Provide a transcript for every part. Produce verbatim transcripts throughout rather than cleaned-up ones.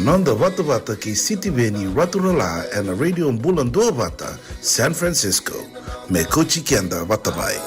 Noda vatavata kei Sitiveni Raturala ena Radio Bula Duavata, San Francisco. Me kauti keda vata mai.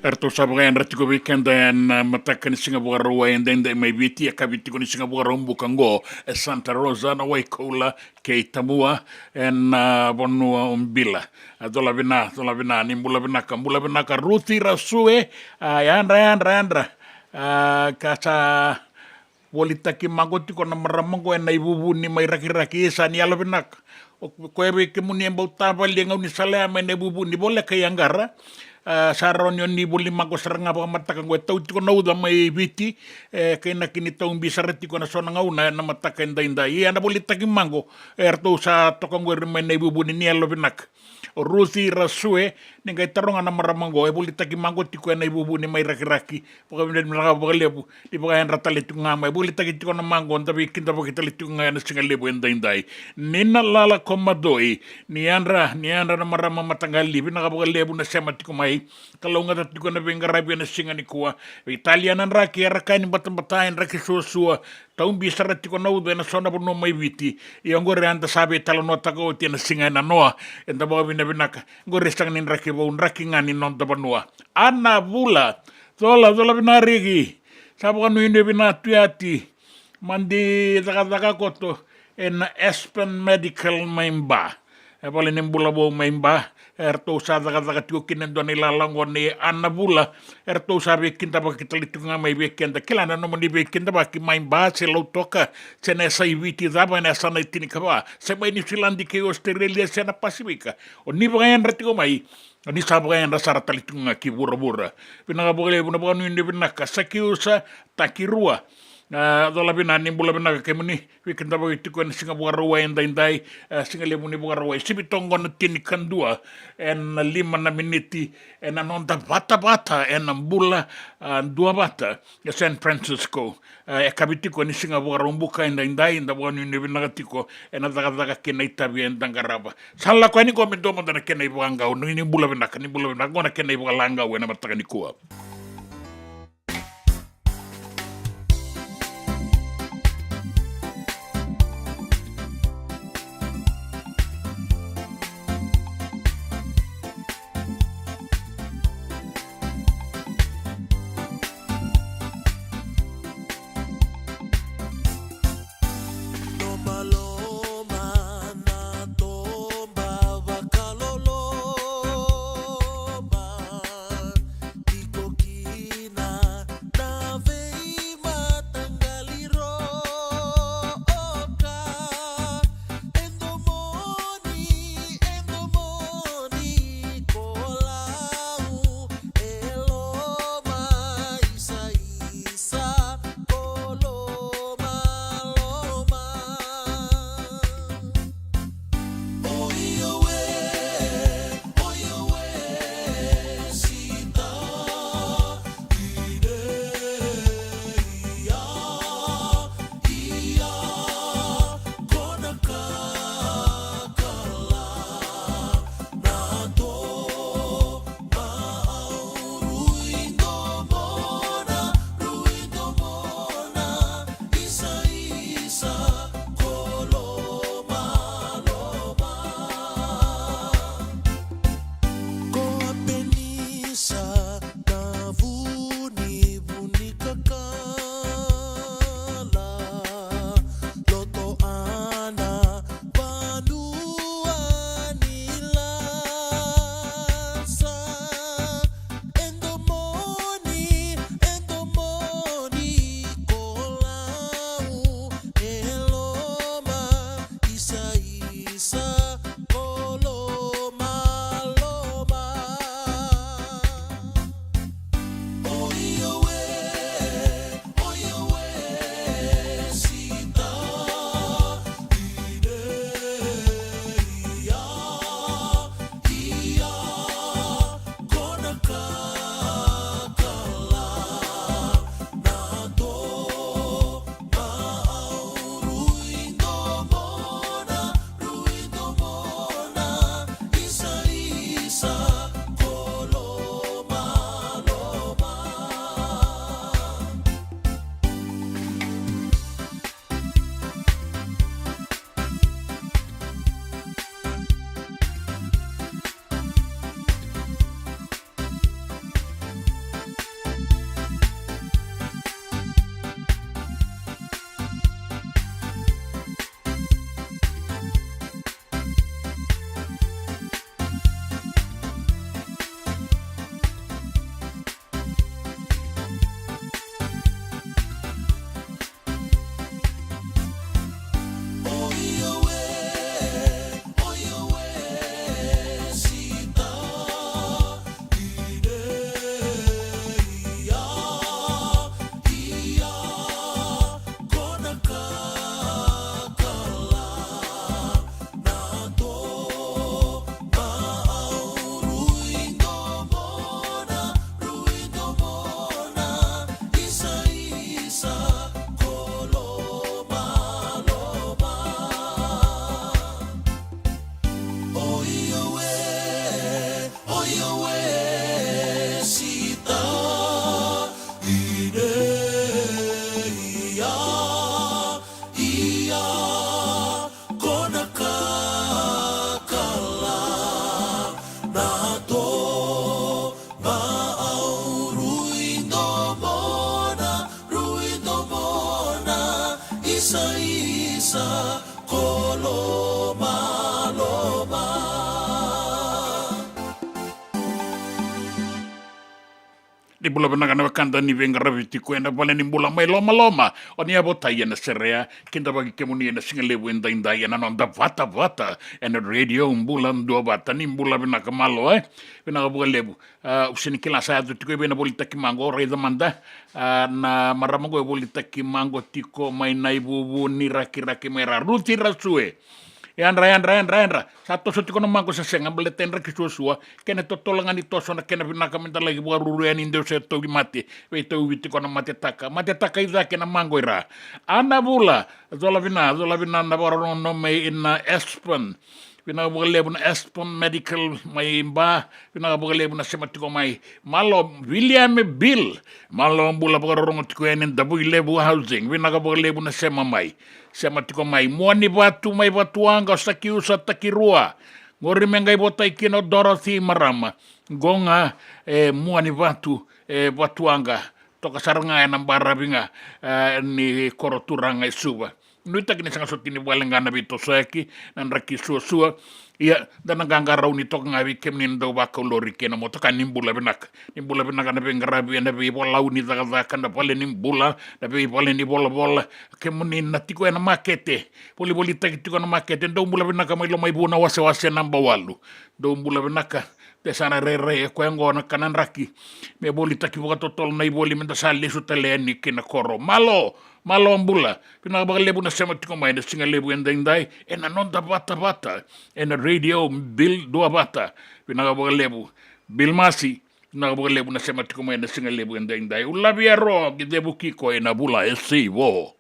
Eratou sa vakayadra tiko vei keda ena mataka ni siga Vakarauwai edaidai mai Viti, e yakavi tiko ni siga Vakaraubuka oqo e Santa Rosa na Waikoula kei Tamua ena vanua o Bila. A, cola vina, cola vina, ni bula vinaka, bula vinaka Ruthi Rasue, a, yadra, yadra, yadra. A, ka sa volitaki maqo tiko na marama oqo ena ivuvu ni mai Rakiraki, isa ni yalo vinaka. O koya vei kemuni e bau tavali e gaunisala ya mai na ivuvu ni voleka i Aqara. A, sa rawa ni o ni voli maqo sara ga vakamataka oqo e tau tiko na uca mai Viti, e kainaki ni tau bi sara tiko ena so na gauna ena mataka edaidai. Ia na volitaki maqo, e ratou sa toka oqori mai na ivuvu ni yalo vinaka. O Ruthi Rasue, ni qai taroga na marama oqo, e volitaki maqo tiko ena ivuvu ni mai Rakiraki. Vakavinavinaka vakalevu, ni vakayadra tale tiko ga mai, volitaki tiko na maqo, da veikidavaki tale tiko ga ena siga levu edaidai. Ni na lala ko Madoi, ni yadra, ni yadra na marama mataqali, vinaka vakalevu na sema tiko mai. Kalougata tiko na veiqaravi ena siga nikua. Veitalia na draki, era kaya ni batabata e draki suasua. Tau bi sara tiko na uca ena so na vanua mai Viti. Ia oqori eda sa veitalanoataka oti ena siga ena noa. Eda vakavinavinaka. Oqori e sega ni draki vou, draki ga ni noda vanua. Ana Vula, cola, cola vinariki. Sa vakanuinui vina tu yati. Madi cakacaka koto ena Aspen Medical mai Ba. E vale ni bula vou mai Ba, eratou sa cakacaka tiko kina e dua na ilala oqo nei Ana Vula, eratou sa veikidavaki tale tiko ga mai vei keda. Kila na nomuni veikidavaki mai Ba se Lautoka, se na yasa i Viti cava ena yasana e tinikava, se mai Niusiladi kei Ositerelia se na Pasifika. O ni vakayadra tiko mai, o ni sa vakayadra sara tale tiko ga ki vuravura. Vinaka vakalevu na vakanuinui vinaka. Sakiusa Takirua. A, cola vinaka, ni bula vinaka kemuni. Vei keda vaka tiko ena siga Vakarauwai edaidai, e, siga levu ni Vakarauwai, sivi toka qo na tinikadua ena lima na miniti ena noda vatavata ena bula, a, duavata e San Francisco. E, e kavi tiko ni siga Vakaraubuka edaidai, da vakanuinui vinaka tiko ena cakacaka kei na itavi eda qarava. Sa lako yani qo me dua mada na kena ivakaqau, ni, ni bula vinaka, ni bula vinaka, qo na kena ivakalagau ena mataka nikua. Loma, loma, na toba vakaloloma, tiko ki Ni bula vinaka na wekada ni veiqaravi tiko ena vale ni bula mai lomaloma. O ni a votai ena serea, kidavaki kemuni ena siga levu edaidai ena noda vatavata ena Radio Bula Duavata. Ni bula vinaka, malo, e? Vinaka vakalevu. A, au sega ni kila sa yaco tiko i vei na volitaki maqo, raica mada. A, na marama qo e volitaki maqo tiko mai Naivuvu, ni rakiraki mai ra, Ruti Rasue. Yadra, yadra, yadra, yadra. Sa toso tiko na maqo, se sega, baleta e draki suasua. Kena totolo ga ni toso na kena vinaka, meda laki vakaruru yani, deu se tauvimate. Veitauvi tiko na matetaka. Matetaka i cake na maqo i ra. Ana Vula, cola vina, cola vina na vakarorogo mai na Aspen. Vinaka vakalevu na Aspen Medical mai Ba. Vinaka vakalevu na sema tiko mai. Malo William Bill. Malo bula, vakarorogo tiko yani Davuilevu Housing. Vinaka vakalevu na sema mai. Sema tiko mai. Muanivatu mai Vatuwaqa, o Sakiusa Takirua. Qori me qai votai kina o Dorothy, marama. Qo ga, e, Muanivatu, e, Vatuwaqa. Toka sara ga ena baravi ga, e, ni koro turaga e Suva. Nuitaki ni sega soti ni vale ga na veitosoyaki, na draki suasua. Ia, da na qaqarauni toka ga vei kemuni na dau vakau lori kei na motoka. Ni bula vinaka. Ni bula vinaka na veiqaravi ena veivalau ni cakacaka, na vale ni bula, na veivale ni volavola. Kemuni na tiko ena makete, volivolitaki tiko na makete, dou bula vinaka mai Lomaivuna, wasewase naba walu. Dou bula vinaka. De sa na rairai e koya qo na kana draki me volitaki vakatotolo na ivoli, meda sa lesu tale yani ki na koro. Malo, malo bula. Vinaka vakalevu na sema tiko mai ena siga levu edaidai ena noda vatavata ena Radio Bula Duavata. Vinaka vakalevu. Bill Masi, vinaka vakalevu na sema tiko mai ena siga levu edaidai. Ulavi Aro, ki Cevukiko ena Vula e Sivo.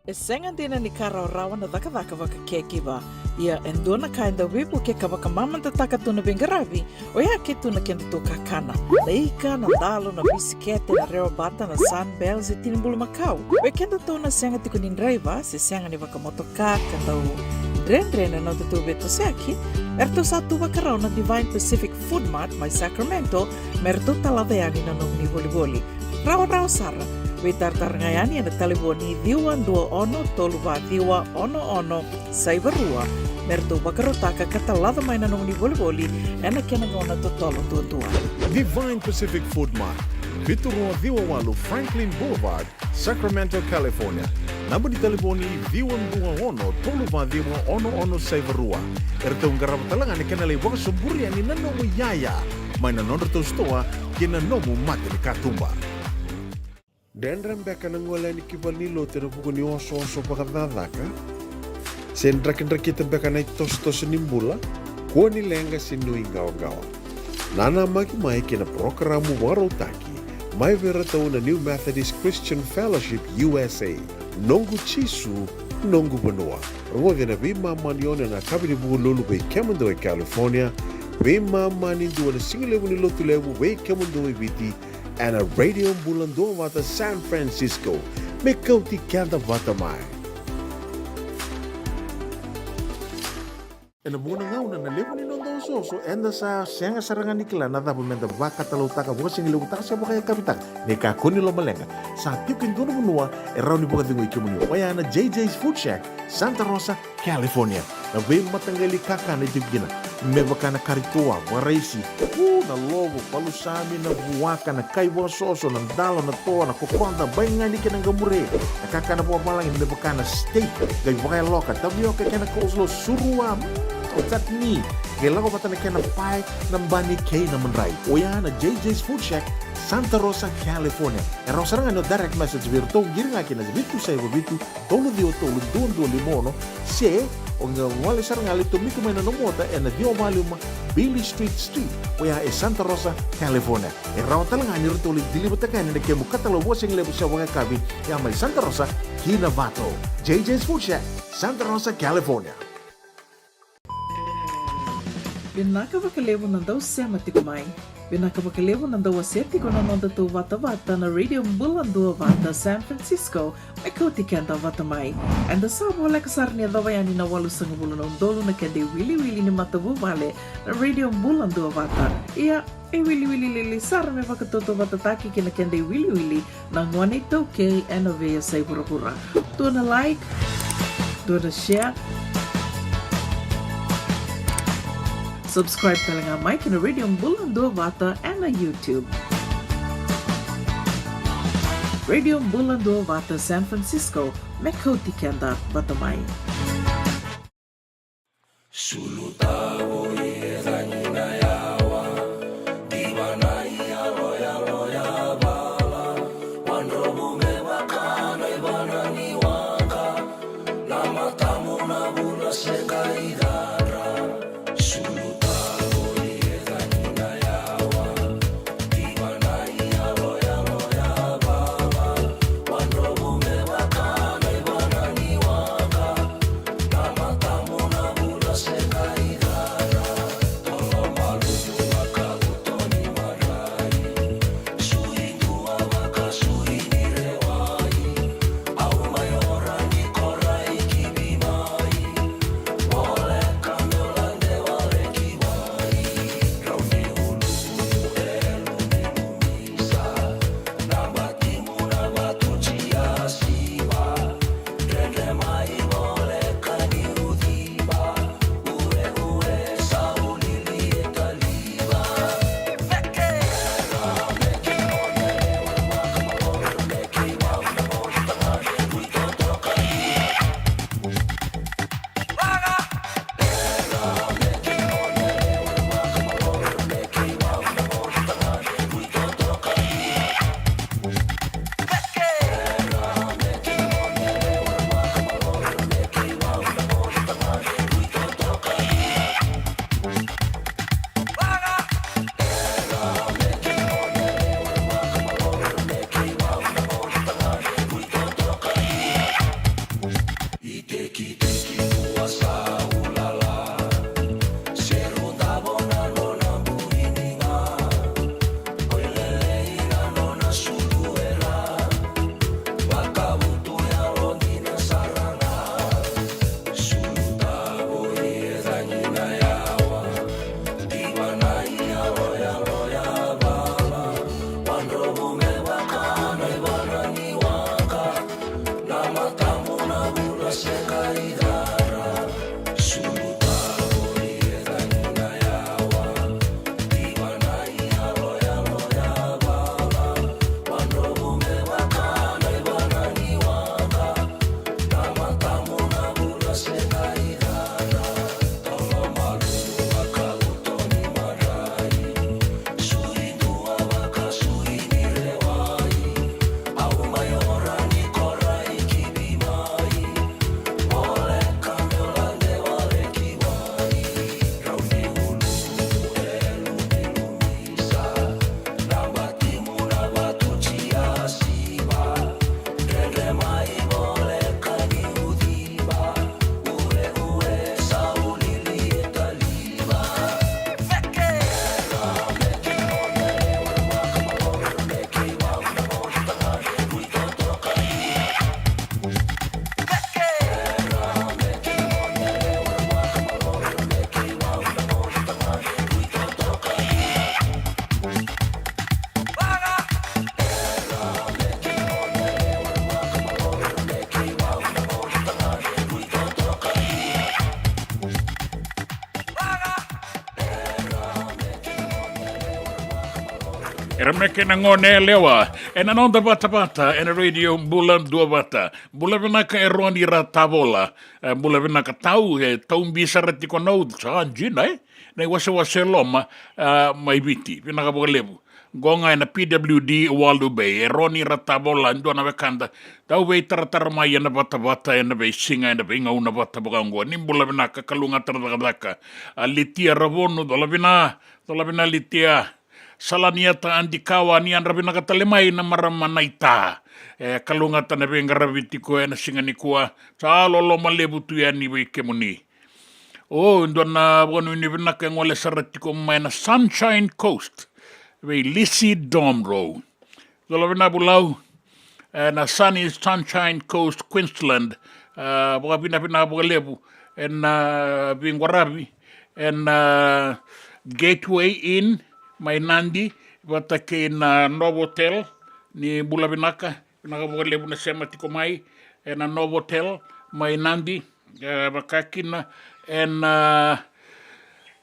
E sega dina ni ka rawarawa na cakacaka vaka caregiver. Ia e dua na ka e dau veivukei ka vakamamadataka tu na veiqaravi, oya ke tu na kedatou kakana. Na ika, na dalo, na bisikete, na rewa bata, na Sunbell se tini bulumakau. Vei kedatou na sega tiko ni draiva se sega ni vakamotoka ka dau dredre na nodatou veitosoyaki, eratou sa tu vakarau na Divine Pacific Food Mart mai Sacramento me ratou talaca yani na nomuni volivoli. Rawarawa sara. Veitaratara ga yani ena talevoni ciwa dua ono tolu va ciwa ono ono saiva rua me ratou vakarautaka ka talaca mai na nomuni volivoli ena kena gauna totolo duadua. Divine Pacific Food Mart, vitu rua ciwa walu Franklin Boulevard, Sacramento, California. Naba ni talevoni ciwa dua ono tolu va ciwa ono ono saiva rua. Eratou qarava tale ga na kena lai vakasoburi yani na nomu iyaya mai na nodratou sitoa ki na nomu mata ni katuba. Dredre beka na gole yani ki valenilotu ena vuku ni osooso vakacakacaka? Se drakidrakita beka na itosotoso ni bula? Kua ni leqa se nuiqawaqawa. Nanamaki mai ki na parokaramu vakarautaki mai vei iratou na New Methodist Christian Fellowship U S A. Noqu Jisu, noqu vanua. Rogoci ena veimama ni ono ena yakavi ni Vukelulu vei kemudou e California, veimama ni dua na sigalevu ni Lotulevu vei kemudou e Viti, ena Radio Bula Duavata San Francisco. Me kauti keda vata mai. Ena vuqa na gauna na levu ni noda osooso, eda sa sega sara ga ni kila na cava meda vakatalautaka, vakasigalevutaka se vakayakavitaka. Ni kakua ni lomaleqa, sa tiko e dua na vanua e rawa ni vakacegui kemuni, oya na J J's Food Shack, Santa Rosa, California. Na veimataqali kakana e tiko kina, me vaka na kari toa, vakaraisi, u, na lovo, palusami, na vuaka, na kai vakasoso, na dalo, na toa, na kokoda, baigani kei na qamure, na kakana vakavalagi me vaka na steak, qai vakayaloka, tavioka kei na coleslaw, surua, mm, o chutney, qai lako vata na kena pae, na bani kei na madrai. Oya na J J's Food Shack, Santa Rosa, California. E rawa sara ga ni o direct message vei iratou, qiri ga ki na vitu saiva vitu, tolu ciwa tolu dua dua lima ono, se o qai gole sara ga lai tomika mai na nomu ota ena ciwa va lima Beale Street Suite, oya e Santa Rosa, California. E rawa tale ga ni ratou lai deliver-taka yani na kemu katalau vakasigalevu se vakayakavi, ya mai Santa Rosa ki Novato. J J's Food Shack, Santa Rosa, California. Vinaka vakalevu na dau sema tiko mai. Vinaka vakalevu na dau wasea tiko na nodatou vatavata na Radio Bula Duavata San Francisco, me kauti keda vata mai. Eda sa voleka sara ni yacova yani na walusagavulu na udolu na keda iwiliwili ni matavuvale na Radio Bula Duavata. Ia, e wiliwili lili sara me vakatautauvatataki kei na keda iwiliwili na gone iTaukei ena veiyasai vuravura. Dua na like, dua na share. Subscribe tale ga mai ki na Radio Bula Duavata ena YouTube. Radio Bula Duavata San Francisco, me kauti keda vata mai. Suluta voli e cagi na yawa, diva na iyaloyalo ya vala, wadromu me vaka na ivana ni waqa, na matamu na vula se qai cadra. Suluta voli e cagi na yawa, diva na iyaloyalo ya vala, wadromu me vaka na ivana ni waqa. Kerekere na gone yalewa ena noda vatavata ena Radio Bula Duavata. Bula vinaka e Roni Ratavola. E, bula vinaka tau, e, tau bi sara tiko na uca, sa dina, e? Na iwasewase e loma, a, mai Viti. Vinaka vakalevu. Qo ga ena P W D Walu Bay, e Roni Ratavola, dua na wekada. Tau veitaratara mai ena vatavata, ena veisiga, ena veigauna vata vaka oqo. Ni bula vinaka, kalougata na cakacaka. A Litia Ravonu, cola vina, cola vina Litia. Salaniata Adikawa, ni yadra vinaka tale mai na marama naita. E, kalougata na veiqaravi tiko ena siga nikua. Sa loloma levu tu yani vei kemuni. O, dua na vakanuinui vinaka e gole sara tiko mai na Sunshine Coast. Vei Lisi Domro. Cola vina Vulau. E, na Sunny Sunshine Coast, Queensland. E, vakavinavinaka vakalevu. Ena, e, veiqaravi. Ena, e, Gateway Inn, mai Nadi. Vata kei na Novotel. Ni bula vinaka. Vinaka vakalevu na sema tiko mai ena Novotel mai Nadi, e, vaka kina ena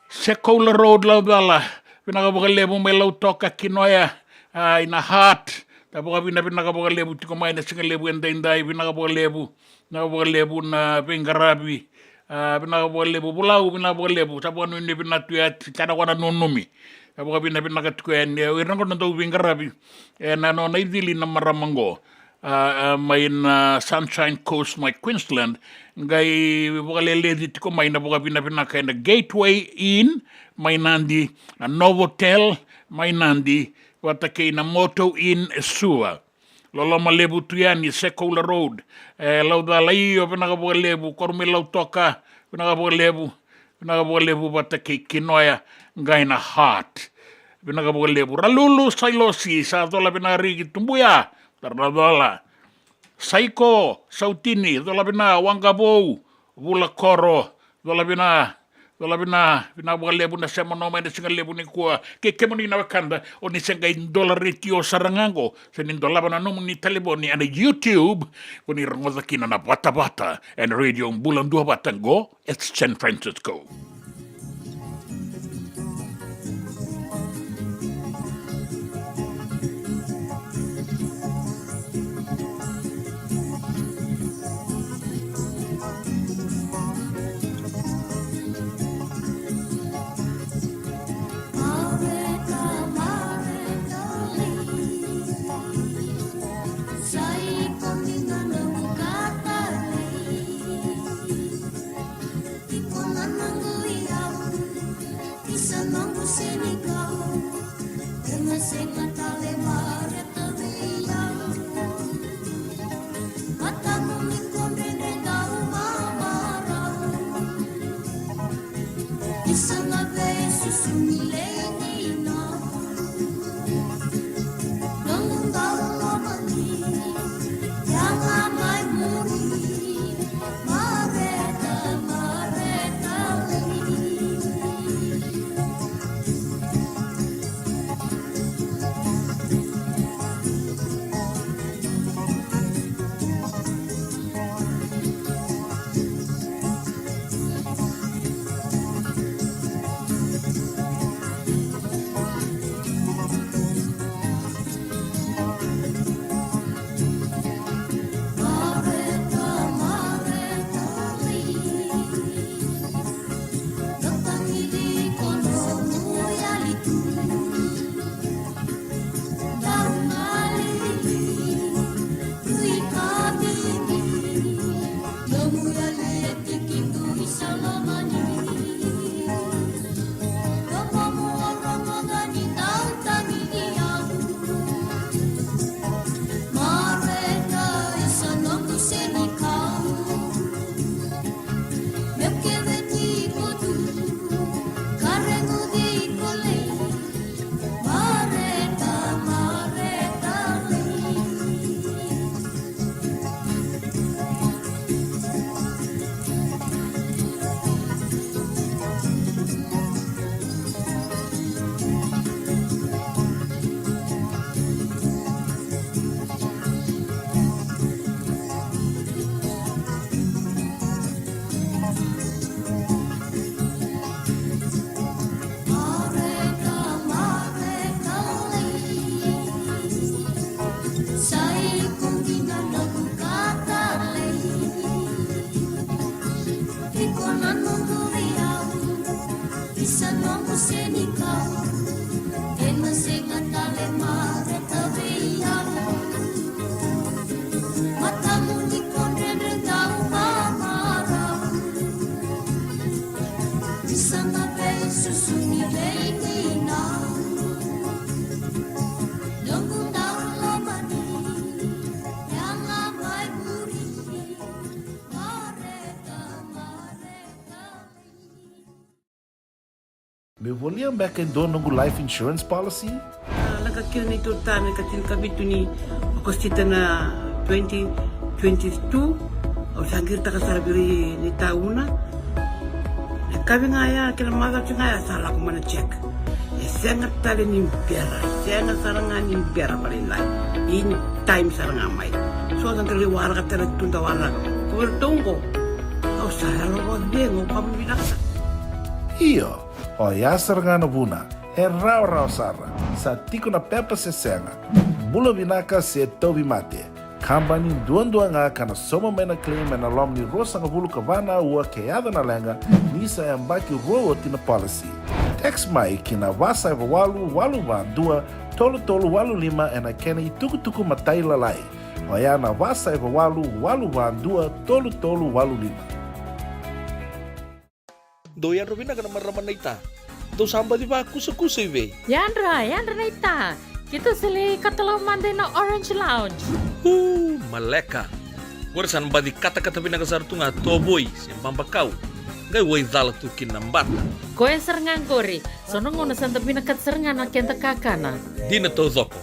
Sekoula Road, Laucala. Vinaka vakalevu mai Lautoka, Kinoya, a, ina Hart. Da vakavinavinaka vakalevu tiko mai na siga levu edaidai, vinaka vakalevu. Vinaka vakalevu na veiqaravi. A, vinaka vakalevu Vulau, vinaka vakalevu. Sa vakanuinui vinaka tu ya, sa na vaka na nunumi. Sa vakavinavinaka tiko yani, e, o ira qo na dau veiqaravi ena nona icili na marama qo. A, a, mai na Sunshine Coast mai Queensland. Qai vakaleleci tiko mai na vakavinavinaka ena Gateway Inn mai Nadi, na Novotel mai Nadi, vata kei na Moto Inn e Suva. Loloma levu tu yani, Sekoula Road. E, Laucala, io, vinaka vakalevu, koro mai Lautoka, vinaka vakalevu, vinaka vakalevu vata kei Kinoya, qai na Hart. Vinaka vakalevu. Ralulu Sailosi, sa cola vina Riki Tubuya, Laucala. Saiko Sautini, cola vina Waqavou, Vulakoro, cola vina, cola vina, vinaka vakalevu na sema nomuni ena siga levu nikua. Kei kemuni na wekada, o ni se qai dola retio sara ga qo, se ni dolava na nomuni talevoni ena YouTube, ko ni rogoca kina na vatavata ena Radio Bula Duavata qo e San Francisco. Me volia beka e dua noqu life insurance policy? A, lako kina na neitou tane ka tinikavitu ni Okosita na twenty twenty-two. Au sa qiritaka sara vei ira na itauna. Na yakavi ga ya kei na macawa ga ya sa lako mai na check. E sega tale ni bera, e sega sara ga ni bera vakalailai. In time sara ga mai. So da qai waraka tale tu da waraka. Ko vei ratou oqo. Au sa yalo vakacegu, au vakavinavinaka. Io, oya sara ga na vuna. E rawarawa sara. Sa tiko na pepa se sega. Bula vinaka se tauvimate. Kabani duadua ga ka na sauma mai na claim ena loma ni ruasagavulu ka va na aua ke yaco na leqa, ni sa yabaki rua oti na policy. Text mai ki na va saiva walu walu va dua tolu tolu walu lima ena kena itukutuku matailalai. Oya na va saiva walu walu va dua tolu tolu walu lima. Dou yadra vinaka na marama naita. Dou sa baci vakusakusa i vei? Yadra, yadra naita. Keitou sa lai katalau mada ina Orange Lounge. Uu, maleka. Qori sa na baci katakata vinaka sara tu ga tovoi se babakau. Qai waicala tu kina na bata. Koya sara ga qori. So na gauna sa da vinakata sara ga na keda kakana. Dina taucoko.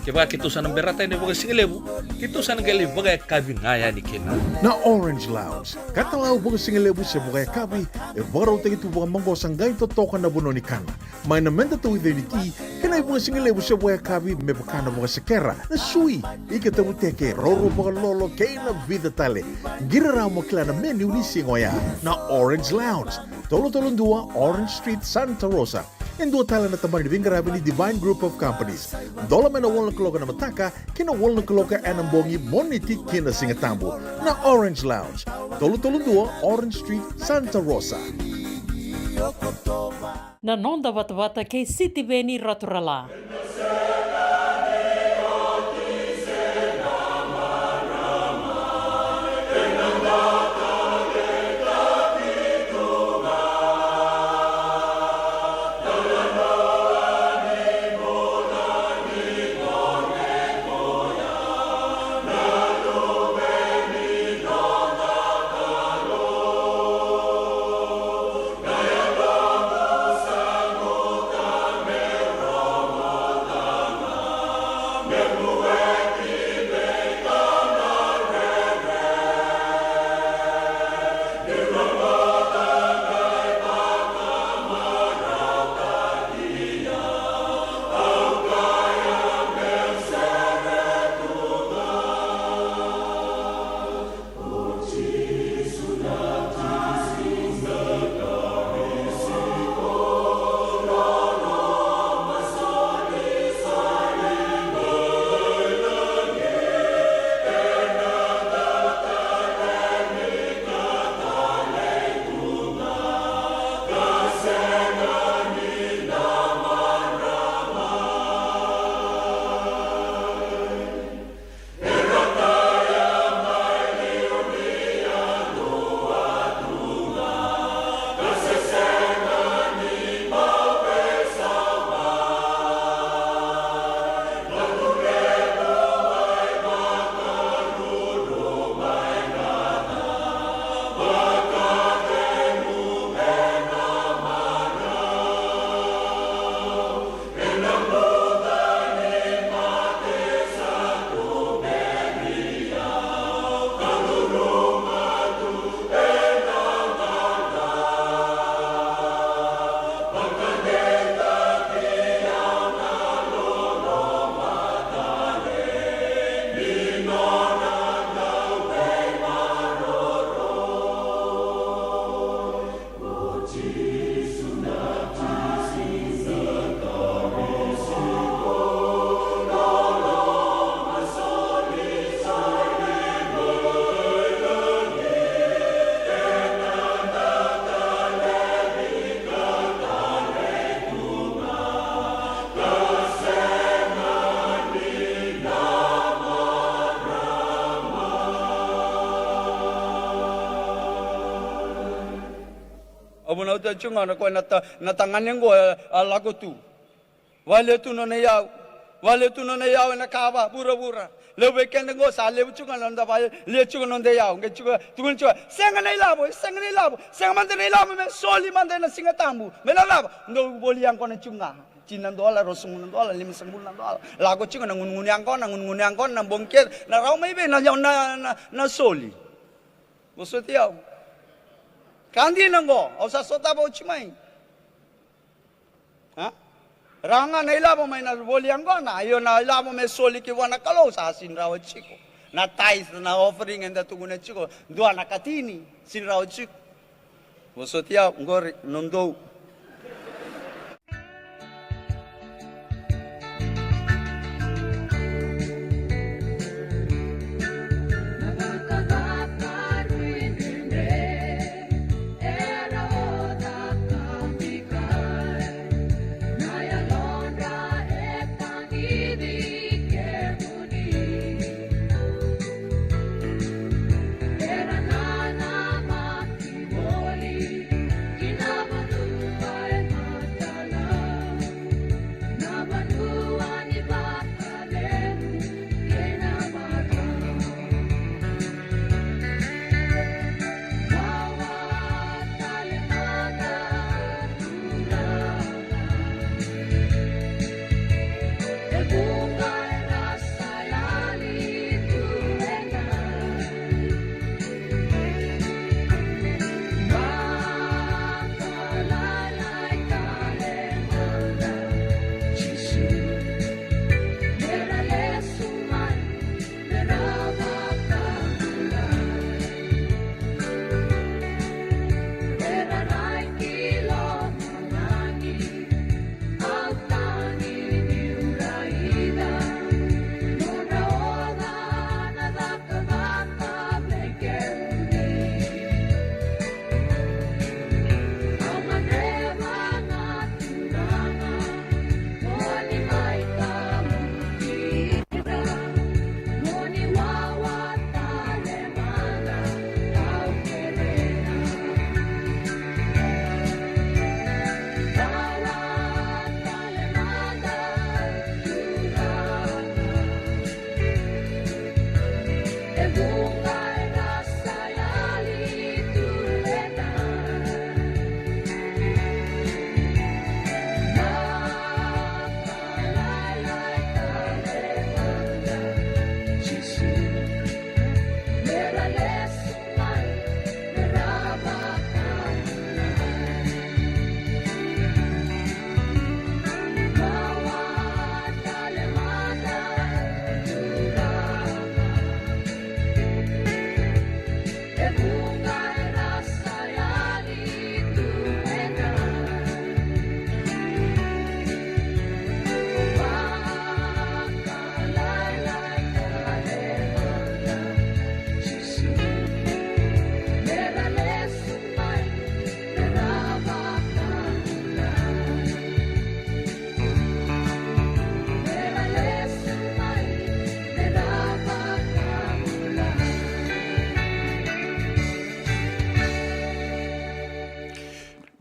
Kevaka keitou sa na berata yani vakasigalevu, keitou sa na qai lai vakayakavi ga yani kina. Na Orange Lounge, katalau vakasigalevu se vakayakavi, e vakarautaki tu vakamaqosa qai totoka na vanua ni kana. Mai na meda tauica ni ti, kei na ivakasigalevu se vakayakavi me vaka na vakasekera, na sui, ika tavuteke, roro vakalolo, kei na vica tale. Qiri rawa mo kila na menu ni siga oya. Na Orange Lounge, tolu tolu dua Orange Street, Santa Rosa. E dua tale na tabana ni veiqaravi ni Divine Group of Companies. Dola mai na walu na kaloko ena mataka ki na walu na kaloko ena bogi, Moniti ki na Sigatabu. Na Orange Lounge, tolu tolu dua Orange Street, Santa Rosa. Na noda vatavata kei Sitiveni Raturala. Au vunauta tiko ga na koya na ta-, na tagane oqo e, a lako tu. Vale tu nona iyau. Vale tu nona iyau ena kava vuravura. Levu vei keda qo sa levu tiko na noda vale, lia tiko na noda iyau, qai tiko, tukuna tiko, sega na ilavo, sega na ilavo, sega mada na ilavo, me soli mada ena Siga Tabu, me na cava, dou voli yaqona tiko ga. Tini na dola, ruasagavulu na dola, limasagavulu na dola. Lako tiko na gunugunu yaqona, gunugunu yaqona, na bogi kece, na rawa mai vei na, na, na, na soli. Vosoti au. Ka dina qo, au sa sotava oti mai. A? Rawa ga na ilavo mai na voli yaqona, io na ilavo me soli ki vua na Kalou sa sini rawa tiko. Na tithe, na offering eda tukuna tiko, dua na katini, sini rawa tiko. Vosoti au, qori, nodou.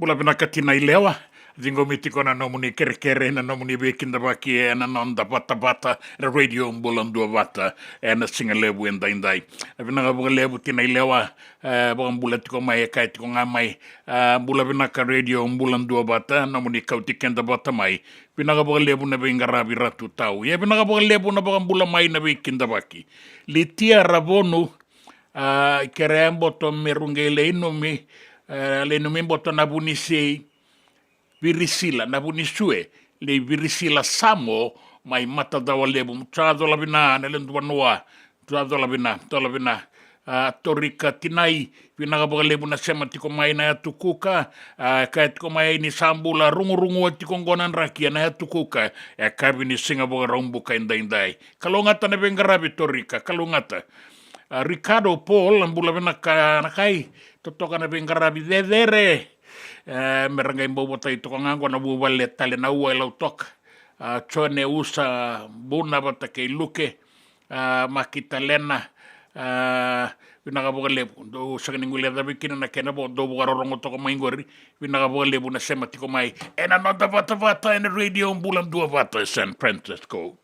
Bula vinaka Tina Ilewa, ciqomi tiko na nomuni kerekere, na nomuni veikidavaki ena noda vatavata, na Radio Bula Duavata, ena siga levu edaidai. Vinaka vakalevu Tina Ilewa, e, vakabula tiko mai, e kaya tiko ga mai, a, bula vinaka Radio Bula Duavata, nomuni kauti keda vata mai. Vinaka vakalevu na veiqaravi Ratu Tau. Ia vinaka vakalevu na vakabula mai na veikidavaki. Litia Ravonu, a, kerea boto me ru qai lai numi, e, lai numi boto na vunisei, Virisila, na vunisue, lei Virisila Samo, mai Matacawalevu, muca cola vina, na ledu vanua, muca cola vina, cola vina. A, Torika Tinai, vinaka vakalevu na sema tiko mai na Yatu Kuka, a, kaya tiko mai ni sa bula rugurugua tiko qo na draki ena Yatu Kuka, e kavi ni siga Vakaraubuka edaidai. Kalougata na veiqaravi Torika, kalougata. A, Ricardo Paul, bula vinaka na kai, totoka na veiqaravi cecere. E, me ra qai bau votai toka ga qo na vuvale tale na ua e Lautoka. A, Jone Usa Buna vata kei Luke, a, Maki Talena, a, vinaka vakalevu. Dou sega ni guilecavi kina na kena vo, dou vakarorogo toka mai qori. Vinaka vakalevu na sema tiko mai ena noda vatavata ena Radio Bula Duavata e San Francisco.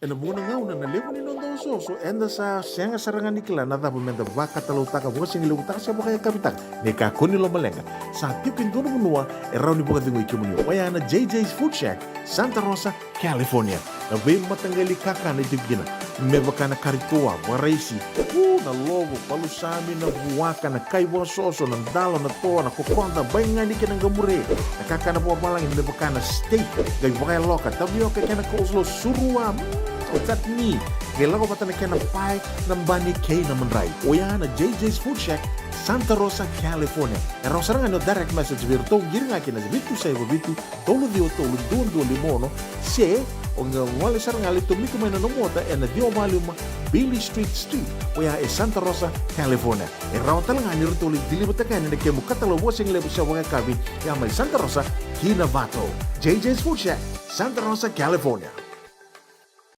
Ena vuqa na gauna na levu ni noda osooso eda sa sega sara ga ni kila na cava meda vakatalautaka, vakasigalevu taka se vakayakavi taka. Ni kakua ni lomaleqa, sa tiko e dua na vanua e rawa ni vakacegui kemuni, oya na J J's Food Shack, Santa Rosa, California. Na veimataqali kakana e tiko kina, me vaka na kari toa, vakaraisi, u, na lovo, palusami, na vuaka, na kai vakasoso, na dalo, na toa, na kokoda, baigani kei na qamure. Na kakana vakavalagi me vaka na steak, qai vakayaloka, tavioka kei na coleslaw, surua, mm, o chutney, qai lako vata na kena pae, na bani kei na madrai. Oya na J J's Food Shack, Santa Rosa, California. E rawa sara ga ni o direct message vei iratou, qiri ga kina vitu saiva vitu, tolu ciwa tolu, dua dua lima ono, se o qai gole sara ga, lai tomika mai na nomu ota ena ciwa walu lima Bailey Street Suite, oya e Santa Rosa, California. E rawa tale ga ni ratou lai deliver-taka yani na kemu katalau vakasigalevu se vakayakavi, ya mai Santa Rosa ki Novato. J J's Food Shack, Santa Rosa, California.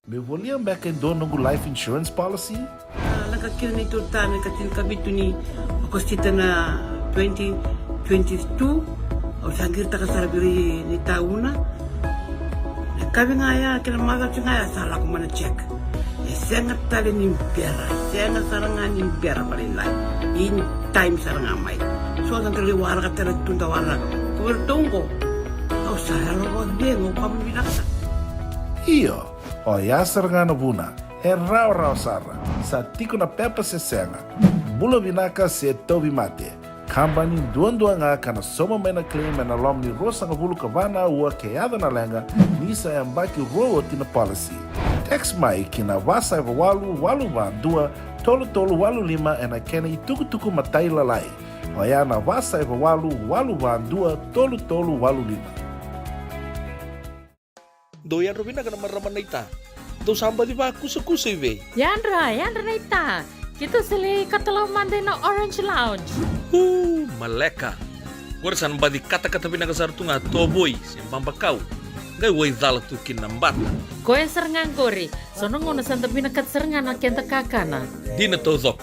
Meu volia beka e dua noqu life insurance policy? A, lako kina neitou ta me ka tinikavitu ni Okosita na twenty twenty-two. Au sa qiritaka sara vei ira na itauna. Na yakavi ga ya kei na macawa ga ya sa lako mai na check. E Sega tale ni bera, sega sara ga ni bera vakalailai. In time sara ga mai. So sa da lai waraka tale tu da waraka. Ko vei ratou oqo. Au sa yalo vakacegu, au vakavinavinaka. Io, oya sara ga na vuna. E rawarawa sara. Sa tiko na pepa se sega. Bula vinaka se tauvimate. Kabani duadua ga ka na sauma mai na claim ena loma ni ruasagavulu ka va na aua ke yaco na leqa, ni sa yabaki rua oti na policy. Text mai ki na va saiva walu walu va dua tolu tolu walu lima ena kena itukutuku matailalai. Oya na va saiva walu walu va dua tolu tolu walu lima. Dou yadra vinaka na marama naita. Dou sa baci vakusakusa i vei? Yadra, yadra naita. Keitou sa lai katalau mada ina Orange Lounge. Uu, maleka. Qori sa na baci katakata vinaka sara tu ga tovoi se babakau. Qai waicala tu kina na bata. Koya sara ga qori. So na gauna sa da vinakata sara ga na keda kakana. Dina taucoko.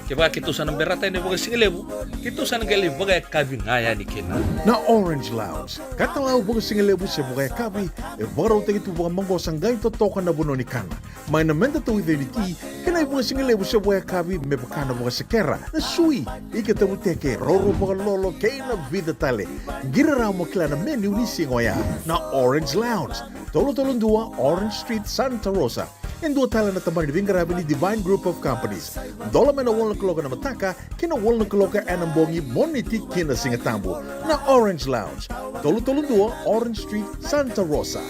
Kevaka keitou sa na berata yani vakasigalevu, keitou sa na qai lai vakayakavi ga yani kina. Na Orange Lounge, katalau vakasigalevu se vakayakavi, e vakarautaki tu vakamaqosa qai totoka na vanua ni kana. Mai na meda tauica ni ti, kei na ivakasigalevu se vakayakavi me vaka na vakasekera, na sui, ika tavuteke, roro vakalolo, kei na vica tale. Qiri rawa mo kila na menu ni siga oya. Na Orange Lounge, tolu tolu dua Orange Street, Santa Rosa. E dua tale na tabana ni veiqaravi ni Divine Group of Companies. Dola mai na walu na kaloko ena mataka ki na walu na kaloko ena bogi, Moniti ki na Sigatabu. Na Orange Lounge, tolu tolu dua Orange Street, Santa Rosa.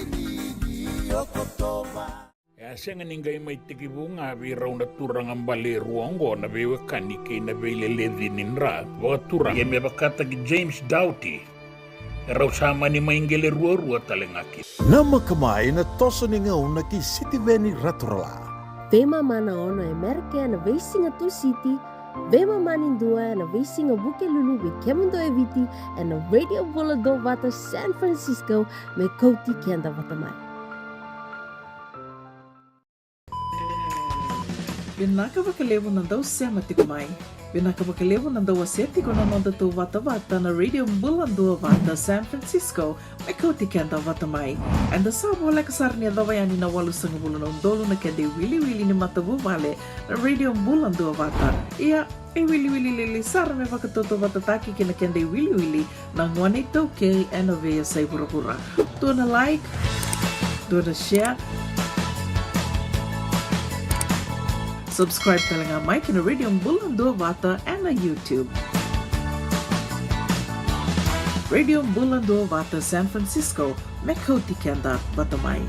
E a sega ni qai mai tekivu ga vei rau na turaga bale e rua oqo na veiwekani kei na veileleci ni dra vakaturaga, ia me vakataki James Doughty. E rau sa mani mai qele ruarua tale ga kina. Namaka mai na toso ni gauna kei Sitiveni Raturala. Veimama na ono e Merika ena veisiga Tusiti, veimama ni dua ena veisiga Vukelulu vei kemudou e Viti, ena Radio Bula Duavata San Francisco, me kauti keda vata mai. Vinaka vakalevu na dau sema tiko mai. Vinaka vakalevu na dau wasea tiko na noda tou vatavata na Radio Bula Duavata San Francisco, me kauti keda vata mai. Eda sa voleka sara ni yacova yani na walusagavulu na udolu na keda iwiliwili ni matavuvale na Radio Bula Duavata. Ia, e wiliwili lili sara me vakatautauvatataki kei na keda iwiliwili na gone iTaukei ena veiyasai vuravura. Dua na like, dua na share. Subscribe tale ga mai ki na Radio Bula Duavata ena YouTube. Radio Bula Duavata San Francisco, me kauti keda vata mai.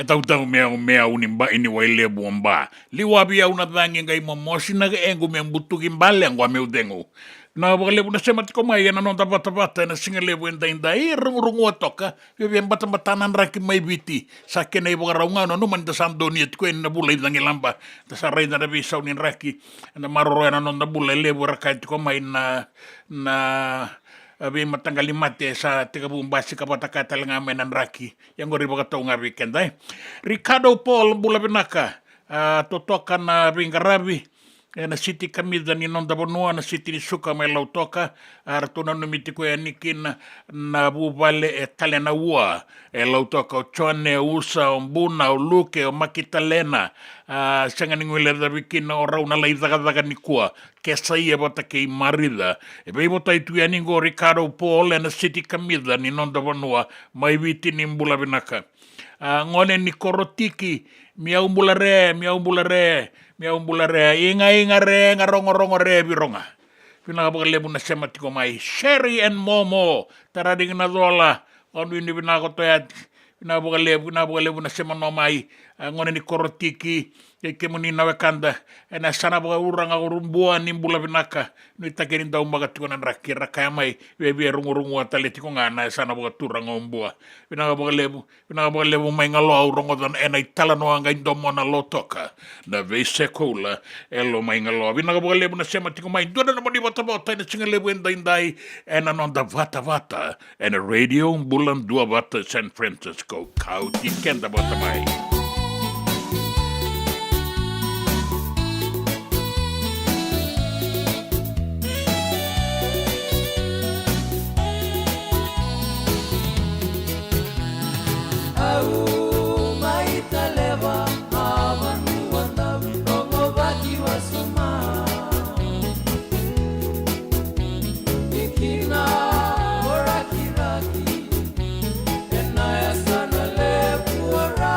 E tautau meau meau ni bai ni wai levu o ba. Liwavi au na cagi qai momosi na qequ me butuki bale qo meu cegu. Vinaka vakalevu na sema tiko mai ena noda vatavata ena siga levu edaidai, e rugurugua toka, veve batabata na draki mai Viti. Sa kena ivakarau ga, au nanuma ni da sa donuya tiko yani na vula i cagilaba. Da sa raica na veisau ni draki ena maroroya na noda bula, e levu era kaya tiko mai na, na, a, veimataqali mate sa tekivu basika vata kaya tale ga mai na draki. Ia qori vakatau ga vei keda, e. Ricardo Paul, bula vinaka. A, totoka na veiqaravi ena siti kamica ni noda vanua, na siti ni Suka mai Lautoka. A, ratou nanumi tiko yani kina na vuvale e Tale na Ua, e Lautoka, o Jone, o Usa, o Buna, o Luke, o Makitalena. A, sega ni guilecavi kina o rau na lai cakacaka nikua, Kesaia vata kei Marica. E veivotai tu yani qo Ricardo Paul ena siti kamica ni noda vanua mai Viti, ni bula vinaka. A, gone ni Korotiki, miau bula re, miau bula re, miau bula re, iga iga re, ga rogorogo re, viroga. Vinaka vakalevu na sema tiko mai. Sherry and Momo, Tararigi na Cola, vakanuinui vinaka koto yati. Vinaka vakalevu, vinaka vakalevu na sema no mai. A, gone ni Korotiki, kei kemuni na wekada ena yasana vakauraga o Bua, ni bula vinaka. Nuitaki ni dau baka tiko na draki, ra kaya mai, veve rugurugua tale tiko ga na yasana vakaturaga o Bua. Vinaka vakalevu. Vinaka vakalevu mai Galoa, au rogoca ena italanoa qai domona Lautoka na veise koula e Lomaigaloa. Vinaka vakalevu na sema tiko mai. Dua na nomuni vatavata ena siga levu edaidai ena noda vatavata ena Radio Bula Duavata San Francisco. Kauti keda vata mai. Au mai Taleva, a vanua dau rogovaki wasoma. Ni kina o Rakiraki, ena yasana levu o Ra.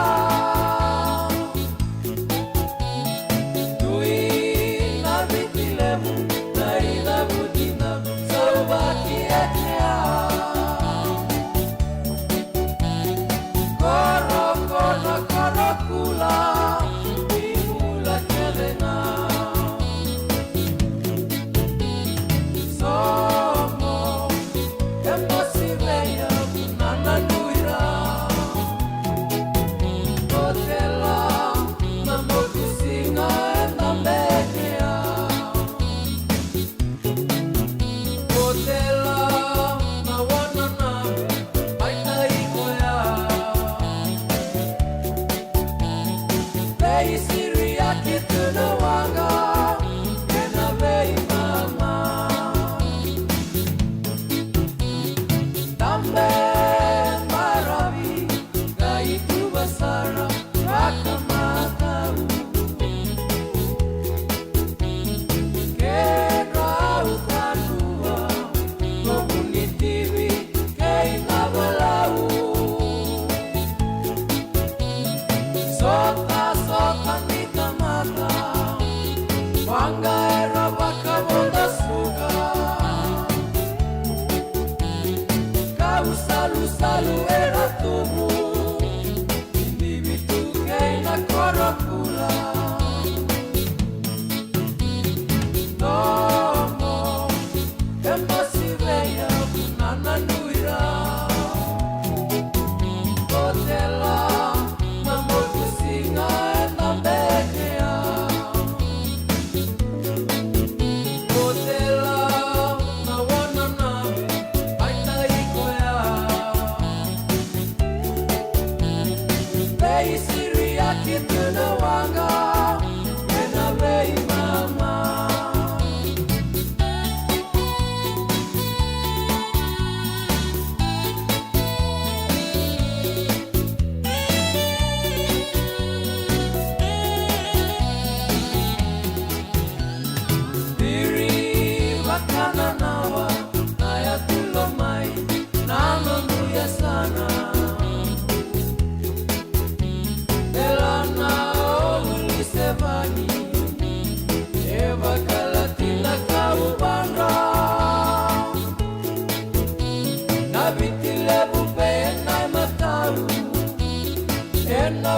Dui na Viti levu, na icavu dina, sauvaki e kea. Koro, koro, koro kula, ni bula kece ga. Somo, e mosi vei au na nanui ra. Kotela, na motu siga e tabekea. Kotela, na wana na, ai tai koya. Veisiriaki tu na waqa ena veimama. Dabe baravi, qai tuva sara vakamatau. Kedrau kadua, ko Vunitivi kei Navalau. Sota, sota ni tamata, waqa era vakavoda suka. Kau salusalu era tubu, i Divitu kei na Korokula. Domo, e mosi vei au na nanui ra. Kotela, na motu siga e tabekea. Kotela, na wana na, ai tai koya. Veisiriaki tu na waqa ena veimama. Viri vakananawa, na yatu Lomai, na nomu yasana. Delana o Ulisevani, e vakalati na kauvadra. Na Viti levu vei na imatau, ena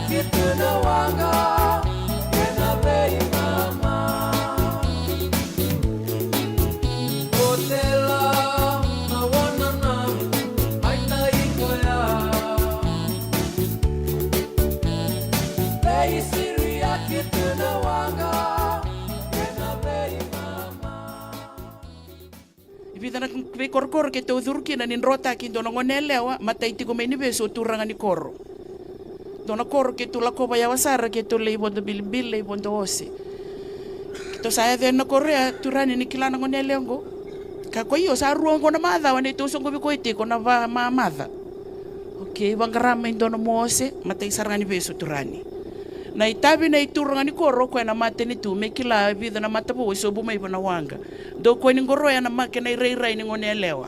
Ki tu na waqa ena veimama. Hotela na wananamu, ai na ikoya. Veisiria ki tu na waqa ena veimama. E vica na veikorokoro keitou curu kina ni drotaki e dua na gone yalewa, matai tiko mai ni vesu, o turaga ni koro. Dua na koro keitou lakova yawa sara, keitou lai vodo bilibili, lai vodo ose. Keitou sa yaco yani na koro ya, turaga ni kila na gone yalewa oqo. Ka ko io, sa rua oqo na macawa neitou soqovi koya tiko na va-, ma-, mamaca. Okei, vaqara mai dua nomu ose, matai sara ga ni vesu, turaga. Na itavi nei turaga ni koro, o koya na matanitu, me kila e vica na matavou e sobu mai vua na waqa. Dou kua ni qoroya na make na irairai ni gone yalewa.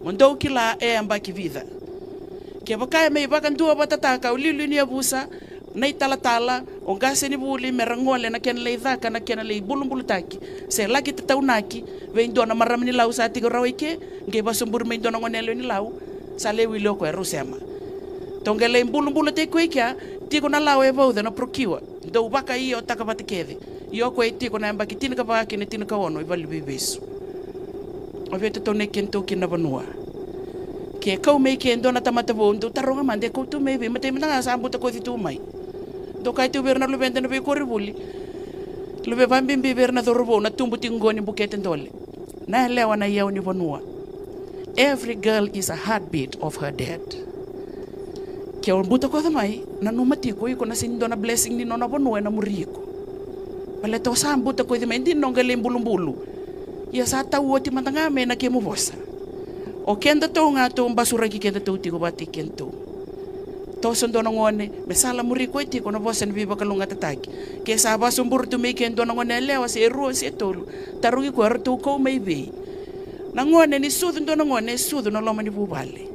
Mo dou kila e yabaki vica. Kevaka e mai vakaduavatataka o liuliu ni yavusa, na italatala, o qasenivuli, me ra gole na kena lai caka, na kena lai bulubulutaki, se laki tataunaki vei dua na marama ni Lau sa tiko rawa i ke, qai vasoburi mai dua na gone yalewa ni Lau, sa lai wili o koya, rau sema. Tou qai lai bulubulutaki koya i kea, tiko na lawa e vauca, na procure. Dou vakaiotaka vata kece. Ia o koya e tiko na yabaki tinikava ki na tinikaono e valeniveivesu. O vei tou na kena tou kina na vanua? Ke kau mai ke dua na tamata vou, dou taroga mada e kau tu mai vei, matai mada ga sa butakoci tu mai. Dou kaya tu vei ira na luveda na veikoronivuli, luve vabibi vei ira na cauravou, na tubu tiko qo ni bukete dole. Na yalewa na iyau ni vanua. Every girl is a heartbeat of her dad. Ke o butakoca mai, nanuma tiko iko na sega ni dua na blessing ni nona vanua ena muri iko. Baleta o sa butakoci mai, dina o qai lai bulubulu. Ia sa tau oti mada ga mai na kemu vosa. O kedatou ga tou basuraki kedatou tiko vata kei kedatou. Toso dua na gone me sala muri koya tiko na vosa ni veivakalougatataki. Ke sa vasoburi tu mai ke dua na gone yalewa se rua se tolu, tarogi koya, eratou kau mai vei? Na gone ni sucu dua na gone e sucu na loma ni vuvale.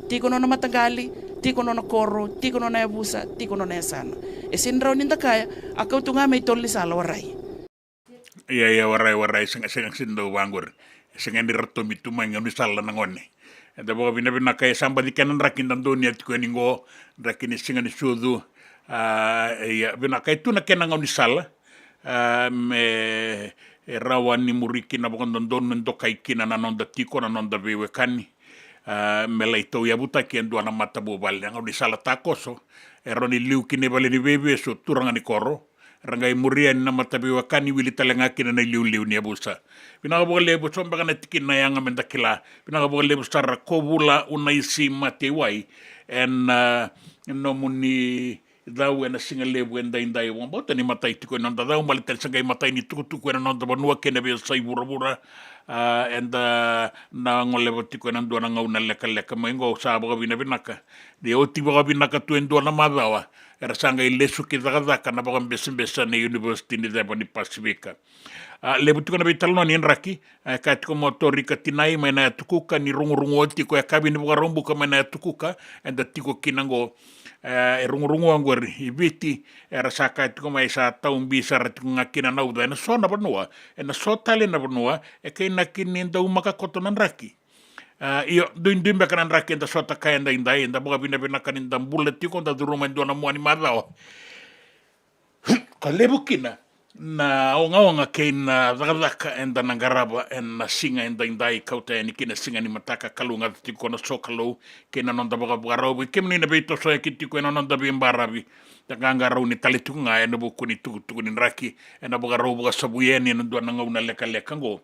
Tiko nona mataqali, tiko nona koro, tiko nona yavusa, tiko nona yasana. E sega ni rawa ni da kaya, a kau tu ga mai tolo ni sala, warai. Ia, ia, warai, warai, sega, sega, sega ni dau vaqori. E sega ni ratomi tu mai gaunisala na gone. Eda vakavinavinaka e sa baci kena draki da donuya tiko yani qo, draki ni siga ni sucu. A, ia, vinaka e tu na kena gaunisala. A, me, e rawa ni muri kina vakadodonu, e dokai kina na noda tiko, na noda veiwekani. A, me lai tauyavutaki e dua na matavuvale. Na gaunisala takoso, e rawa ni liu kina i valeniveivesu, turaga ni koro. Ra qai muri yani na mataveiwekani, wili tale ga kina na iliuliu ni yavusa. Vinaka vakalevu, so beka na tikina yaga meda kila. Vinaka vakalevu sara Kovula Unaisi Mateiwai. Ena, a, nomuni cau ena siga levu edaidai. Vakabauta ni matai tiko ena noda cau, baleta ni sa qai matai ni tukutuku ena noda vanua kei na veiyasai vuravura. A, eda na goleva tiko ena dua na gauna lekaleka mai qo, sa vakavinavinaka. Ni oti vakavinaka tu e dua na macawa, era sa qai lesu ki cakacaka na vakabesabesa na University ni Ceva ni Pasifika. A, levu tiko na veitalanoa ni draki, e kaya tiko mai o Torika Tinai mai na Yatu Kuka, ni rugurugua tiko e yakavi ni Vakaraubuka mai na Yatu Kuka, eda tiko kina qo. E, e rugurugua qori i Viti, era sa kaya tiko mai sa tau bi sara tiko ga kina na uca ena so na vanua, ena so tale na vanua, e kainaki ni dau maka koto na draki. A, io, duidui beka na draki eda sota kaya edaidai, eda vakavinavinaka ni da bula tiko, da curuma e dua na mua ni macawa. Ka levu kina na ogaoga kei na cakacaka eda na qarava ena siga edaidai, kauta yani ki na siga ni mataka, kalougata tiko na sokalou kei na noda vakavakarau. Vei kemuni na veitosoyaki tiko ena noda veibaravi, da qaqarauni tale tiko ga ena vuku ni tukutuku ni draki, ena vakarau vakasavu yani ena dua na gauna lekaleka qo.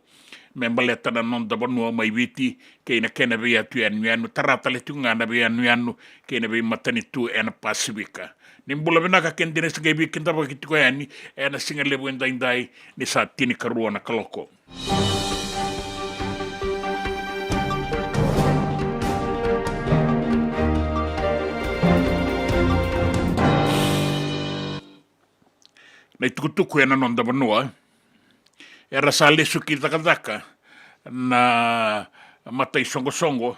Me baleta na noda vanua mai Viti, kei na kena veiyatu yanuyanu, tara tale tiko ga na veiyanuyanu kei na veimatanitu ena Pasifika. Ni bula vinaka, ke dina sa qai veikidavaki tiko yani ena siga levu edaidai, ni sa tinikarua na kaloko. Na itukutuku ena noda vanua. Era sa lesu ki cakacaka na mataisoqosoqo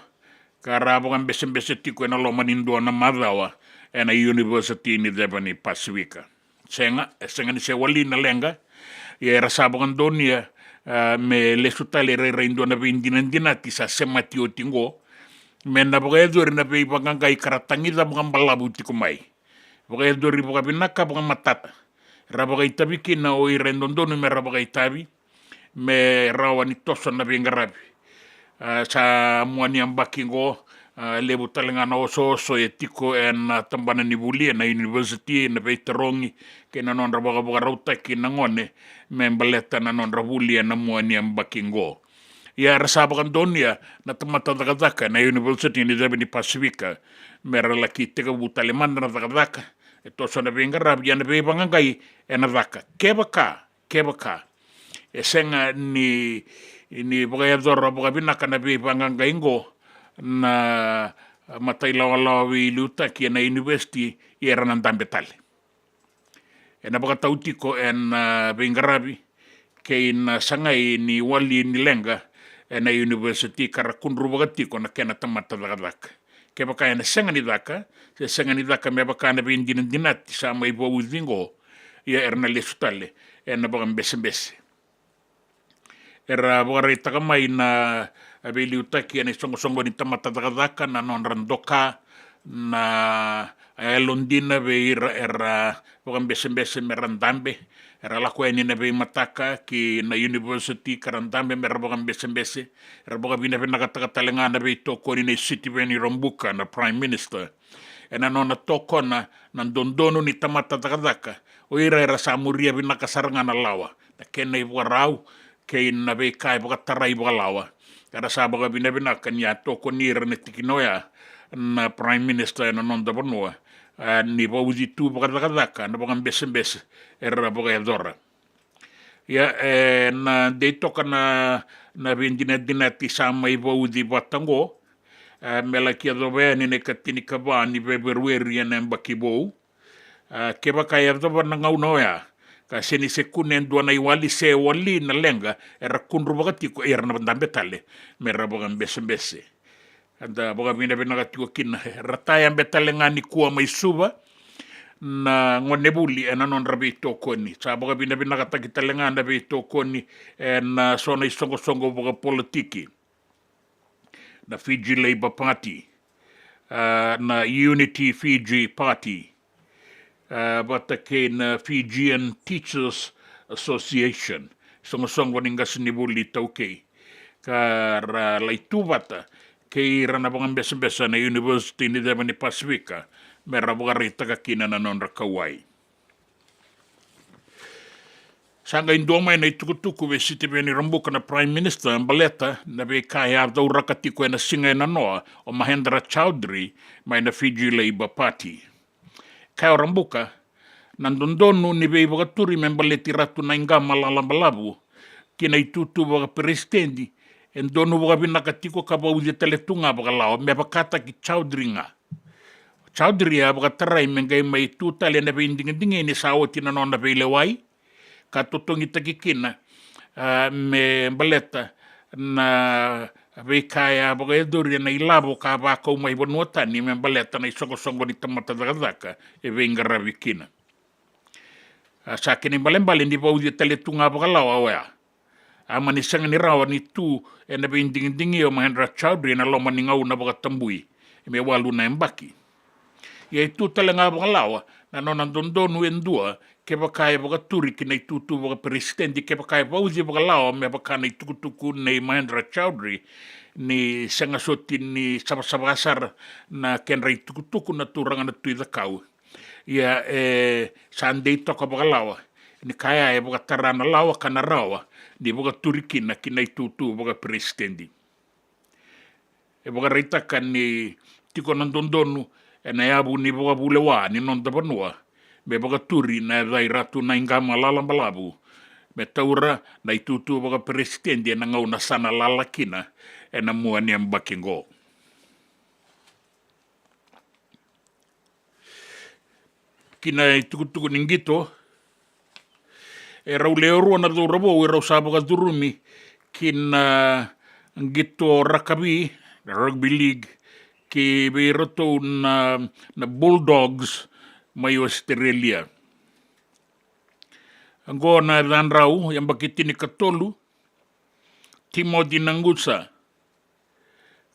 ka ra vakabesebese tiko ena loma ni dua na macawa ena University ni Ceva ni Pasifika. Sega, e sega ni se wali na leqa. Ia era sa vakadonuya, a, me lesu tale e rairai dua na veidinadinati sa semati oti qo, me na vakayacori na veivaqaqai ka ra tagica vakabalavu tiko mai. vakayacori vakavinaka, vakamatata. Ra vakaitavi kina o ira e dodonu me ra vakaitavi, me rawa ni toso na veiqaravi. A, sa mua ni yabaki qo, a, levu tale ga na osooso e tiko ena tabana ni vuli, ena university, na veitarogi kei na nodra vakavakarautaki na gone me baleta na nodra vuli ena mua ni yabaki qo. Ia era sa vakadonuya na tamata cakacaka ena University ni Ceva ni Pasifika me ra laki tekivu tale mada na cakacaka, e toso na veiqaravi, ia na veivaqaqai ena caka. Kevaka, kevaka e sega ni, ni vakayacora vakavinaka na veivaqaqai qo, na matailawalawa veiliutaki ena university, ia era na dabe tale. Ena vakatau tiko ena, a, veiqaravi kei na sagai ni wali ni leqa ena university ka ra kudruvaka tiko na kena tamata cakacaka. Kevaka ena sega ni caka, se sega ni caka me vaka na veidinadinati sa mai vauci qo, ia era na lesu tale ena vakabesebese. Era vakaraitaka mai na veiliutaki ena isoqosoqo ni tamata cakacaka na nodra doka na yalodina vei ira era vakabesebese me ra dabe. Era lako yani na veimataka ki na university ka ra dabe me ra vakabesebese. Era vakavinavinakataka tale ga na veitokoni nei Sitiveni Rabuka, na Prime Minister, ena nona tokona na dodonu ni tamata cakacaka, o ira era sa muria vinaka sara ga na lawa, na kena ivakarau kei na veika e vakatarai vakalawa. Era sa vakavinavinaka ni a tokoni ira na tikina oya na Prime Minister ena noda vanua, a, ni vauci tu vakacakacaka na vakabesebese era vakayacora. Ia, e, na dei toka na, na veidinadinati sa mai vauci vata qo, e, me laki yacova yani na ikatinikava ni Feperueri ena yabaki vou. E, kevaka e yacova na gauna oya ka sega ni se kune e dua na iwali se wali na leqa, era kudruvaka tiko, era na dabe tale me ra vakabesebese. Eda vakavinavinaka tiko kina. Ra tayabe tale ga nikua mai Suva na gonevuli ena nodra veitokoni. Sa vakavinavinakataki tale ga na veitokoni ena so na isoqosoqo vakapolitiki, na Fiji Labour Party, a, na Unity Fiji Party, a, vata kei na Fijian Teachers Association, soqosoqo ni qasenivuli iTaukei, ka ra lai tu vata kei ira na vakabesebese na University ni Ceva ni Pasifika me ra vakaraitaka kina na nodra kauwai. Sa qai dua mai na itukutuku vei Sitiveni Rabuka, na Prime Minister, baleta na veika e a cauraka tiko ena siga e nanoa o Mahendra Chaudhry mai na Fiji Labour Party. Kaya o Rabuka, na dodonu ni veivakaturi me baleti Ratu Naiqama Lalabalavu ki na itutu vakaperesitedi e donu vakavinaka tiko ka vauci tale tu ga vakalawa me vakataki Chaudhry ga. Chaudhry a vakatarai me qai mai tu tale ena veidigidigi ni sa oti na nona veilewai, ka totogitaki kina, a, me baleta na veika e a vakayacori ena ilavo ka vakau mai vanua tani me baleta na isoqosoqo ni tamata cakacaka e veiqaravi kina. A, sa kena ibalebale ni vauci tale tu ga vakalawa oya. A mani sega ni rawa ni tu ena veidigidigi o Mahendra Chaudhry ena loma ni gauna vakatabui me walu na yabaki. Ia e tu tale ga vakalawa na nona dodonu e dua, kevaka e vakaturi ki na itutu vakaperesitedi, kevaka e vauci vakalawa me vaka na itukutuku nei Mahendra Chaudhry, ni sega soti ni savasava sara na kedra itukutuku na turaga na Tui Cakau. Ia, e, sa dei toka vakalawa ni kaya e vakatara na lawa ka na rawa ni vakaturi kina ki na itutu vakaperesitedi. E vakaraitaka ni tiko na dodonu ena yavu ni vakavulewa ni noda vanua me vakaturi na yaca i Ratu Naiqama Lalabalavu, me taura na itutu vakaperesitedi ena gauna sa na lala kina ena mua ni yabaki qo. Ki na itukutuku ni qito, e rau lewe rua na cauravou e rau sa vakacurumi ki na qito rakavi, rugby league, ki vei iratou na, na Bulldogs mai Australia. Qo na yacadrau, yabaki tinikatolu, Timothy Nagusa,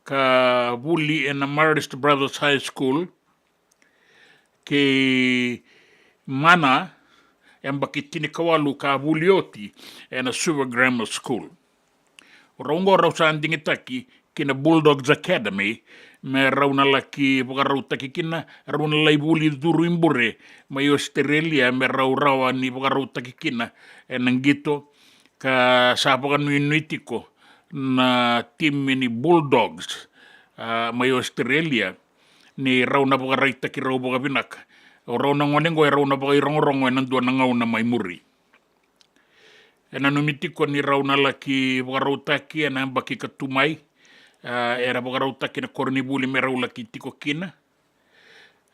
ka vuli ena Marist Brothers High School, kei Mana, yabaki tinikawalu ka vuli oti ena Suva Grammar School. O rau oqo rau sa digitaki ki na Bulldogs Academy me rau na laki vakarautaki kina, rau na lai vuli curu i bure mai Australia me rau rawa ni vakarautaki kina ena qito, ka sa vakanuinui tiko na timi ni Bulldogs, a, mai Australia ni rau na vakaraitaki rau vakavinaka. O rau na gone oqo e rau na vakairogorogo ena dua na gauna mai muri. E nanumi tiko ni rau na laki vakarautaki ena yabaki ka tu mai, a, era vakarautaki na koronivuli me rau laki tiko kina,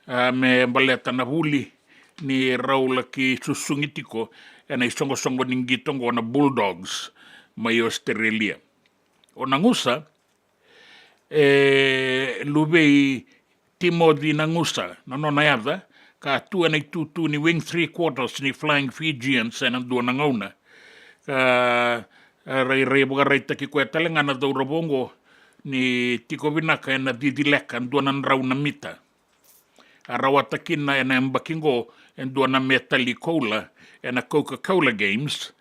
a, me baleta na vuli ni rau laki susugi tiko ena isoqosoqo ni qito oqo na Bulldogs mai Australia. O Nagusa, e luvei Timothy Nagusa na nona yaca, ka tu ena itutu ni wing three quarters ni Flying Fijians ena dua na gauna. Ka, a, rairai vakaraitaki koya tale ga na cauravou oqo ni tiko vinaka ena cici leka dua na drau na mita. A rawata kina ena yabaki oqo e dua na metali koula ena Coca-Cola Games,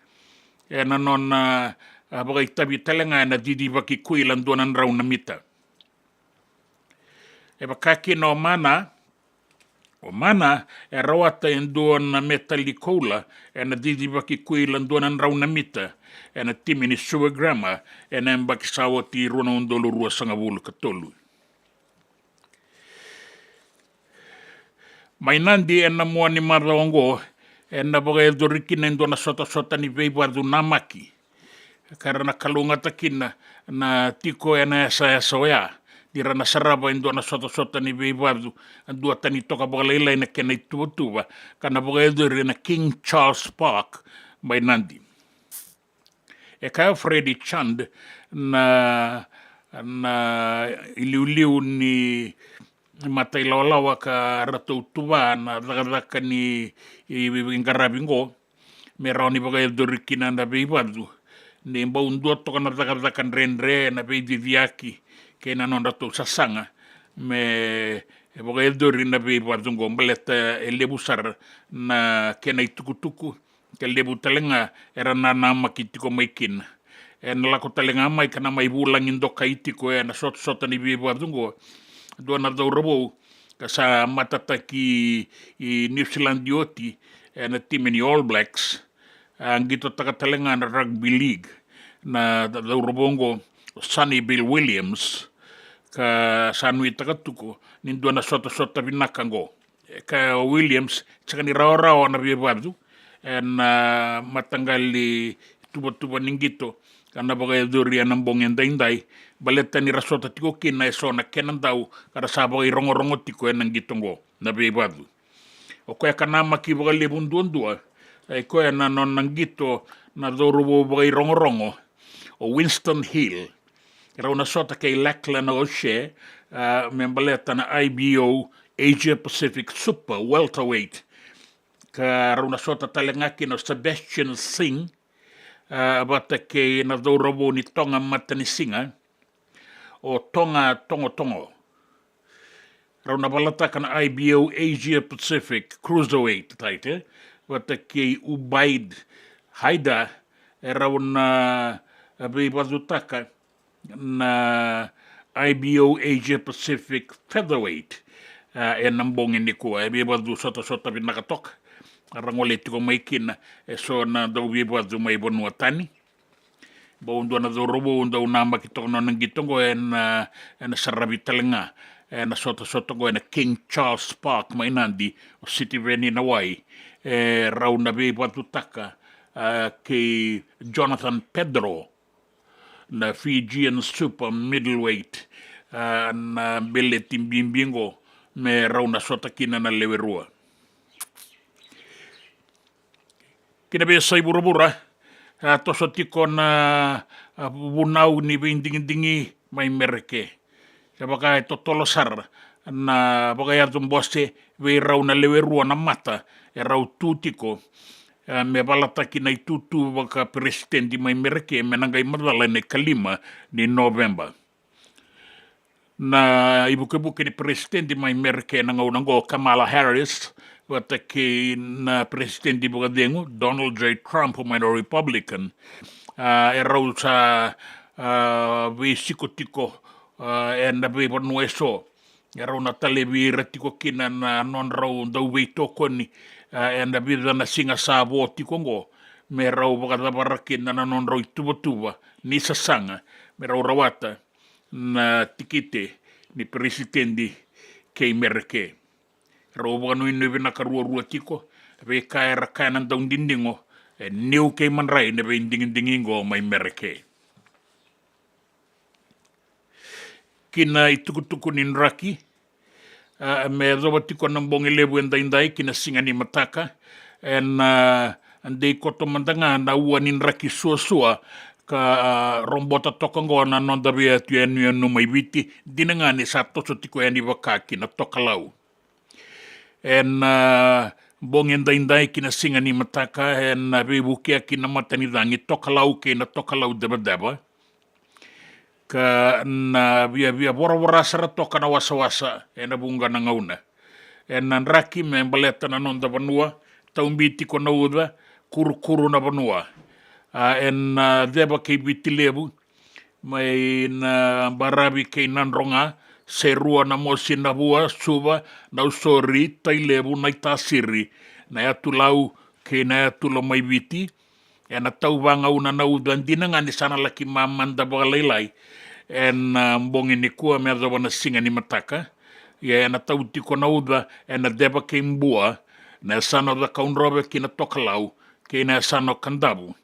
ena nona, a, vakaitavi tale ga ena cicivaki kuila dua na drau na mita. E vaka kina o Mana, o Mana e rawata e dua na metali koula ena cicivaki kuila dua na drau na mita ena timi ni Suva Grammar ena yabaki sa oti, rua na udolu ruasagavulu ka tolu. Mai Nadi ena mua ni macawa oqo ena vakayacori kina e dua na sotasota ni veivacu namaki, ka ra na kalougata kina na tiko ena yasayasa oya ni ra na sarava e dua na sotasota ni veivacu, a, duatani toka vakalailai na kena ituvatuva, ka na vakayacori ena King Charles Park mai Nadi. E kaya o Freddy Chand na, na iliuliu ni matailawalawa ka ratou tuva na cakacaka ni i, i, i qaravi oqo me rawa ni vakayacori kina na veivacu, ni bau dua toka na cakacaka dredre na veiciciyaki kei na nodratou sasaga me vakayacori na veivacu oqo, baleta e levu sara na kena itukutuku, ka levu tale ga era nanamaki tiko mai kina. Ena lako tale ga mai ka na mai vulagi dokai tiko ena sotasota ni veivacu oqo dua na cauravou ka sa matataki i New Zealand oti ena timi ni All Blacks, a qitotaka tale ga na rugby league na cauravou oqo, o Sonny Bill Williams, ka sa nuitaka tiko ni dua na sotasota vinaka oqo. E kaya o Williams, sega ni rawarawa na veivacu ena mataqali tuvatuva ni qito ka na vakayacori ena bogi edaidai, baleta ni ra sota tiko kina eso na kena dau ka ra sa vakairogorogo tiko ena qito oqo na veivacu. O koya ka namaki vakalevu duadua, e koya na nona qito na cauravou vakairogorogo, o Winston Hill. Rau na sota kei Lachlan O'Shea, a, me baleta na I B O Asia Pacific Super Welterweight. Ka rau na sota tale ga kina o Sebastian Singh, a, vata kei na cauravou ni Toga Matanisiga, o Toga Togotogo. Rau na valataka na I B O Asia Pacific Cruiserweight title vata kei Ubaid Haider, e rau na veivacutaka na I B O Asia Pacific Featherweight, a, ena bogi nikua. E veivacu sotasota vinaka toka, ra gole tiko mai kina eso na dauveivacu mai vanua tani. Bau dua na cauravou dau namaki toka na nona qito oqo ena, ena saravi tale ga ena sotasota oqo ena King Charles Park mai Nadi, o Sitiveni na wai, e rau na veivacutaka, a, kei Jonathan Pedro, na Fijian Super Middleweight, a, na beleti bibi oqo me rau na sota kina na lewe rua. Ki na veiyasai vuravura, a, toso tiko na, a, vunau ni veidigidigi mai Mereke. E vaka e totolo sara na vakayaco bose vei rau na lewe rua na mata e rau tu tiko, e, me valataki na itutu vakaperesitedi mai Mereke me na qai macala ena ikalima ni Noveba. Na ivukevuke ni peresitedi mai Merika ena gauna oqo, Kamala Harris, vata kei na peresitedi vakacegu, Donald J Trump, mai na Republican, a, e rau sa, a, veisiko tiko, a, ena veivanua eso. E rau na talevi ira tiko kina na nodrau dau veitokoni, a, ena vica na siga sa vo tiko oqo, me rau vakacavara kina na nodrau ituvatuva ni sasaga me rau rawata na tikite ni peresitedi kei Merika. Rau vakanuinui vinaka ruarua tiko, veika era kaya na daudidigo, e niu kei madrai na veidigidigi oqo mai Merika. Ki na itukutuku ni draki, a, me yacova tiko na bogi levu edaidai ki na siga ni mataka, ena, a, dei koto mada ga na ua ni draki suasua ka, a, robota toka oqo na noda veiyatu yanuyanu mai Viti, dina ga ni sa toso tiko yani vaka ki na tokalau. Ena, a, bogi edaidai ki na siga ni mataka, ena, a, veivukea ki na matanicagi tokalau kei na tokalau devadeva. Ka na viavia voravora sara toka na wasawasa ena vuqa na gauna. Ena draki me baleta na noda vanua, taubi tiko na uca, kurukuru na vanua. A, ena, a, ceva kei Viti Levu, mai na Baravi kei Nadroga, Serua, Namosi, Navua, Suva, Nausori, Tailevu, Naitasiri, na yatu Lau kei na yatu Lomaiviti, ena tau vagauna na uca, dina ga ni sa na laki mamada vakalailai ena, a, bogi nikua me yacova na siga ni mataka. Ia ena tau tiko na uca ena ceva kei Bua, na yasana o Cakaudrove ki na tokalau, kei na yasana o Kadavu.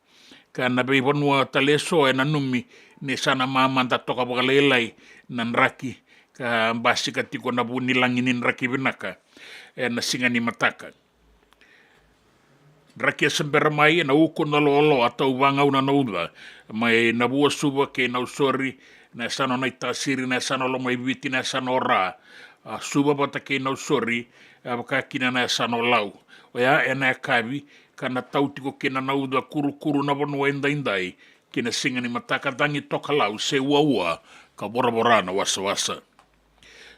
Ka na veivanua tale eso e nanumi ni sa na mamada toka vakalailai na draki, ka basika tiko na vu ni lagi ni draki vinaka ena siga ni mataka. Draki e se bera mai, ena uku na loaloa, tau vagauna na uca, mai Navua, Suva kei Nausori, na yasana o Naitasiri, na yasana o Lomaiviti, na yasana o Ra, a, Suva vata kei Nausori, a, vaka kina na yasana o Lau. Oya ena yakavi, ka na tau tiko kina na uca, kurukuru na vanua edaidai ki na siga ni mataka, cagi tokalau se uaua ka voravora na wasawasa.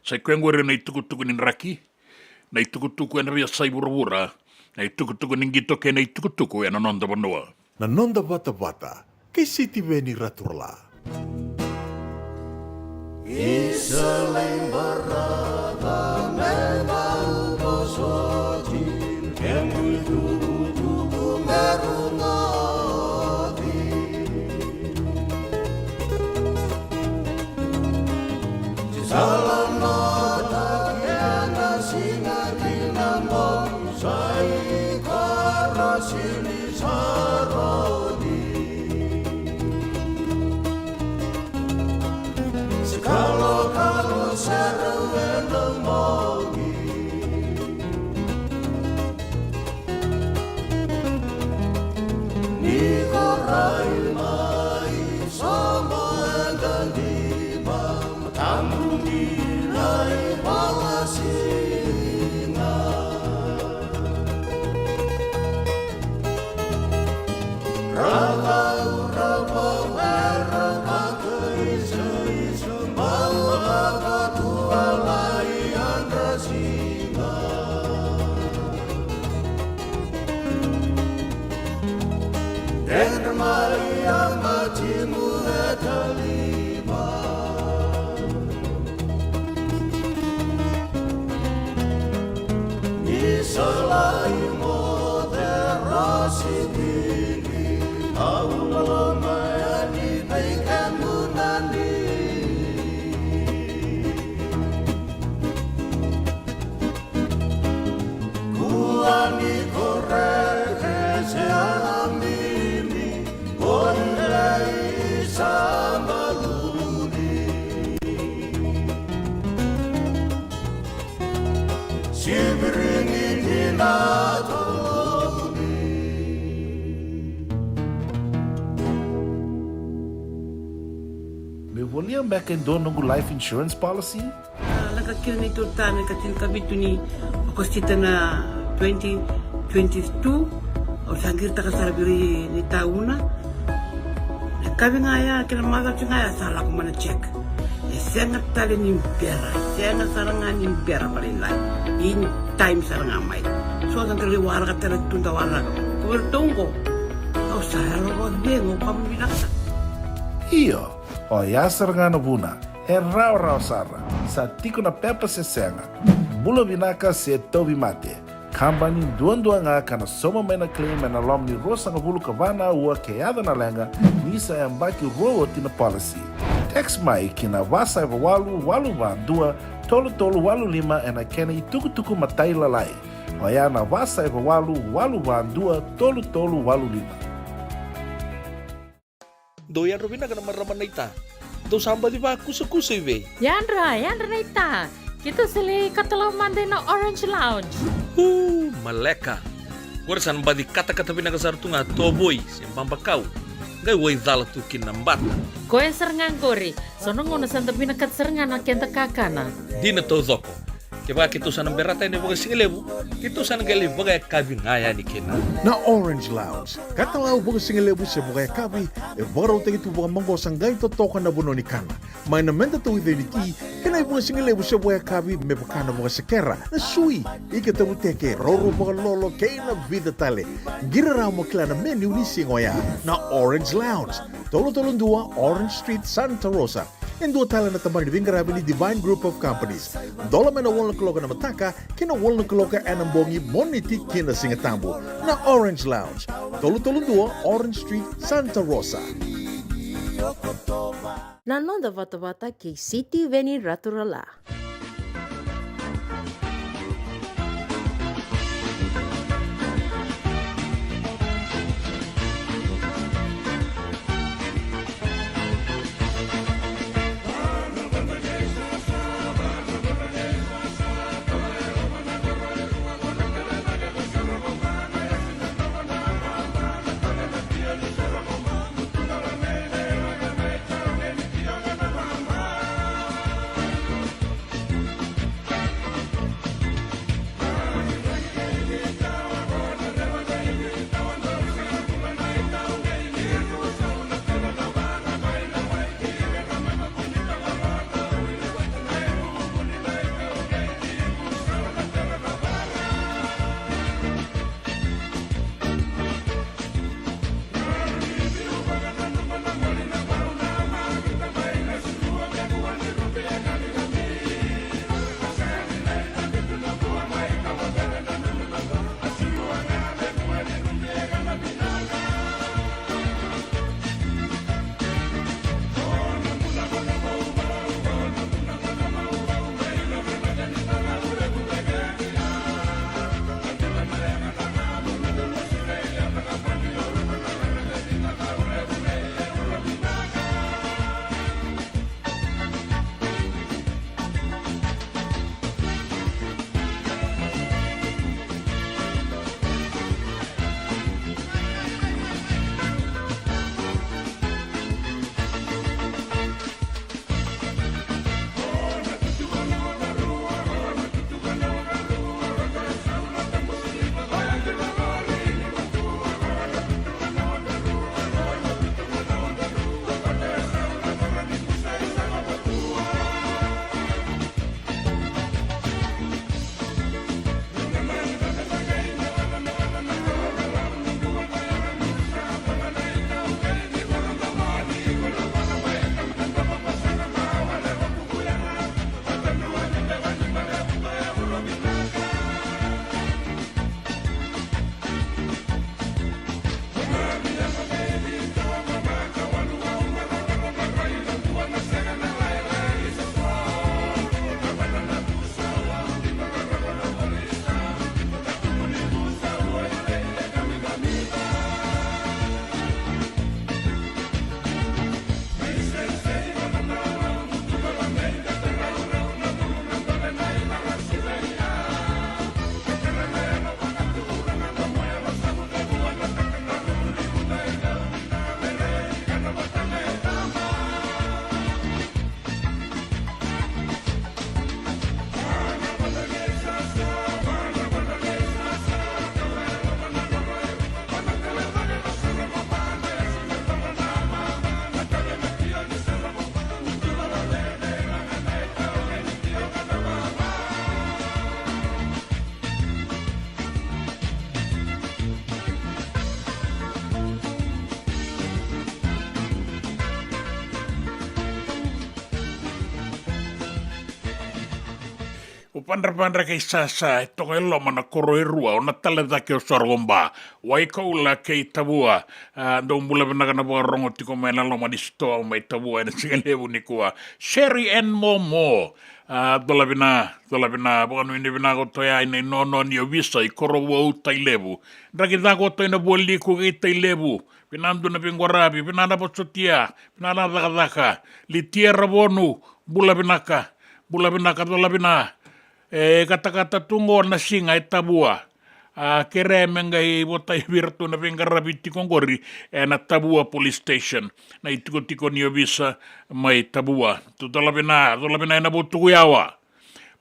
Sa i koya oqori na itukutuku ni draki, na itukutuku ena veiyasai vuravura, na itukutuku ni qito kei na itukutuku ena noda vanua. Na noda vatavata kei Sitiveni Raturala. Isa lai barata me vauvosoti, kequ itukutuku me rogoci. Sa lomata kena siga ki na bogi, sa i koro sili Saroni. Se kalokalo sara ena bogi. Ni ko rai mai sobo e gadima, tabu ni rai vakasiga. Ravau, ravau, e ravaka isa, isa, bau ravaka tu a lai yadra siga. Dredre mai a matimu e talima. Ni sa lai moce rasi vili, au loma yani vei kemuni. Kua ni korere se alamimi, ko i lei sa baluni. Sivirini ni na toluni. Meu volia beka e dua noqu life insurance policy? A, lako kina na neitou ritaya na ika tinikavitu ni Okosita na twenty twenty-two. Au sa qiritaka sara vei ira na itauna. Na yakavi ga ya kei na macawa ga ya sa lako mai na check. E Sega tale ni bera, sega sara ga ni bera vakalailai. In time sara ga mai. So da qai waraka tale tu da waraka. Ko vei ratou oqo. Au sa yalo vakacegu, au kama vinaka sara. Io, oya sara ga na vuna. E rawarawa sara. Sa tiko na pepa se sega. Bula vinaka se tauvimate. Kabani duadua ga ka na sauma mai na claim ena loma ni ruasagavulu ka va na aua ke yaco na leqa, ni sa yabaki rua oti na policy. Text mai ki na va saiva walu walu va dua tolu tolu walu lima ena kena itukutuku matailalai. Oya na va saiva walu walu va dua tolu tolu walu lima. Dou yadra vinaka na marama naita. Dou sa baci vakusakusa i vei? Yadra, yadra naita. Keitou sa lai katalau mada ina Orange Lounge. U, maleka. Qori sa na baci katakata vinaka sara tu ga tovoi se babakau. Qai waicala tu kina na bata. Koya sara ga qori. So na gauna sa da vinakata sara ga na keda kakana. Dina taucoko. Kevaka keitou sa na berata yani vakasigalevu, keitou sa na qai lai vakayakavi ga yani kina. Na Orange Lounge, katalau vakasigalevu se vakayakavi, e vakarautaki tu vakamaqosa qai totoka na vanua ni kana. Mai na meda tauica ni ti, kei na ivakasigalevu se vakayakavi me vaka na vakasekera, na sui, ika tavuteke, raurau vakalolo, kei na vica tale. Qiri rawa mo kila na menu ni siga oya. Na Orange Lounge, tolu tolu dua Orange Street, Santa Rosa. E dua tale na tabana ni veiqaravi ni Divine Group of Companies. Dola mai na walu na kaloko ena mataka ki na walu na kaloko ena bogi, Moniti ki na Sigatabu. Na Orange Lounge, tolu tolu dua Orange Street, Santa Rosa. Na noda vatavata kei Sitiveni Raturala. Vadravadra kei Sasa, e toka e loma na koro e rua, o Natale cake o Sorokoba. Waikaula kei Tavua, a, dou bula vinaka na vakarogo tiko mai na loma ni sitoa mai Tavua ena siga levu nikua. Sherry and Momo, a, cola vina, cola vina, vakanuinui vinaka o toya ina inono ni ovisa i Korovou, Tailevu. Draki cako o toya na Vualiku kei Tailevu. Vinaka dua na veiqaravi, vinaka na vosotia, vinaka na cakacaka. Litia Ravonu, bula vinaka, bula vinaka, cola vina. E katakata tu qo na siga e Tavua. A, kerea me qai votai vei iratou na veiqaravi tiko qori ena Tavua Police Station, na itikotiko ni ovisa mai Tavua. Tu cola vina, cola vina ena Vutuku yawa.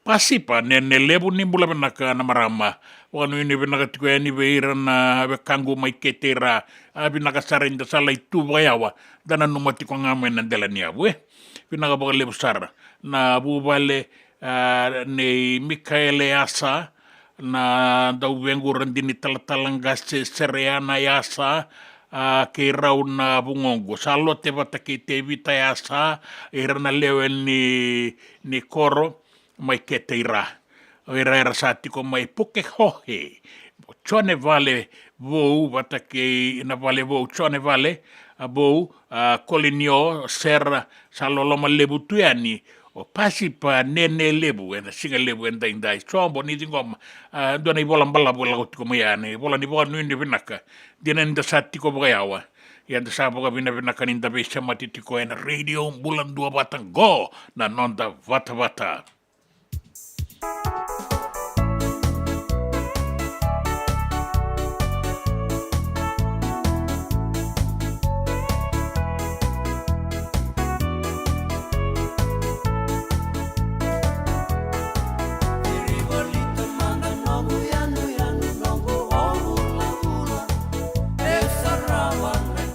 Pasipa Nene Levu, ni bula vinaka na marama. Vakanuinui vinaka tiko yani vei ira na wekaqu mai Keteira. A, vinaka sara, eda sa lai tu vakayawa, da nanuma tiko ga mai na dela ni yavu, e. Vinaka vakalevu sara. Na vuvale, a, nei Mikaele Yasa, na dauvequ Radini Talatala Qase Sereana Yasa, a, kei rau na vugoqu. Sa Lote vata kei Tevita Yasa, ira na lewe ni, ni koro mai Keteira. O ira era sa tiko mai Pukehohe. Jone Vale Vou vata kei na Vale Vou, Jone Vale, a, Vou, a, Kolinio, Sera, sa loloma levu tu yani o Pasipa Nene Levu ena siga levu edaidai. Sobo ni ciqoma, a, dua na ivola balavu e lako tiko mai ya, na ivola ni vakanuinui vinaka. Dina ni da sa tiko vakayawa, ia da sa vakavinavinaka ni da veisemati tiko ena Radio Bula Duavata qo, na noda vatavata.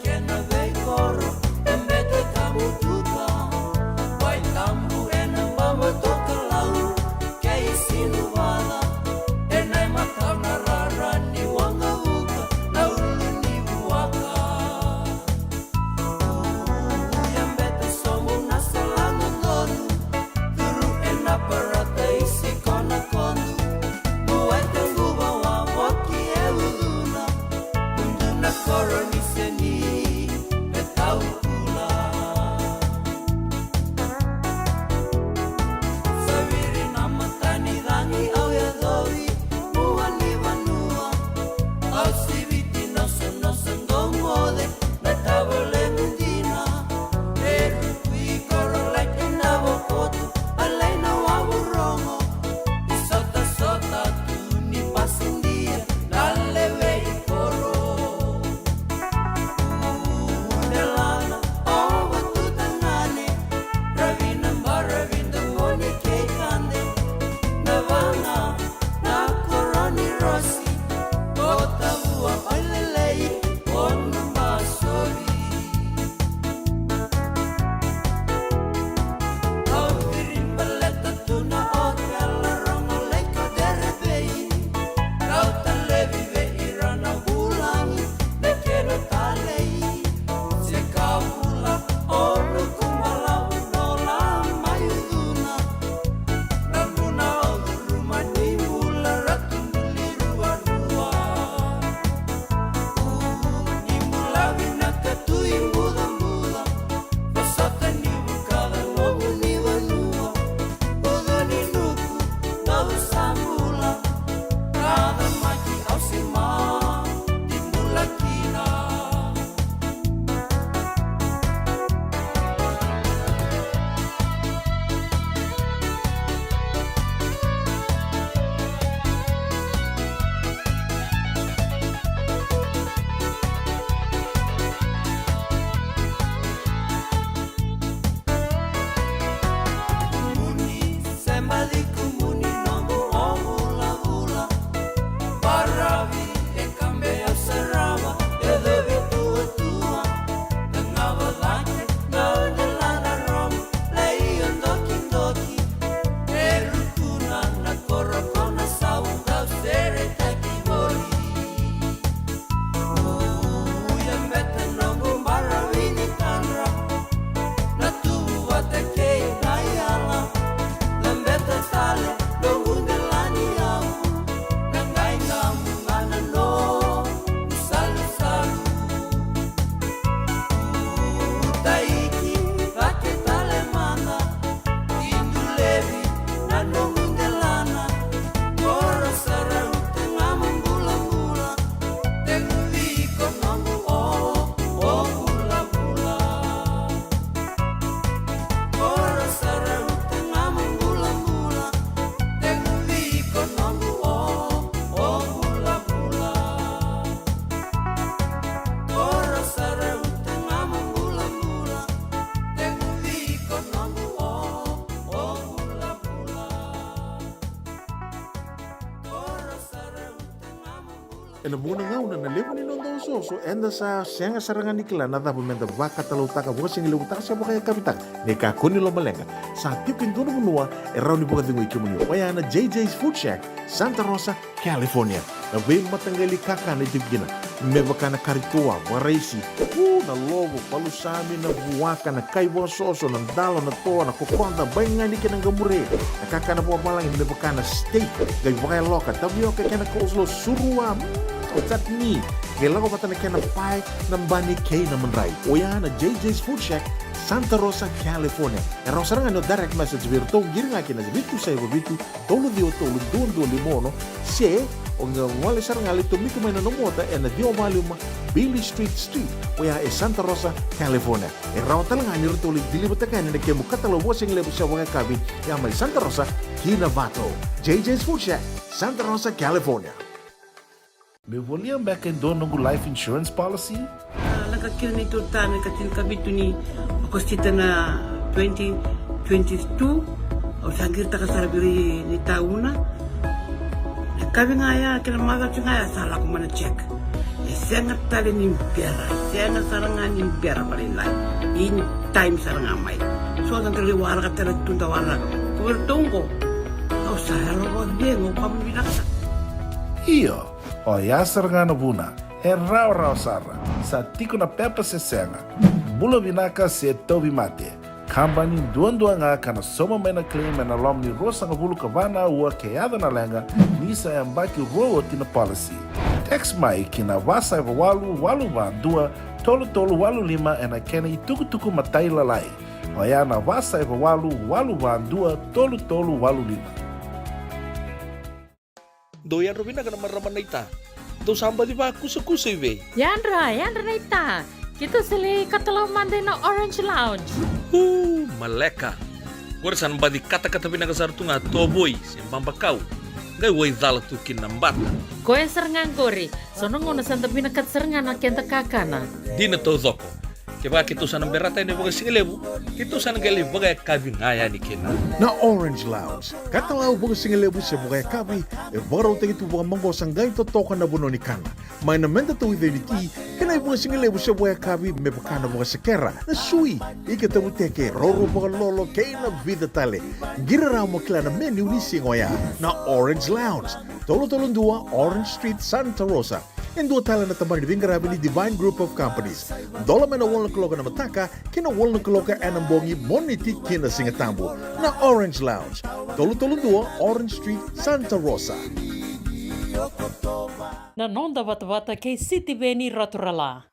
Kena veikoro, e bete tabu tuka, wai tabu ena mama toka. Ena vuqa na gauna na levu ni noda osooso, eda sa sega sara ga ni kila na cava meda vakatalautaka, vakasigalevu taka se vakayakavi taka. Ni kakua ni lomaleqa, sa tiko e dua na vanua e rawa ni vakacegui kemuni, oya na J J's Food Shack, Santa Rosa, California. Na veimataqali kakana e tiko kina, me vaka na kari toa, vakaraisi, u, na lovo, palusami, na vuaka, na kai vakasoso, na dalo, na toa, na kokoda, baigani kei na qamure, na kakana vakavalagi me vaka na steak, qai vakayaloka, tavioka kei na coleslaw, surua, mm, chutney, qai lako vata na kena pae, na bani kei na madrai. Oya na J J's Food Shack, Santa Rosa, California. E rawa sara ga ni o direct message vei iratou, qiri ga kina vitu saiva vitu, tolu ciwa tolu, dua dua lima ono, se o qai gole sara ga, lai tomika mai na nomu ota ena ciwa walu lima Beale Street Suite, oya e Santa Rosa, California. E rawa tale ga ni ratou lai deliver-taka yani na kemu katalau vakasigalevu se vakayakavi, ya mai Santa Rosa ki Novato. J J's Food Shack, Santa Rosa, California. Meu volia beka e dua noqu life insurance policy? A, lako kina neitou tane ka tinikavitu ni Okosita na twenty twenty-two. Au sa qiritaka sara vei ira ni tauna. Na kavi ga ya kei na macawa ga ya sa lako mai na check. E sega tale ni bera, e sega sara ga ni bera vakalailai. In time sara ga mai. So da qai waraka tale tu da waraka. Ko vei ratou oqo. Au sa yalo vakacegu, au vakavinavinaka sara. Io. Oya sara ga na vuna, e rawarawa sara, sa tiko na pepa se sega, bula vinaka se tauvimate. Kabani duadua ga ka na sauma mai na claim ena loma ni ruasagavulu ka va na aua ke yaco na leqa, ni sa yabaki rua oti na policy. Text mai ki na va saiva walu, walu va dua, tolu tolu walu lima ena kena itukutuku matailalai. Oya na va saiva walu, walu va dua, tolu tolu walu lima. Dou yadra vinaka na marama naita. Dou sa baci vakusakusa i vei? Yadra, yadra naita. Keitou sa lai katalau mada ina Orange Lounge. Uu, maleka. Qori sa na baci katakata vinaka sara tu ga tovoi se babakau. Qai waicala tu kina na bata. Koya sara ga qori. So na gauna sa da vinakata sara ga na keda kakana. Dina taucoko. Kevaka keitou sa na berata yani vakasigalevu, keitou sa na qai lai vakayakavi ga yani kina. Na Orange Lounge, katalau vakasigalevu se vakayakavi, e vakarautaki tu vakamaqosa qai totoka na vanua ni kana. Mai na meda tauica ni ti, kei na ivakasigalevu se vakayakavi me vaka na vakasekera, na sui, ika tavuteke, roro vakalolo, kei na vica tale. Qiri rawa mo kila na menu ni siga oya. Na Orange Lounge, tolu tolu dua Orange Street, Santa Rosa. E dua tale na tabana ni veiqaravi ni Divine Group of Companies. Dola mai na walu na kaloko ena mataka ki na walu na kaloko ena bogi, Moniti ki na Sigatabu. Na Orange Lounge, tolu tolu dua Orange Street, Santa Rosa. Na noda vatavata kei Sitiveni Raturala.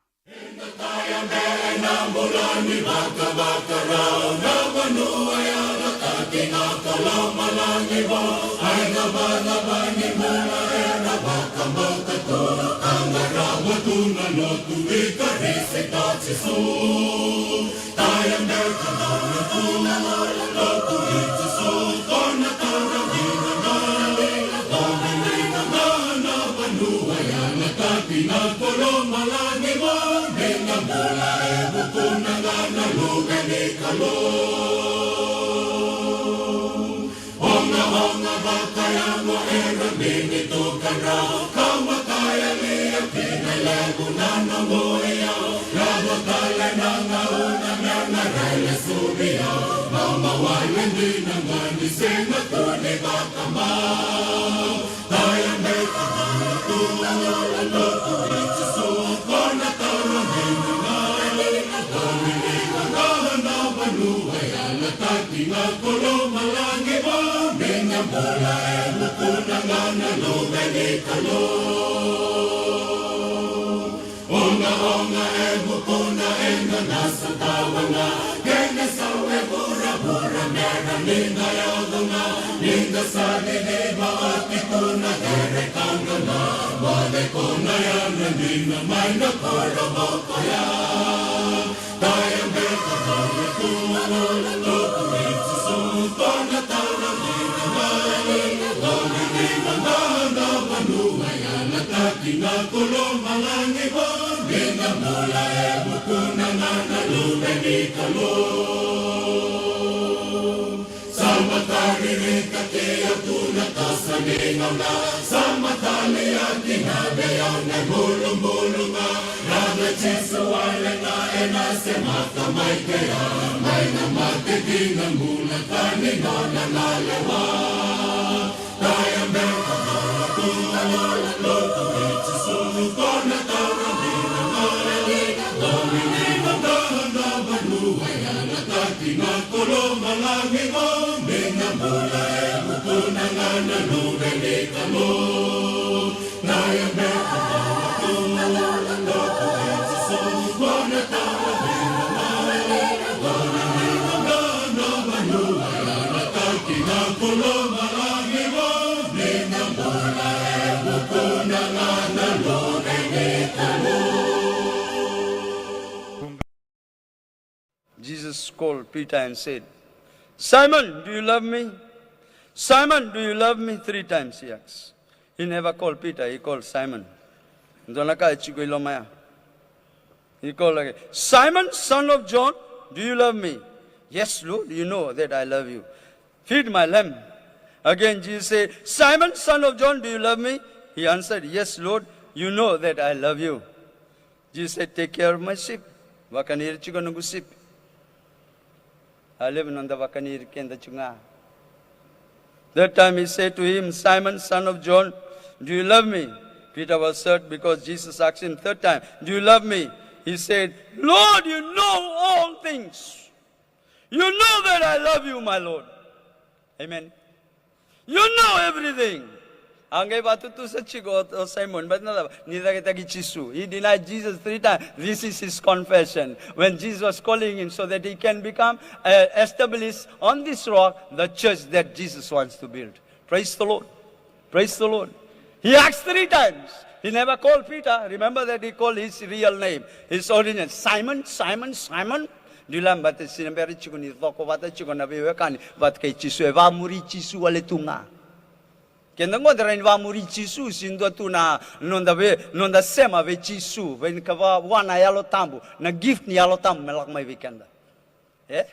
Taririka ki au tu na toso ni gauna. Sa mataliaki na vei au na ibulubulu ga. Rawa na Jisu wale ga ena semata mai kea. Mai na mate ki na bula tani nona na lewa. Taya beka na tu na lotu i Jisu. Ko na taura ni na marali. Ko ni ni na vanua ya na taki na kolo malagi. Ko ni na bula e vuku na ga na luve ni Kalou. Jesus called Peter and said, "Simon, do you love me?" "Simon, do you love me?" Three times he asked. He never called Peter, he called Simon. Dua na ka e tiko i loma ya. He called again, "Simon, son of John, do you love me?" "Yes, Lord, you know that I love you. Feed my lamb." Again, Jesus said, "Simon, son of John, do you love me?" He answered, "Yes, Lord, you know that I love you." Jesus said, "Take care of my sheep." Vakani ira tiko noqu sipi. A levu noda vakani ira keda tiko ga. That time he said to him, "Simon, son of John, do you love me?" Peter was hurt because Jesus asked him third time, "Do you love me?" He said, "Lord, you know all things. You know that I love you, my Lord." Amen. You know everything. A qai vakatutusa tiko o, o Simon, but na cava, ni cakitaki Jisu. He denied Jesus three times. This is his confession. When Jesus was calling him so that he can become, uh, established on this rock, the church that Jesus wants to build. Praise the Lord. Praise the Lord. He asked three times. He never called Peter. Remember that he called his real name, his original, "Simon, Simon, Simon." Dou lembata, se ni bera tiko ni coko vata tiko na veiwekani vata kei Jisu, e vakamuri Jisu wale tu ga. Keda qo da rawa ni vakamuri Jisu, se dua tu na noda vei, noda sema vei Jisu, vei ni ka va, vua na Yalo Tabu, na gift ni Yalo Tabu me lako mai vei keda. E?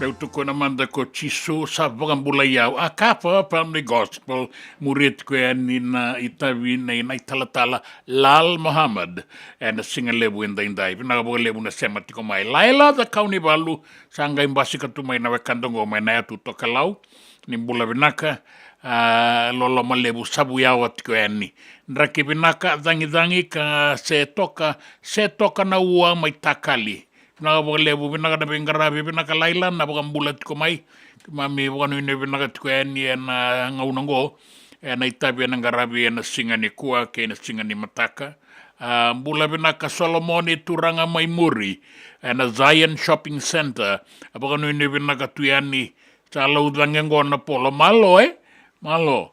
Dau tukuna mada ko Jisu sa vakabulai au. A Kafa Family Gospel, muria tiko yani na itavi nei na italatala Lal Muhammad ena siga levu edaidai. Vinaka vakalevu na sema tiko mai. Laila Cakaunivalu, sa qai basika tu mai na wekada oqo mai na yatu tokalau. Ni bula vinaka, a, loloma levu, sa vu yawa tiko yani. Draki vinaka, cagicagi ka se toka, se toka na ua mai Takali. Vinaka vakalevu, vinaka na veiqaravi, vinaka Laila na vakabula tiko mai. Keimami vakanuinui vinaka tiko yani ena gauna oqo, ena itavi ena qaravi ena siga nikua kei na siga nimataka. A, bula vinaka Solomoni Turaga mai muri, ena Zion Shopping Centre. A vakanuinui vinaka tu yani, sa laucage oqo na polo. Malo, e? Malo.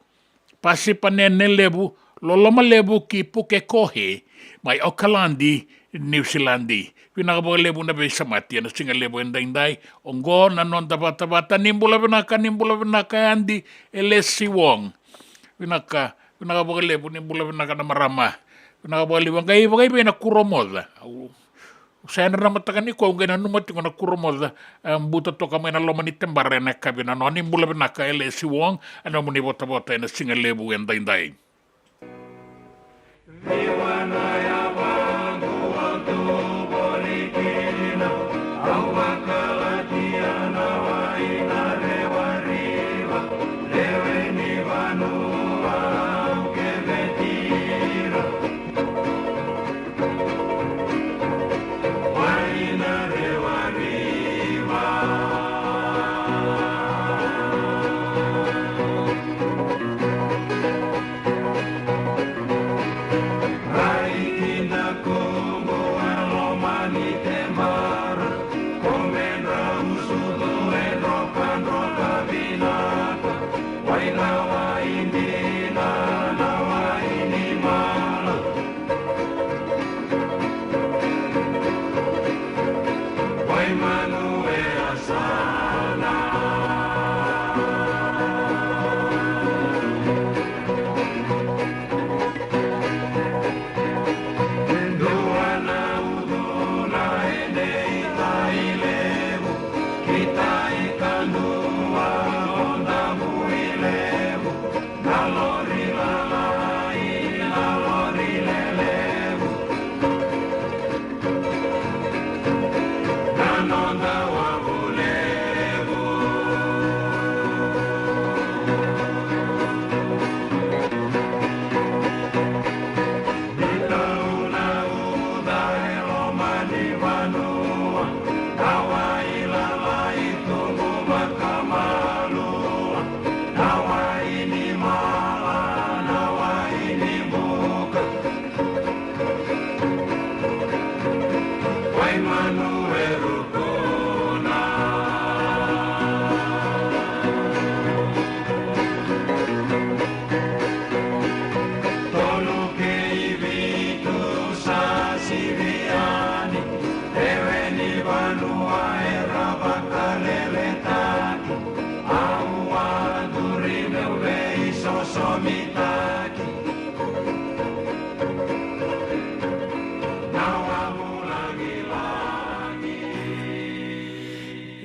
Pasipa Nene Levu, loloma levu ki Pukekohe, mai Okaladi, Niusiladi. Vinaka vakalevu na veisamati ena siga levu edaidai. Oqo na noda vatavata, ni bula vinaka, ni bula vinaka Adi Elesi Wong. Vinaka, vinaka vakalevu, ni bula vinaka na marama. Vinaka vakalevu, qai vakaivei na kuromoca. Au Sa yadra na mataka nikua au qai nanuma tiko na kuromoca, e, buta toka mai na loma ni tebara ena yakavi nanoa. Ni bula vinaka Elesi Wong, ena nomuni votavota ena siga levu edaidai.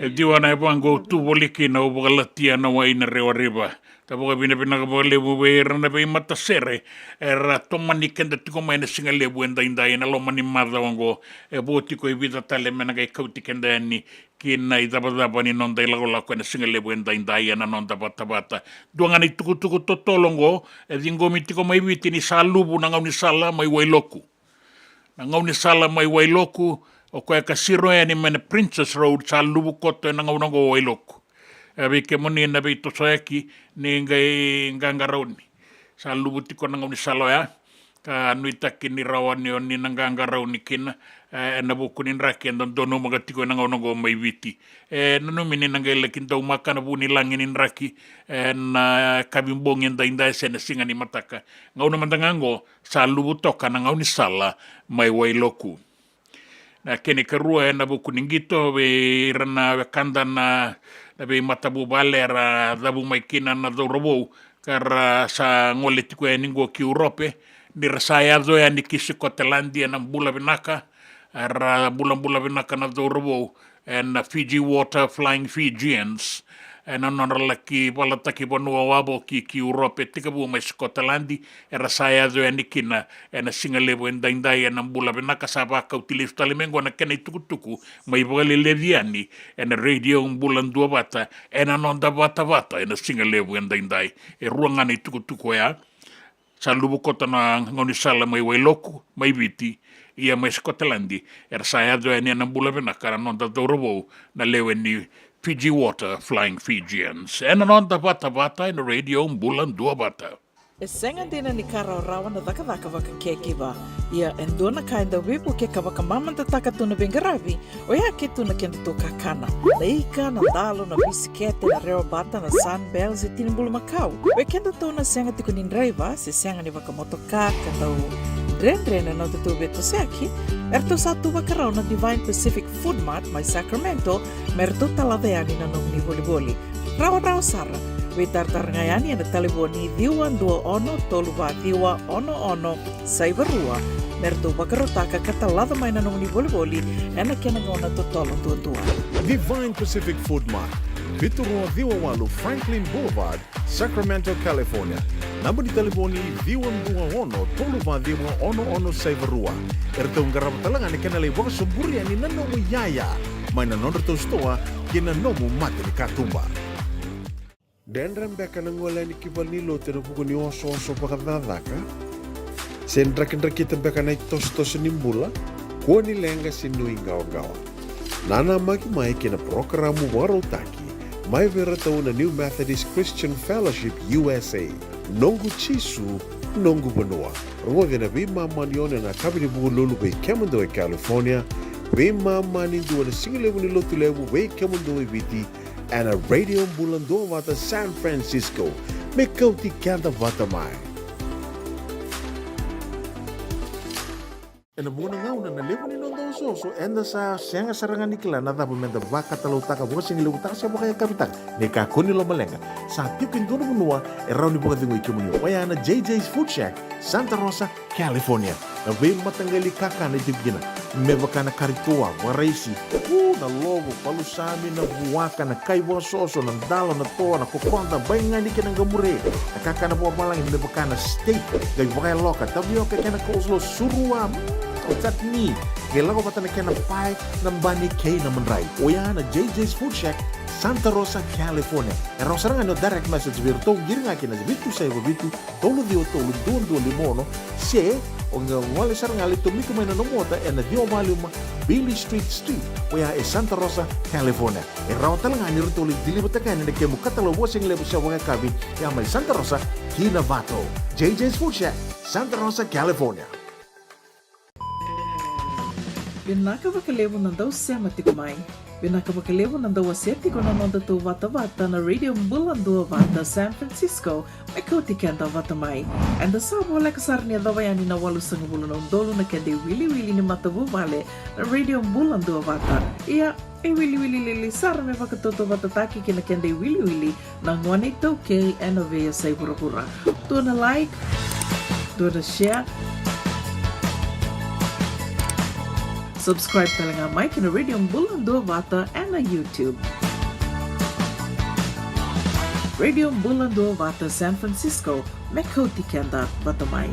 E diwa na yavaqu au tu voli kina, au vakalatia na wai na rewariva. Da vakavinavinaka vakalevu vei ira na veimatasere era tomani keda tiko mai na siga levu edaidai ena loma ni macawa oqo. E vo tiko e vica tale me na qai kauti keda yani ki na icavacava ni noda ilakolako ena siga levu edaidai ena noda vatavata. Dua ga na itukutuku totolo oqo e ciqomi tiko mai Viti ni sa luvu na gaunisala mai Wailoku. Na gaunisala mai Wailoku, o koya ka siro yani mai na Princes Road, sa luvu koto ena gauna oqo o Wailoku. E vei kemuni na veitosoyaki ni qai qaqarauni, sa luvu tiko na gaunisala oya. Ka nuitaki ni rawa ni o ni na qaqarauni kina, e, ena vuku ni draki e dodonu maka tiko ena gauna oqo mai Viti. E nanumi ni na qai laki daumaka na vu ni lagi ni draki ena yakavi bogi edaidai se na siga nimataka. Gauna mada ga oqo sa luvu toka na gaunisala mai Wailoku. Na kena ikarua ena vuku ni qito vei ira na wekada na, na veimatavuvale era cavu mai kina na cauravou, ka ra sa gole tiko yani qo ki Urope, ni ra sa yaco yani ki Sikoteladi ena bula vinaka, era bulabula vinaka na cauravou, ena Fiji Water Flying Fijians, ena nodra laki valataki vanua wavoki ki Urope, tekivu mai Sikoteladi, era sa yaco yani kina ena sigalevu edaidai. Ena bula vinaka, sa vakauti lesu tale mai qo na kena itukutuku mai vakaleleci yani ena Radio Bula Duavata, ena noda vatavata ena sigalevu edaidai. E rua ga na itukutuku oya. Sa luvu koto na gaunisala mai Wailoku, mai Viti, ia mai Sikoteladi, era sa yaco yani ena bula vinaka na noda cauravou na lewe ni Fiji Water Flying Fijians. Ena noda vatavata ena Radio Bula Duavata. E sega dina ni ka rawarawa na cakacaka vaka-caregiver. Ia e dua na ka e dau veivuke ka vakamamadataka tu na veiqaravi, oya ke tu na kedatou kakana. Na ika, na dalo, na bisikete, na rewabata, na Sunbells, e tini bulumakau. Vei kedatou na sega tiko ni draiva se sega ni vakamotoka ka dau dredre na nodatou veitosoyaki, eratou sa tu vakarau na Divine Pacific Food Mart mai Sacramento me ratou talaca yani na nomuni volivoli. Rawarawa sara. Veitaratara ga yani ena talevoni ciwa dua ono tolu va ciwa ono ono saiva rua me ratou vakarautaka ka talaca mai na nomuni volivoli ena kena gauna totolo duadua. Divine Pacific Food Mart, vitu rua ciwa walu Franklin Boulevard, Sacramento, California. Naba ni talevoni ciwa dua ono tolu va ciwa ono ono saiva rua. Eratou qarava tale ga na kena lai vakasoburi yani na nomu iyaya mai na nodratou sitoa kei na nomu mata ni katuba. Dredre beka na gole yani ki valenilotu ena vuku ni osooso vakacakacaka? Se drakidrakita beka na itosotoso ni bula? Kua ni leqa se nuiqawaqawa. Nanamaki mai kei na parokaramu vakarautaki mai vei iratou na New Methodist Christian Fellowship U S A. Noqu Jisu, noqu vanua. Rogoci ena veimama ni ono ena yakavi ni Vukelulu vei kemudou e California, veimama ni dua ena sigalevu ni Lotulevu vei kemudou e Viti, ena Radio Bula Duavata San Francisco, me kauti keda vata mai. Ena vuqa na gauna na levu ni noda osooso, eda sa sega sara ga ni kila na cava meda vakatalautaka, vakasigalevu taka se vakayakavi taka. Ni kakua ni lomaleqa, sa tiko e dua na vanua e rawa ni vakacegui kemuni. Oya na J J's Food Shack, Santa Rosa, California. Na veimataqali kakana e tiko kina, me vaka na kari toa, vakaraisi, u, na lovo, palusami, na vuaka, na kai vakasoso, na dalo, na toa, na kokoda, baigani kei na qamure. Na kakana vakavalagi me vaka na steak, qai vakayaloka, tavioka kei na coleslaw, surua, mm, o chutney. Qai lako vata na kena pae, na bani kei na madrai. Oya na J J's Food Shack, Santa Rosa, California. E rawa sara ga ni o direct message vei iratou, qiri ga kina vitu saiva vitu, tolu ciwa tolu dua dua lima ono, se o qai gole sara ga lai tomika mai na nomu ota ena ciwa va lima Beale Street Suite, oya e Santa Rosa, California. E rawa tale ga ni ratou lai deliver-taka yani na kemu katalau vakasigalevu se vakayakavi, ya mai Santa Rosa ki Novato. J J's Food Shack, Santa Rosa, California. Vinaka vakalevu na dau sema tiko mai. Vinaka vakalevu na dau wasea tiko na nodatou vatavata na Radio Bula Duavata San Francisco, me kauti keda vata mai. Eda sa voleka sara ni yacova yani na walusagavulu na udolu na keda iwiliwili ni matavuvale na Radio Bula Duavata. Ia, e wiliwili lili sara me vakatautauvatataki kei na keda iwiliwili na gone iTaukei ena veiyasai vuravura. Dua na like, dua na share, subscribe tale ga mai ki na Radio Bula Duavata ena YouTube. Radio Bula Duavata San Francisco, me kauti keda vata mai.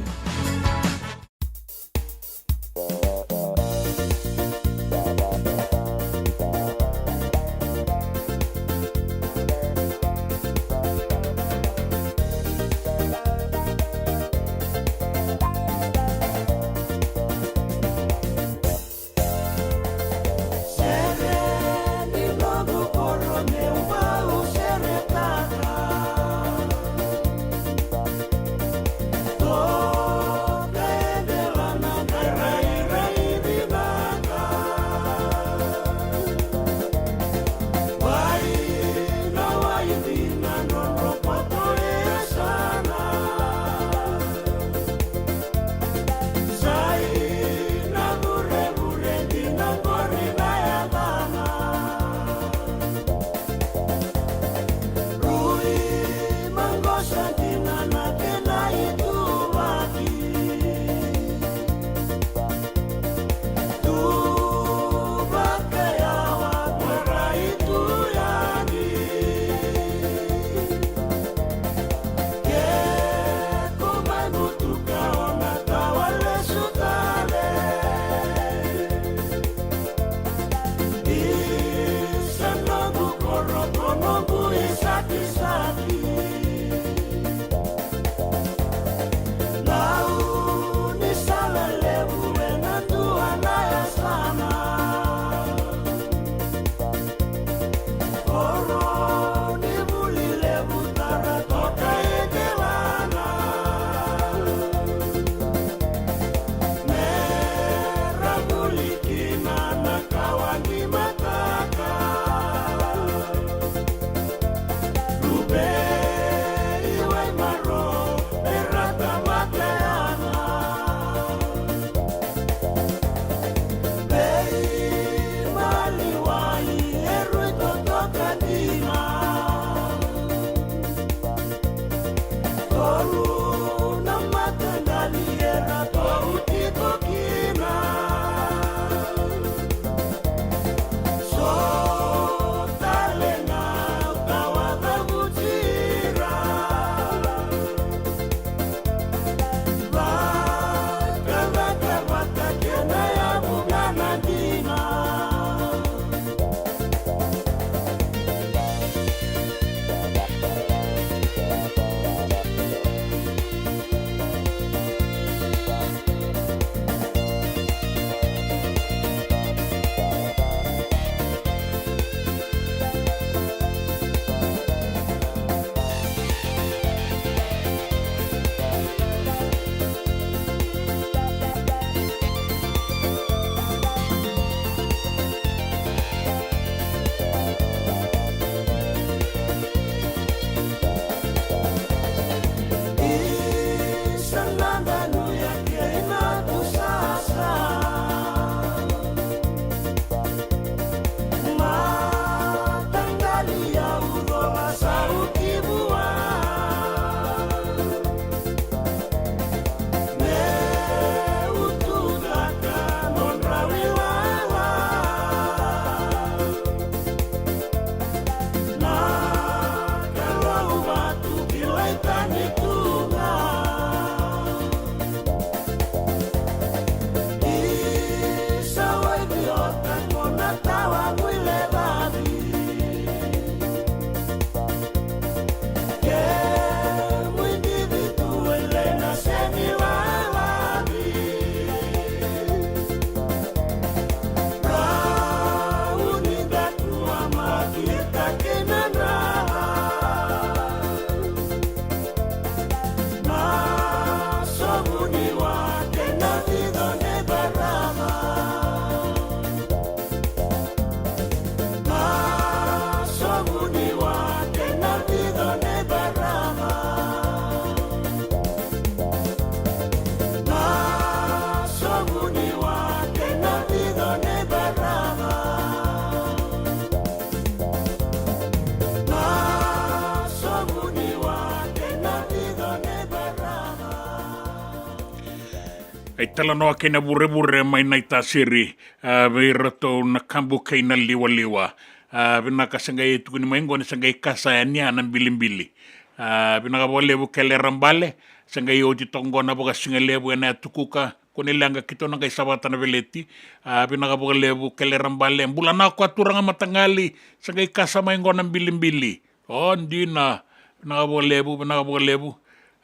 Italanoa kei na vurevure mai Naitasiri, a, vei iratou na kabu kei na liwaliwa. A, vinaka, sa qai tukuni mai qo ni sa qai kasa yani a na bilibili. A, vinaka vakalevu Kelera Bale, sa qai oti toka qo na vakasigalevu ena yatu Kuka, kua ni leqa keitou na qai savata na veleti. A, vinaka vakalevu Kelera Bale, bula vinaka turaga mataqali, sa qai kasa mai qo na bilibili. O, dina, vinaka vakalevu, vinaka vakalevu.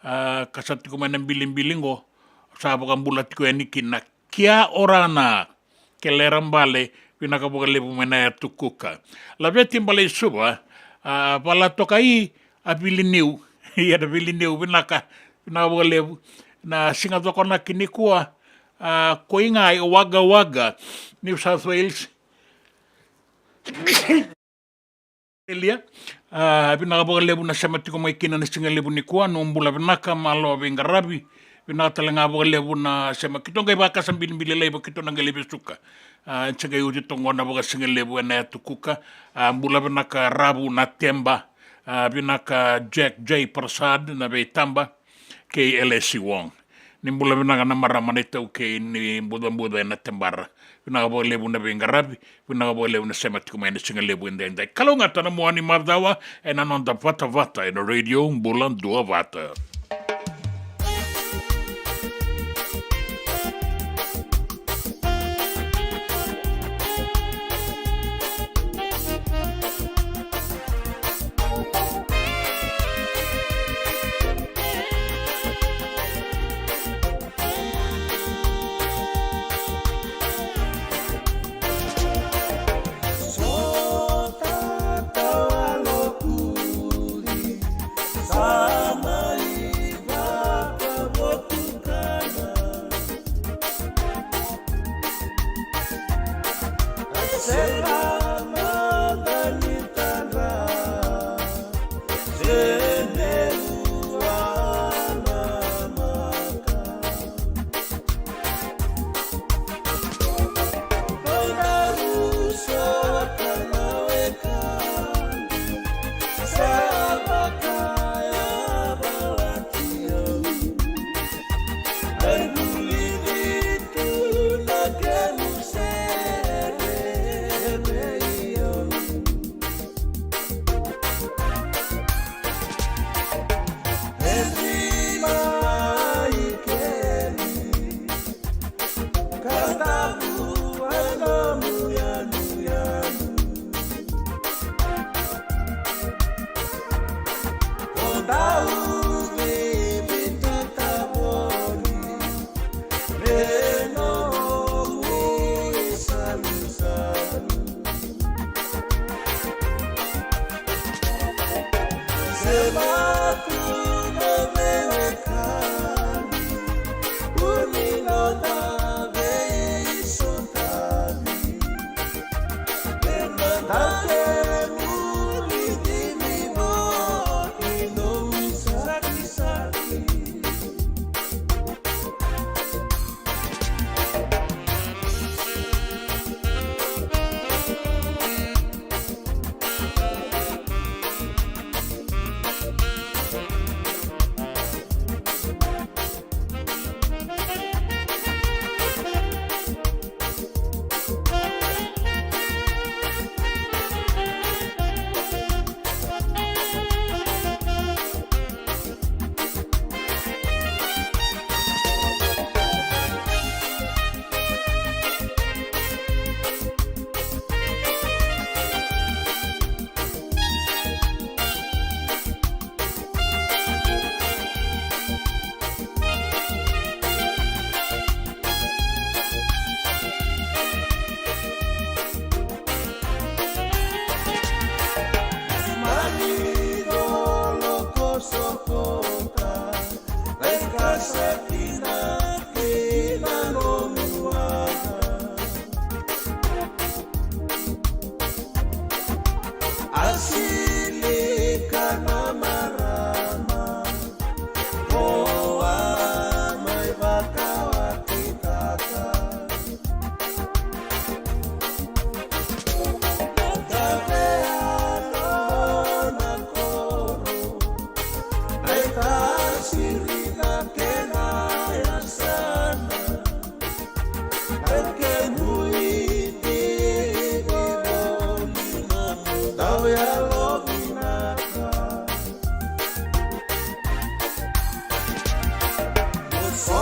A, ka sa tiko mai na bilibili qo, sa vakabula tiko yani kina. Kia orana, Kelera Bale, vinaka vakalevu mai na yatu Kuka. Laveti Baleisuva, a, vala toka i, a Viliniu, ia na Viliniu, vinaka, vinaka vakalevu. Na siga Cokonaki nikua, a, koi ga i Wagga Wagga, New South Wales. Elia, a, vinaka vakalevu na sema tiko mai kina na sigalevu nikua, no bula vinaka, malo veiqaravi, vinaka tale ga vakalevu na sema, keitou qai vakasa bilibili laiva keitou na qai lai vesuka. A, sa qai oti toka qo na vakasigalevu ena yatu Kuka, a, bula vinaka Ravu na Teba, a, vinaka Jack J Prasad na veitaba, kei L S C Wong. Ni bula vinaka na marama na itaukei ni bucabuca ena Tebara. Vinaka vakalevu na veiqaravi, vinaka vakalevu na sema tiko mai na sigalevu edaidai. Kalougata na mua ni macawa ena noda vatavata ena Radio Bula Duavata.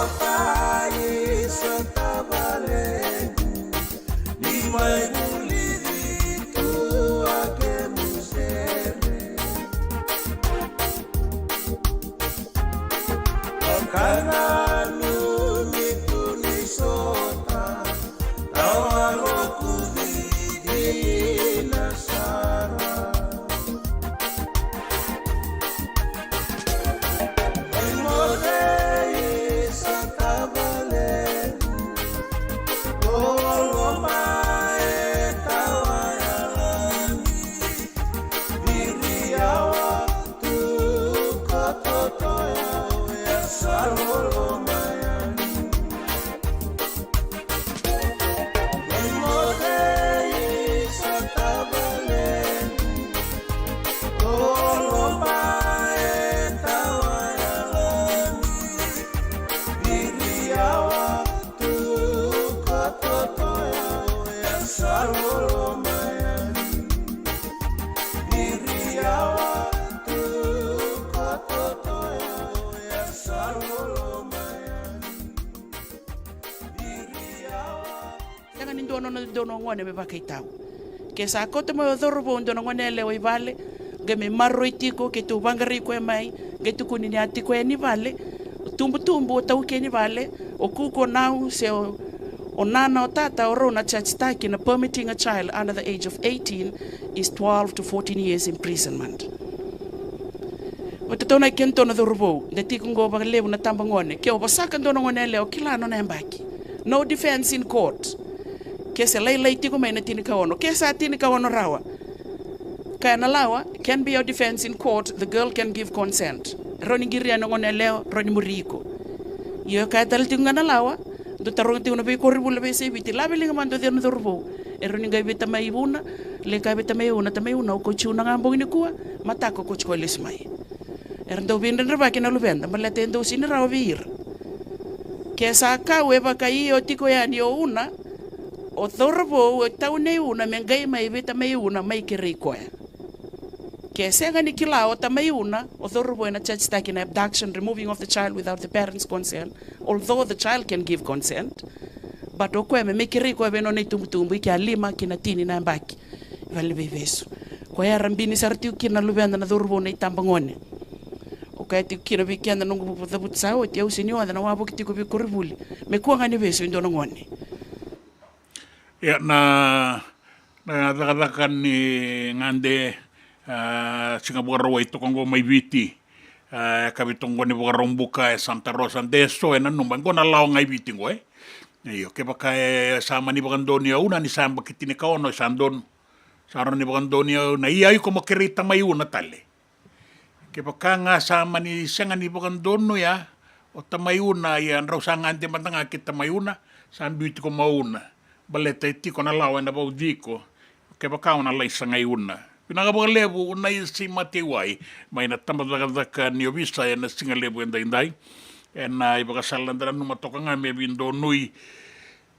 Isa tavalequ, ni mai vulici tu a kemu sere. Vakananumi tu ni sota, au a lokuci dina sara. Sega ni dua na, dua na gone me vakaitau. Ke sa kauta mai o cauravou dua na gone yalewa i vale, qai mai maroroi tiko, keitou vaqarai koya mai, qai tukuni ni a tiko yani vale, o tubutubu, o taukei ni vale, o kuku, o nau, se o, o nana, o tata, o rau na charge-taki na permitting a child under the age of eighteen is twelve to fourteen years imprisonment. O tatau na kena tau na cauravou, da tiko qo vakalevu na tabagone, ke o vosaka dua na gone yalewa, o kila nona yabaki. No defense in court. Ke se lailai tiko mai na tinikaono, ke sa tinikaono rawa. Kaya na lawa, can be your defense in court, the girl can give consent. Rawa ni qiri yani na gone yalewa, rawa ni muri iko. Io, e kaya tale tiko ga na lawa, dou taroga tiko na veikoronivuli na veiyasai Viti, lave liga mada o cei na cauravou. E rawa ni qai vei tamai Una, lai kaya vei tamai Una, tamai Una, au kauti Una ga bogi nikua, mataka au kauti koya lesu mai. Era dau veidredrevaki na luveda, baleta e dau sega ni rawa vei ira. Ke sa kau e vaka io tiko yani o Una, o cauravou, o tau nei Una, me qai mai vei tamai Una, mai kerei koya. Ke sega ni kila o tamai Una, o cauravou ena charge-taki na abduction, removing of the child without the parents' consent, although the child can give consent, but o koya me mai kerei koya vei nona itubutubu, i kea lima ki na tini na yabaki. Vale ni veivesu. Koya era bini sara tiko kina na luveda na cauravou na itabagone. O koya tiko kina vei keda na noqu cavuta sa oti, au sega ni oca na wavoki tiko vei koronivuli. Me kua ga ni vesu e dua na gone. Ia, na, na cakacaka ni gade, a, siga Vakarauwai toka qo mai Viti. A, e kavi toka qo ni Vakaraubuka, e Santa Rosa, de so e nanuma. Qo na lawa ga i Viti qo, e. Io, kevaka e sa mani vakadonuya Una ni sa yabaki tinikaono, e sa donu. Sa rawa ni vakadonuya Una, ia iko mo kerei tamai Una tale. Kevaka ga sa mani sega ni vakadonuya o tamai Una, ia drau sa gade mada ga kei tamai Una, sa biu tiko mai o Una. Baleta e tiko na lawa ena vauci iko, kevaka o na lai sagai Una. Vinaka vakalevu Unaisi Mateiwai, mai na tabacakacaka ni ovisa ena siga levu edaidai. Ena ivakasala eda nanuma toka ga me veidonui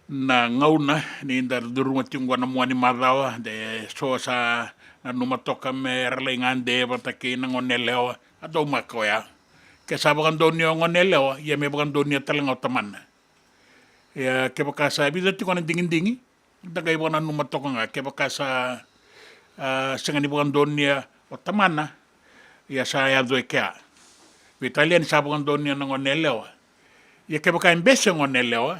na gauna ni da curuma tiko qo na mua ni macawa, de so sa nanuma toka me ra lai gade vata kei na gone yalewa, a daumaka oya. Ke sa vakadonuya o gone yalewa, ia me vakadonuya tale ga o tamana. Ia kevaka sa vica tiko na digidigi, da qai vakananuma toka ga, kevaka sa, a, sega ni vakadonuya o tamana, ia sa yaco e kea. Veitalia ni sa vakadonuya na gone yalewa. Ia kevaka e bese o gone yalewa,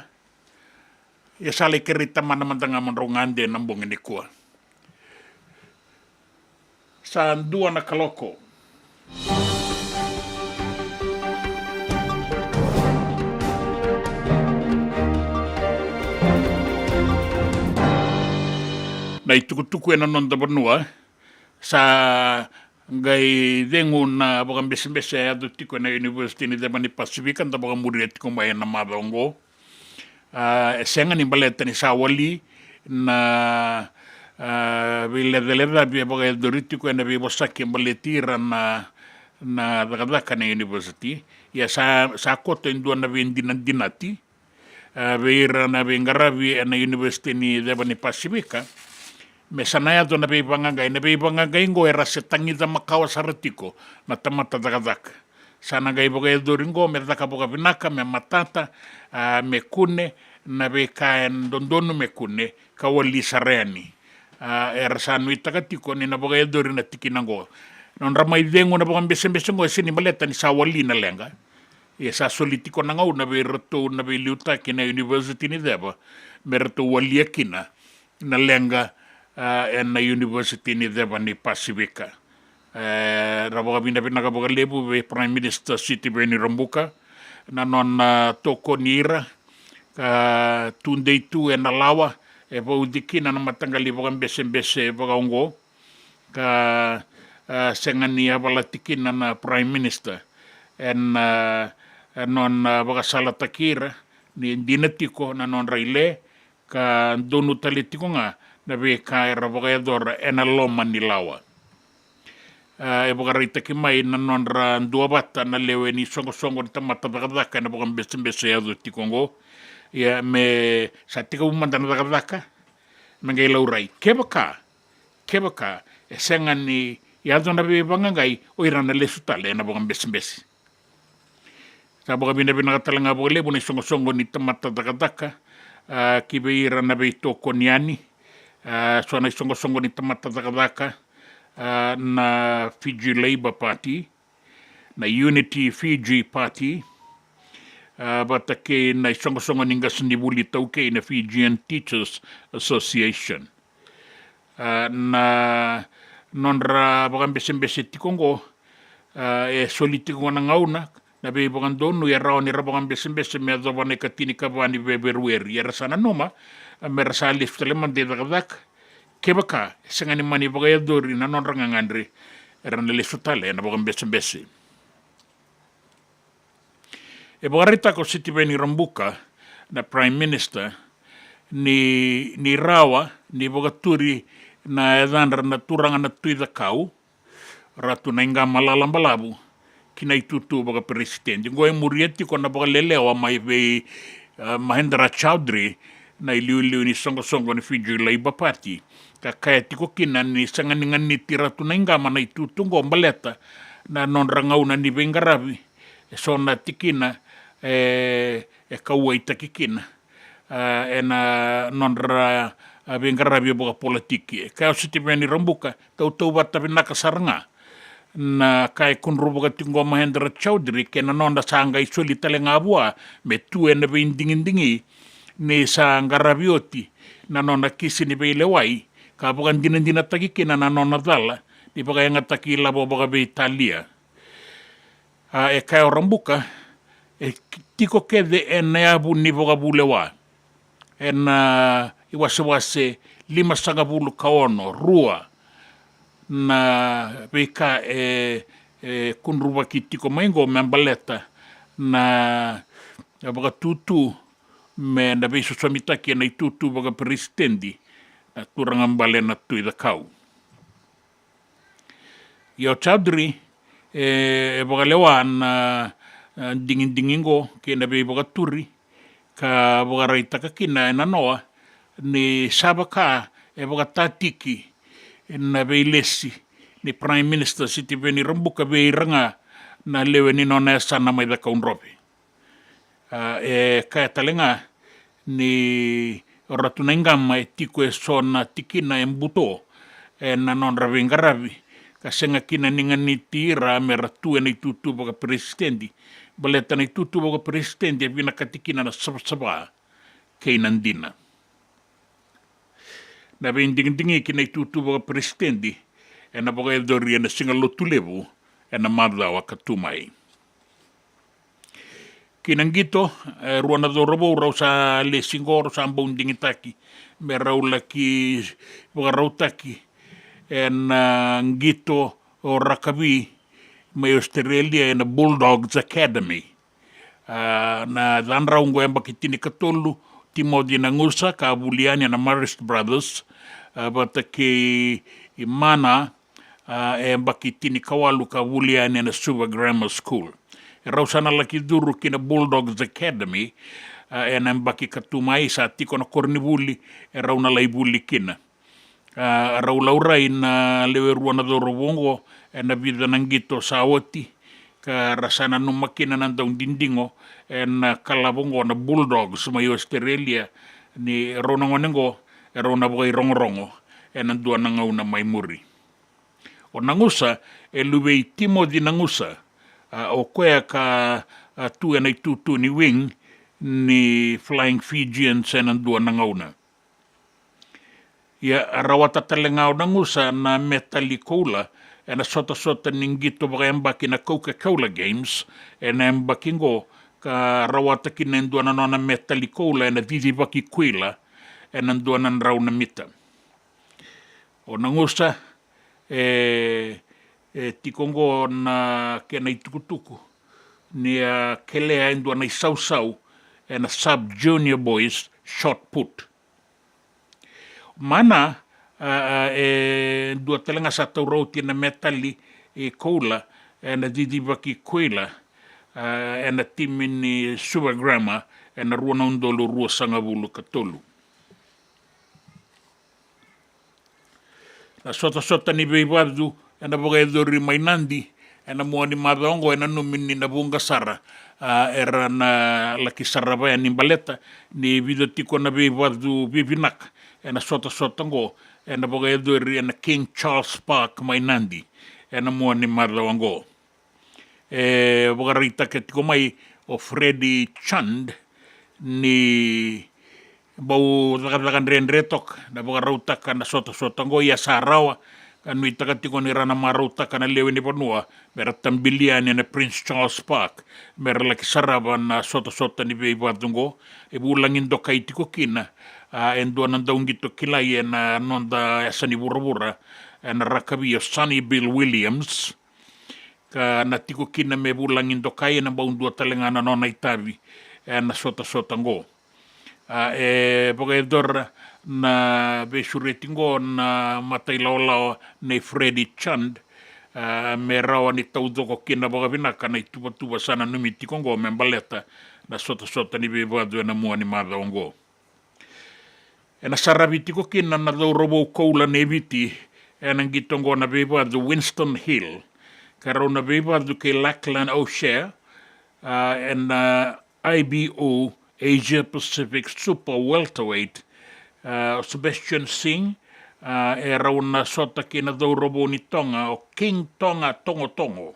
ia sa lai kerei tamana mada ga mo drau gade na bogi nikua. Sa dua na kaloko. Na itukutuku ena noda vanua, sa qai cegu na vakabesebese e yaco tiko ena University ni Ceva ni Pasifika, da vakamuria tiko mai ena macawa oqo. A, e sega ni baleta ni sa wali na, a, veilecalecavi e vakayacori tiko ena veivosaki e baleti ira na, na cakacaka na university. Ia sa, sa koto e dua na veidinadinati, a, vei ira na veiqaravi ena University ni Ceva ni Pasifika, me sa na yaco na veivaqaqai, na veivaqaqai qo era se tagica makawa sara tiko na tamata cakacaka. sa na qai vakayacori oqo me caka vakavinaka, me matata, a, me kune na veika e dodonu me kune, ka wali sara yani. A, era sa nuitaka tiko ni na vakayacori na tikina oqo. Nodra mai cegu na vakabesebese oqo e sega ni baleta ni sa wali na leqa. Ia sa soli tiko na gauna vei iratou na veiliutaki na University ni Ceva me ratou walia kina na leqa, a, ena University ni Ceva ni Pasifika. E, ra vakavinavinaka vakalevu vei Prime Minister Sitiveni Rabuka na nona tokoni ira, ka tudei tu ena lawa e vauci kina na mataqali vakabesebese vakaoqo, ka, a, sega ni yavalati kina na Prime Minister ena, a, nona vakasalataki ira ni dina tiko na nodra ile, ka donu tale tiko ga na veika era vakayacora ena loma ni lawa. A, e vakaraitaki mai na nodra duavata na lewe ni soqosoqo ni tamata cakacaka ena vakabesebese e yaco tiko oqo. Ia me sa tekivu mada na cakacaka, me qai laurai. Kevaka, kevaka e sega ni yaco na veivaqaqai, o ira na lesu tale ena vakabesebese. Sa vakavinavinaka tale ga vakalevu na isoqosoqo ni tamata cakacaka, a, ki vei ira na veitokoni yani, a, so na isoqosoqo ni tamata cakacaka, a, na Fiji Labour Party, na Unity Fiji Party, a, vata kei na isoqosoqo ni qasenivuli iTaukei na Fijian Teachers Association. A, na nodra vakabesebese tiko oqo, a, e soli tiko na gauna na veivakadonui e rawa ni ra vakabesebese me yacova na ikatinikava ni Feperueri, era sa nanuma, a, me ra sa lesu tale mada i cakacaka. Kevaka e sega ni mani vakayacori na nodra gagadre, era na lesu tale ena vakabesebese. E vakaraitaka o Sitiveni Rabuka na Prime Minister ni, ni rawa ni vakaturi na yacadra na turaga na Tui Cakau, Ratu Naiqama Lalabalavu, ki na itutu vakaperesitedi. Oqo e muria tiko na vakalelewa mai vei, e, Mahendra Chaudhry, na iliuliu ni soqosoqo ni Fiji Labour Party, ka kaya tiko kina ni sega ni ganiti Ratu Naiqama na itutu oqo baleta na nodra gauna ni veiqaravi e so na tikina e, e kauwaitaki kina, a, ena nodra, a, veiqaravi vakapolitiki. E kaya o Sitiveni Rabuka, tautauvata vinaka sara ga na ka e kudruvaka tiko oqo Mahendra Chaudhry kei na nona sa qai soli tale ga vua me tu ena veidigidigi ni sa qaravi oti na nona kisi ni veilewai, ka vakadinadinataki kina na nona cala ni vakayagataki ilavo vakaveitalia. A, e kaya o Rabuka, e tiko kece ena yavu ni vakavulewa ena iwasewase limasagavulu ka ono, rua na veika e, e kudruvaki tiko mai oqo me baleta na vakatutu me na veisosomitaki ena itutu vakaperesitedi na turaga bale na Tui Cakau. Ia o Chaudhry e, e vakalewa na, e, digidigi oqo kei na veivakaturi, ka vakaraitaka kina e nanoa ni sa vaka e vakatatiki na veilesi ni Prime Minister Sitiveni Rabuka vei ira ga na lewe ni nona yasana mai Cakaudrove. A, e kaya tale ga ni o Ratu Naiqama e tiko e so na tikina e buto ena nodra veiqaravi, ka sega kina ni ganiti ira me ra tu ena itutu vakaperesitedi, baleta na itutu vakaperesitedi e vinakati kina na savasava kei na dina. Na veidigidigi ki na itutu vakaperesitedi ena vakayacori ena Siga Lotulevu ena macawa ka tu mai. Ki na qito, e, rua na cauravou rau sa lesi oqo, rau sa bau digitaki me rau laki vakarautaki ena qito o rakavi mai Australia ena Bulldogs Academy. A, na yacadrau oqo e yabaki tinikatolu, Timothy Nagusa ka vuli yani ena Marist Brothers, a, vata kei Mana, a, e yabaki tinikawalu ka vuli yani ena Suva Grammar School. E rau sa na laki curu ki na Bulldogs Academy, a, ena yabaki ka tu mai, sa tiko na koronivuli e rau na lai vuli kina. A, rau laurai na lewe rua na cauravou oqo ena vica na qito sa oti, ka ra sa nanuma kina na daudidigo ena kalavo oqo na Bulldogs mai Australia, ni rau na gone oqo e rau na vakairogorogo ena dua na gauna mai muri. O Nagusa e luve i Timoci Nagusa, a, o koya ka, a, tu ena itutu ni wing ni Flying Fijians ena dua na gauna. Ia, a rawata tale ga o Nagusa na metali koula ena sotasota ni qito vakayabaki na Coca-Cola Games ena yabaki oqo, ka rawata kina e dua na nona metali koula ena cicivaki kuila ena dua na drau na mita. O Nagusa e, e tiko oqo na kena itukutuku ni a kelea e dua na isausau ena Sub Junior Boys shot put. Mana, a, a, e dua tale ga sa taura oti na metali e koula ena cicivaki kuila, a, ena timi ni Suva Grammar ena rua na udolu ruasagavulu ka tolu. Na sotasota ni veivacu ena vakayacori mai Nadi ena mua ni macawa oqo e nanumi ni na vuqa sara, a, era na laki sarava yani baleta ni vica tiko na veivacu vivinaka ena sotasota oqo ena vakayacori ena King Charles Park mai Nadi ena mua ni macawa oqo. E vakaraitaka tiko mai o Freddy Chand ni bau cakacaka dredre toka na vakarautaka na sotasota oqo, ia sa rawa ka nuitaka tiko ni ra na marautaka na lewe ni vanua me ra tabili yani ena Prince Charles Park me ra laki sarava na sotasota ni veivacu oqo. E vulagi dokai tiko kina, a, e dua na dauqito kilai ena noda yasa ni vuravura ena rakavi, o Sonny Bill Williams, ka na tiko kina me vulagi dokai ena bau dua tale ga na nona itavi ena sotasota oqo. A, e vakayacora na veisureti oqo na matailawalawa nei Freddy Chand, a, me rawa ni taucoko kina vakavinaka na ituvatuva sa nanumi tiko oqo me baleta na sotasota ni veivacu ena mua ni macawa oqo. Ena saravi tiko kina na cauravou koula nei Viti ena qito oqo na veivacu Winston Hill, ka rau na veivacu kei Lachlan O'Shea, a, ena I B O Asia Pacific Super Welterweight, a, Sebastian Singh, a, e rau na sota kei na cauravou ni Toga o King Toga Togotogo.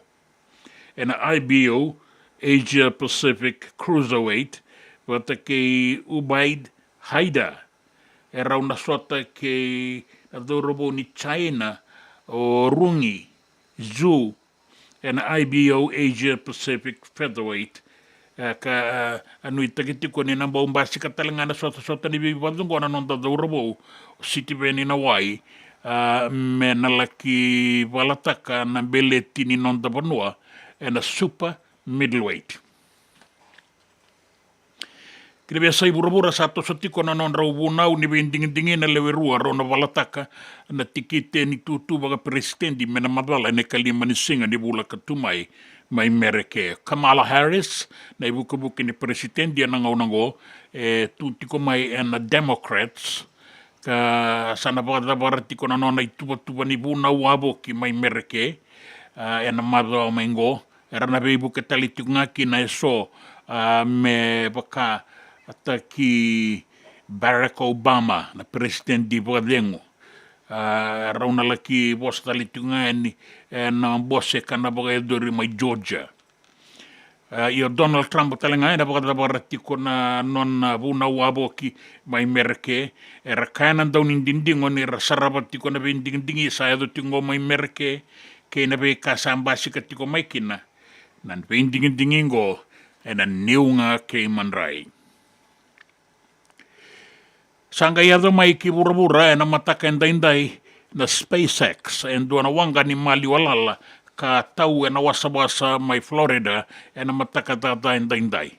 Ena I B O Asia Pacific Cruiserweight, vata kei Ubaid Haida, e rau na sota kei na cauravou ni China o Rungi Zhu, ena I B O Asia Pacific Featherweight. E ka, e, a nuitaki tiko ni na bau basika tale ga na sotasota ni veivacu oqo na noda cauravou o Sitiveni Nawai, a, me na laki valataka na beleti ni noda vanua ena Super Middleweight. Ki na veiyasai vuravura sa toso tiko na nodrau vunau ni veidigidigi na lewe rua rau na valataka na tikite ni tutu vakaperesitedi me na macala ena ikalima ni siga ni vula ka tu mai, mai Mereke. Kamala Harris, na ivukevuke ni peresitedi ena gauna oqo, e tu tiko mai ena Democrats, ka sa na vakacavara tiko na nona ituvatuva ni vunau wavoki mai Mereke, a, ena macawa mai oqo. Era na veivuke tale tiko ga kina eso, a, me vakataki Barack Obama, na peresitedi vakacegu. A, rau na laki vosa tale tiko ga yani ena bose ka na vakayacori mai Georgia. A, ia o Donald Trump tale ga ena vakacavara tiko na nona vunau wavoki mai Mereke. Era kaya na daunididigo ni ra sarava tiko na veidigidigi sa yaco tiko oqo mai Mereke kei na veika sa basika tiko mai kina. Na veidigidigi oqo ena niu ga kei madrai. Sa qai yaco mai ki vuravura ena mataka edaidai na SpaceX, e dua na waqa ni maliwa lala ka tau ena wasawasa mai Florida ena mataka caca edaidai.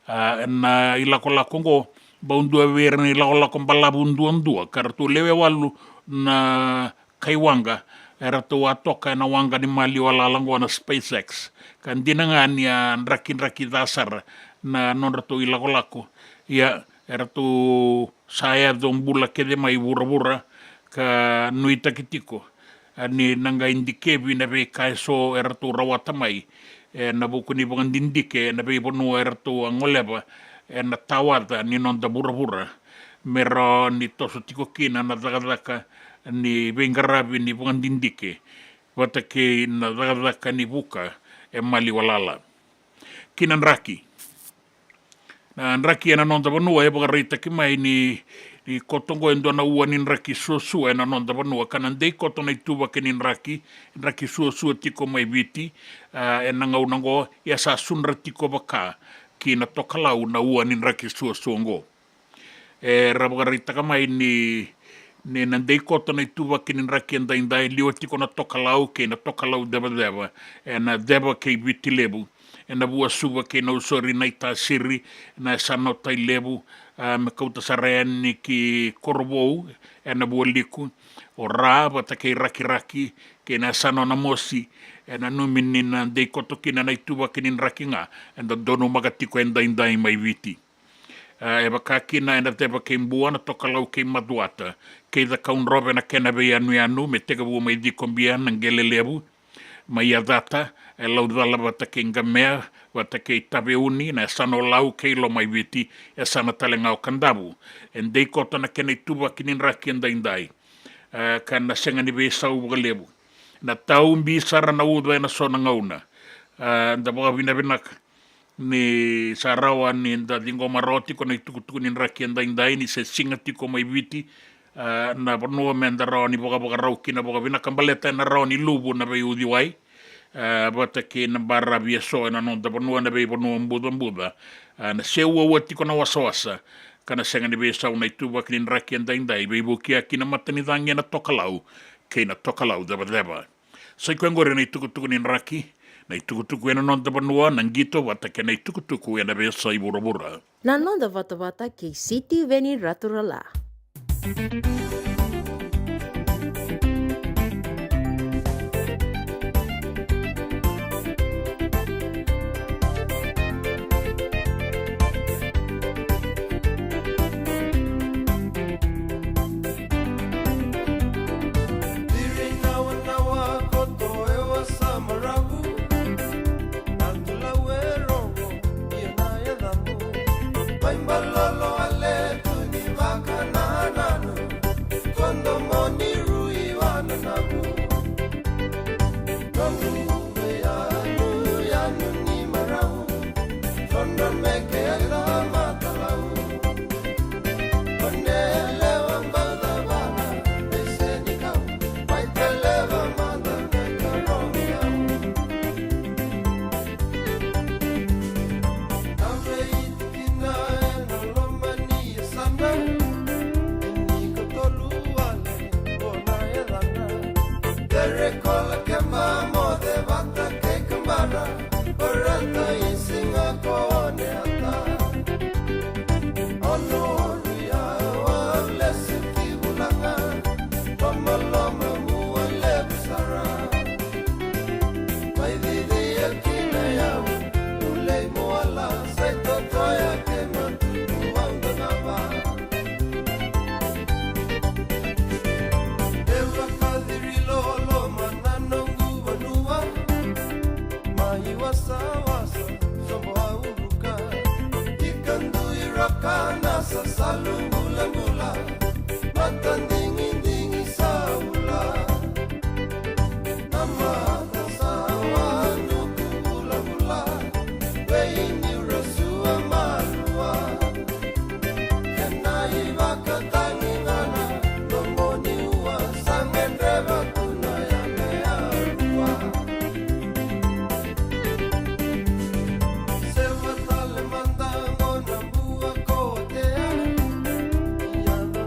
A, ena ilakolako oqo, bau dua vei ira na ilakolako balavu duadua, ka ratou lewe walu na kai waqa eratou a toka ena waqa ni maliwa lala oqo na SpaceX. Ka dina ga ni a drakidraki ca sara na nodratou ilakolako, ia eratou sa yaco bula kece mai vuravura ka nuitaki tiko, a, ni na qai dikevi na veika eso eratou rawata mai ena vuku ni vakadidike ena veivanua eratou a goleva ena tawaca ni noda vuravura, me rawa ni toso tiko kina na cakacaka ni veiqaravi ni vakadidike vata kei na cakacaka ni vuka e maliwa lala. Ki na draki. Na draki ena noda vanua e vakaraitaki mai ni, ni koto oqo e dua na ua ni draki suasua ena noda vanua, ka na dei koto na ituvaki ni draki, draki suasua tiko mai Viti, a, ena gauna oqo, ia sa sudra tiko vaka ki na tokalau na ua ni draki suasua oqo. Era vakaraitaka mai ni, ni na dei koto na ituvaki ni draki edaidai, liwa tiko na tokalau kei na tokalau cevaceva, ena ceva kei Viti Levu, ena vua Suva kei Nausori, Naitasiri, na yasana o Tailevu, a, me kauta sara yani ki Korovou, ena vua Liku, o Ra vata kei Rakiraki, kei na yasana o Namosi, e nanumi ni na dei koto kina na ituvaki ni draki ga eda donumaka tiko edaidai mai Viti. A, e vaka kina ena ceva kei Bua na tokalau kei Macuata, kei Cakaudrove na kena veiyanuyanu, me tekivu mai Cikobia na Qele Levu, mai Yacata, e Laucala vata kei Qamea, vata kei Taveuni, na yasana o Lau kei Lomaiviti, yasana tale ga o Kadavu. E dei koto na kena ituvaki ni draki edaidai. A, ka na sega ni veisau vakalevu. Na tau bi sara na uca ena so na gauna. A, da vakavinavinaka ni sa rawa ni da ciqoma rawa tiko na itukutuku ni draki edaidai, ni se siga tiko mai Viti, a, na vanua me da rawa ni vakavakarau kina vakavinaka baleta ena rawa ni luvu na veiuciwai, a, vata kei na baravi eso ena noda vanua, na veivanua bucabuca, a, na se uaua tiko na wasawasa, ka na sega ni veisau na ituvaki ni draki edaidai, veivuke kina matanicagi ena tokalau kei na tokalau cevaceva. Sa i koya oqori na itukutuku ni draki, na itukutuku ena noda vanua, na qito vata kei na itukutuku ena veiyasai vuravura. Na noda vatavata kei Sitiveni Raturala. Ciri nawanawa koto e wasa Maravu, na tulau e rogo ia na yacamu. Mai Balolo a letu ni vakanananu, kodo moni rui vananavu. Noqu yanu, yanu ni marau, kodro me ke a matau. Tere kola kema moce vata kei Kamara, o ratou i siga ko Oneata. Ono oru ya wa lesi ki vulaga, lomaloma mua levu sara. Mai cicia kina yau, ulei muala, sai totoya kei matutu au danava. E vakaciri loloma na noqu vanua, mai wasawasa sobo au ruka. Ika dui roka na sasalu bulabula, mata digidigi sa ula. Na mata sa wanuku bulabula, vei ni rasua malua. Kena ivakatagicana, nomuni ua sa gadreva tu na yame a rua. Seva tale mada qo na bua ko Otea, ia na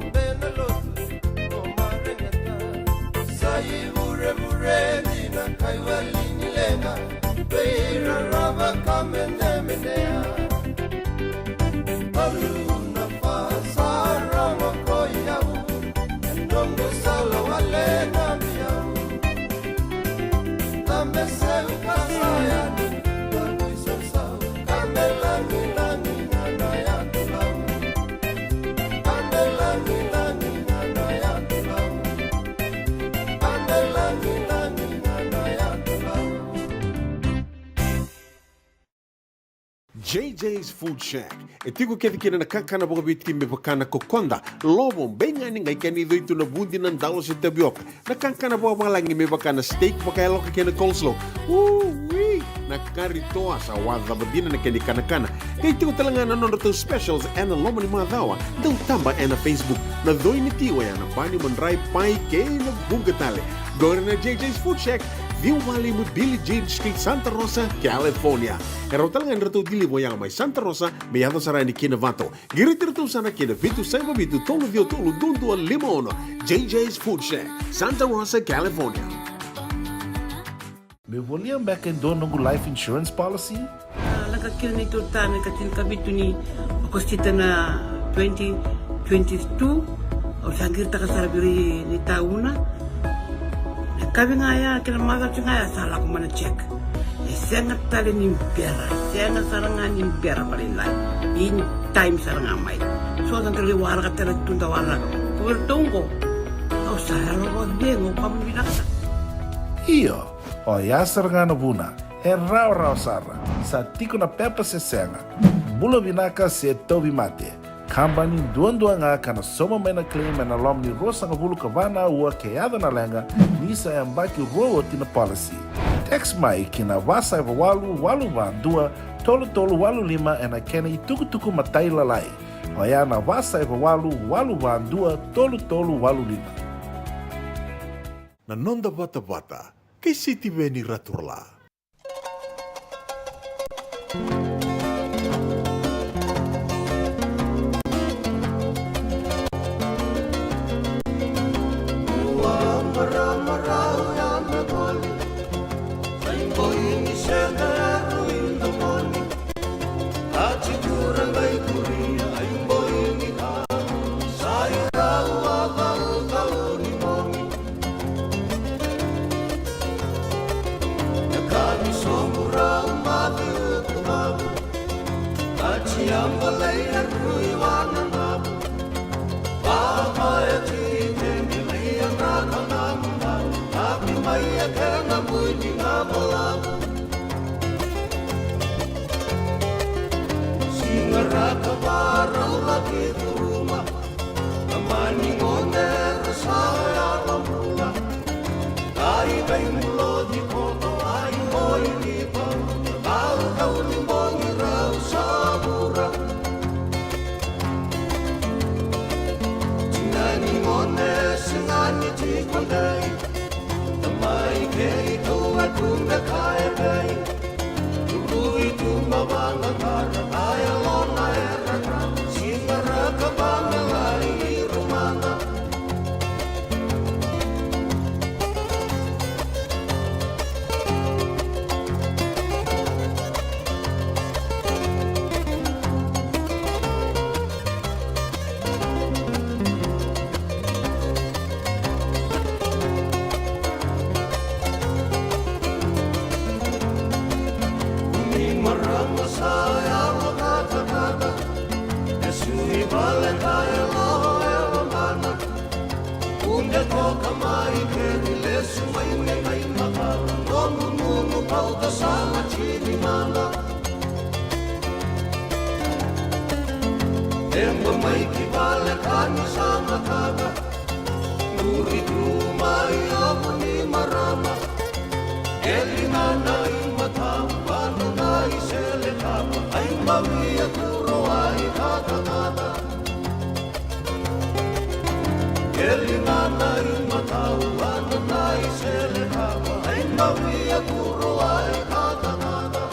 J J's Food Shack. E tiko kece kina na kakana vakaviti me vaka na kokoda, lovo, beigani, qai kena icoi tu na vudi, na dalo se tavioka. Na kakana vakavalagi me vaka na steak vakayaloka kei na coleslaw. Ui! Na kari toa sa wacava dina na kena ikanakana. Qai tiko tale ga na nodratou specials ena loma ni macawa. Dau taba ena Facebook. Na coi ni ti oya na bani, madrai, pai kei na vuqa tale. Qori na J J's Food Shack, ciwa walu lima Billie Jean Street, Santa Rosa, California. E rawa tale ga ni ratou deliver oya mai Santa Rosa me yaco sara yani ki Novato. Qiriti iratou sara ki na vitu saiva vitu tolu ciwa tolu dua dua lima ono. J J's Food Shack, Santa Rosa, California. Meu volia beka e dua noqu life insurance policy? A, lako kina neitou tane ka tinikavitu ni Okosita na twenty twenty-two. Au sa qiritaka sara vei ira ni tauna. Na kavi ga ya kei na macawa ga ya sa lako mai na check. E sega tale ni bera, sega sara ga ni bera vakalailai. In time sara ga mai. So sa qai waraka tale tu da waraka. Ko iratou qo, au sa yalo vakacegu, ka vinaka sara. Io, oya sara ga na vuna. E rawarawa sara. Sa tiko na pepa se sega. Bula vinaka se tauvimate. Kabani duadua ga ka na sauma mai na claim ena loma ni ruasagavulu ka va na aua ke yaco na leqa, ni sa yabaki rua oti na policy. Text mai ki na va saiva walu walu va dua tolu tolu walu lima ena kena itukutuku matailalai. Oya na va saiva walu walu va dua tolu tolu walu lima. Na noda vatavata kei Sitiveni Raturala. Siga raka varau laki curuma. Mani gone era sa yalo bula. Kai kai muloci koto ai moi ni paruta. Kau kau ni bogi rau sa vura. Tina ni gone sega ni tiko dei. Tamai kei tou a tu me kaya dei. Tului tu ma vanga kara kaya lona era. Siga raka vanga lai i rumana. Ni marama sa yalo katakata. E sui vale ka yalo e lomana. Kunde toka mai keri lesu mai me kai maka. Nomu nunu pauta sa matini mana. Emba mai ki vale ka ni sa mataka. Muri tu mai ovu ni marama. Eli na nai matau vanu nai sele kama. Ai mawia kuro ai kata kata. Eli na nai matau vanu nai sele kama. Ai mawia kuro ai kata kata.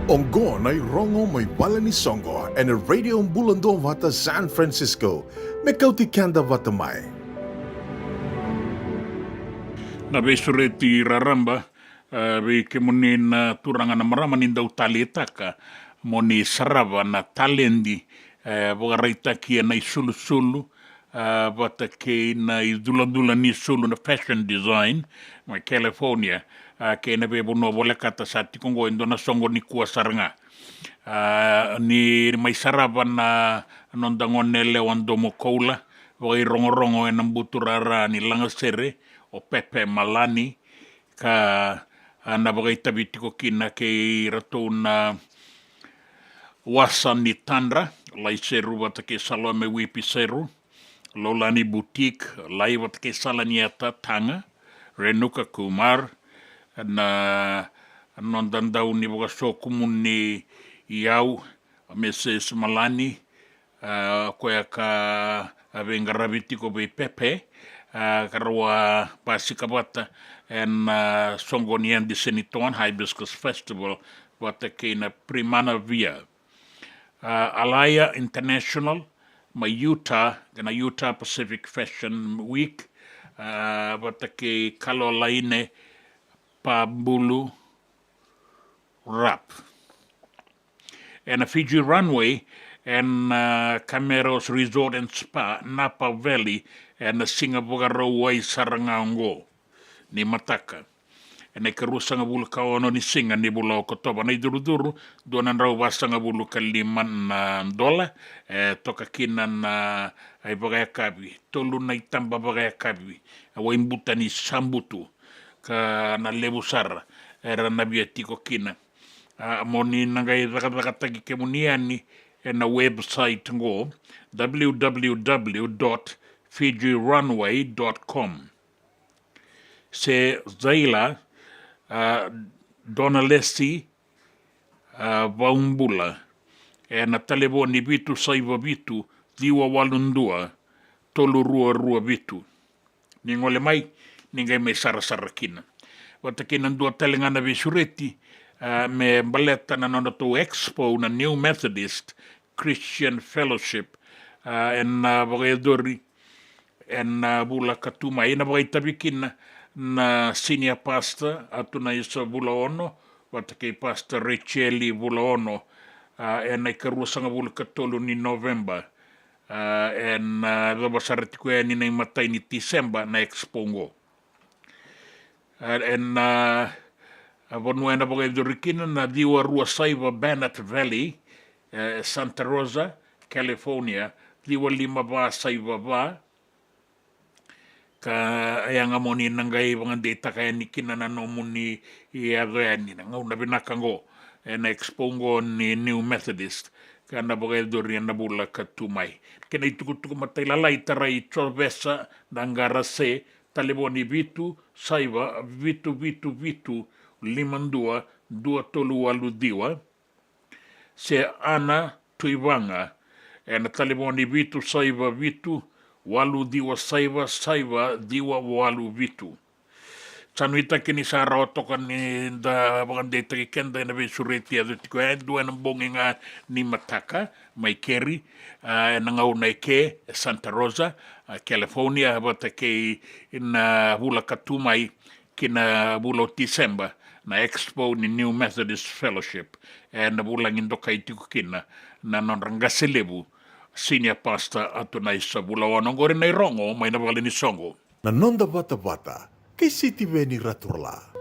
Oqo na irogo mai vale ni soqo ena Radio Bula Duavata San Francisco. Me kauti keda vata mai. Na veisureti raraba, e, vei kemuni na turaga na marama ni dau taleitaka mo ni sarava na taledi, e, vakaraitaki ena isulusulu, e, vata kei na iculadula ni sulu na fashion design mai California. A, kei na veivanua volekata sa tiko oqo e dua na soqo nikua sara ga. A, ni mai sarava na noda gone yalewa domo koula, vakairogorogo ena buturara ni lagasere, o Pepe Malani, ka, a, na vakaitavi tiko kina kei iratou na Wasa ni Tadra, Lai Seru vata kei Salome Wipi Seru, Lolani Boutique, Lai vata kei Salanieta Taga, Renuka Kumar, na noda dau ni vakasokumuni iyau, Mrs Malani, a, koya ka a veiqaravi tiko vei Pepe, a, ka rau a basika vata ena, a, soqo ni Adi Senitoan Hibiscus Festival vata kei na Primana Via. A, Alaya International mai Utah, kei na Utah Pacific Fashion Week, a, vata kei Kalolaine Pabulu Rap. Ena Fiji Runway, ena, a, Cameros Resort and Spa, Napa Valley, ena siga Vakarauwai sara ga oqo ni mataka. Ena ikaruasagavulu ka ono ni siga ni vula o Okotova, na icurucuru, dua na drau vasagavulu ka lima na dola, e toka kina na, a, ivakayakavi, tolu na itaba vakayakavi, a, waibuta ni sabutu, ka na levu sara era na via tiko kina. A, mo ni na qai cakacakataki kemuni yani ena website qo, w w w dot fiji runway dot com. Se Zaila, a, Donalesi, a, Vaubula, ena talevoni vitu saiva vitu, ciwa walu dua, tolu rua rua vitu. Ni gole mai, ni qai mai sarasara kina. Vata kei na dua tale ga na veisureti, a, me baleta na nodratou expo na New Methodist Christian Fellowship, a, ena, a, vakayacori ena, a, vula ka tu mai, ena vakaitavi kina na senior pastor Atunaisa Vulaono vata kei Pastor Racheli Vulaono, a, ena ikaruasagavulu ka tolu ni Noveba, a, ena, a, yacova sara tiko yani na imatai ni Tiseba na expo oqo. A, ena, a, vanua ena vakayacori kina na ciwa rua saiva Burnett Valley, e, Santa Rosa, California, ciwa lima va saiva va, ka yaga mo ni na qai vakadeitaka yani kina na nomuni yaco yani na gauna vinaka oqo ena expo oqo ni New Methodist, ka na vakayacori ena vula ka tu mai. Kei na itukutuku matailalai, tarai Jovesa Daqarase, talevoni vitu saiva vitu vitu vitu lima dua dua tolu walu ciwa, se Ana Tuivaga ena talevoni vitu saiva vitu walu ciwa saiva saiva ciwa walu vitu. Sa nuitaki ni sa rawa toka ni da vakadeitaki keda ena veisureti yaco tiko e dua ena bogi ga ni mataka mai Cary, a, ena gauna eke e Santa Rosa, a, California, vata kei na vula ka tu mai ki na vula o Tiseba, na expo ni New Methodist Fellowship, ena vulagi dokai tiko kina na nodra qase levu, Senior Pastor Atunaisa Vulaono. Oqori na irogo mai na vale ni soqo. Na noda vatavata kei Sitiveni Raturala.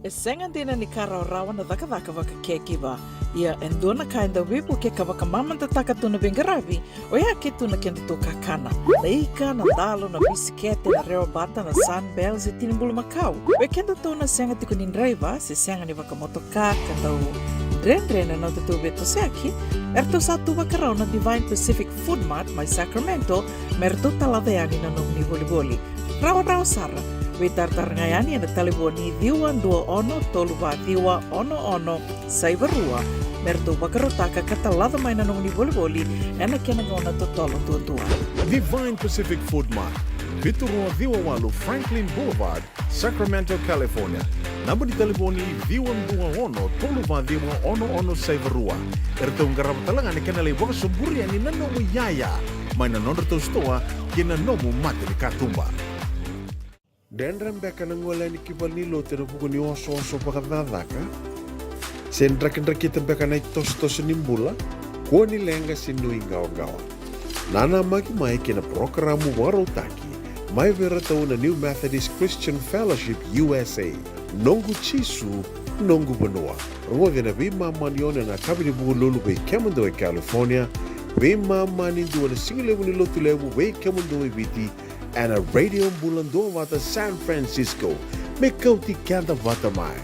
E sega dina ni ka rawarawa na cakacaka vaka caregiver. Ia e dua na ka e dau veivukei ka vakamamadataka tu na veiqaravi, oya ke tu na kedatou kakana. Na ika, na dalo, na bisikete, na rewabata, na Sunbell se tini bulumakau. Vei kedatou na sega tiko ni draiva se sega ni vakamotoka ka dau dredre na nodatou veitosoyaki, eratou sa tu vakarau na Divine Pacific Food Mart mai Sacramento me ratou talaca yani na nomuni volivoli. Rawarawa sara, veitaratara ga yani ena talevoni ciwa dua ono tolu va ciwa ono ono saiva rua me ratou vakarautaka ka talaca mai na nomuni volivoli ena kena gauna totolo duadua. Divine Pacific Food Mart, vitu rua ciwa walu Franklin Boulevard, Sacramento, California. Naba ni talevoni ciwa dua ono tolu va ciwa ono ono saiva rua. Eratou qarava tale ga na kena lai vakasoburi yani na nomu iyaya mai na nodratou sitoa kei na nomu mata ni katuba. Dredre beka na gole yani ki valenilotu ena vuku ni osooso vakacakacaka? Se drakidrakita beka na itosotoso ni bula? Kua ni leqa se nuiqawaqawa. Nanamaki mai kei na parokaramu vakarautaki mai vei iratou na New Methodist Christian Fellowship U S A. Noqu Jisu, noqu vanua. Rogoci ena veimama ni ono ena yakavi ni Vukelulu vei kemudou e California, veimama ni dua ena sigalevu ni Lotulevu vei kemudou e Viti, ena Radio Bula Duavata San Francisco. Me kauti keda vata mai.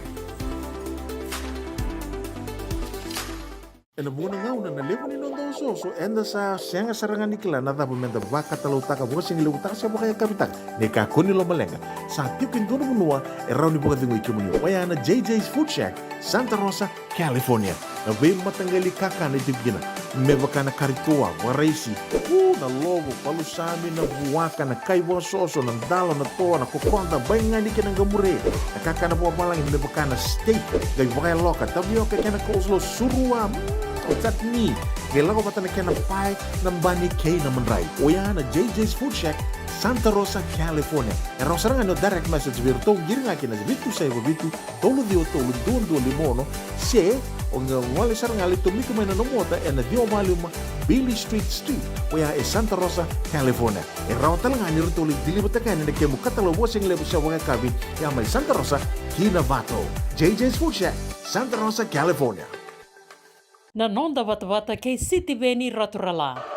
Ena vuqa na gauna na levu ni noda osooso, eda sa sega sara ga ni kila na cava meda vakatalautaka, vakasigalevutaka se vakayakavitaka. Ni kakua ni lomaleqa, sa tiko e dua na vanua e rawa ni vakacegui kemuni, oya na J J's Food Shack, Santa Rosa, California. Na veimataqali kakana e tiko kina, me vaka na kari toa, vakaraisi, u, na lovo, palusami, na vuaka, na kai vakasoso, na dalo, na toa, na kokoda, baigani kei na qamure, na kakana vakavalagi me vaka na steak, qai vakayaloka, tavioka kei na coleslaw, surua, mm, O chutney, qai lako vata na kena pae, na bani kei na madrai. Oya na J J's Food Shack, Santa Rosa, California. E rawa sara ga ni o direct message vei iratou, qiri ga ki na vitu saiva vitu, tolu ciwa tolu, dua dua lima ono, se o qai gole sara ga, lai tomika mai na nomu ota ena ciwa walu lima Beale Street Suite, oya e Santa Rosa, California. E rawa tale ga ni ratou lai deliver-taka yani na kemu katalau vakasigalevu se vakayakavi, ya mai Santa Rosa ki Novato. J J's Food Shack, Santa Rosa, California. Na noda vatavata kei Sitiveni Raturala.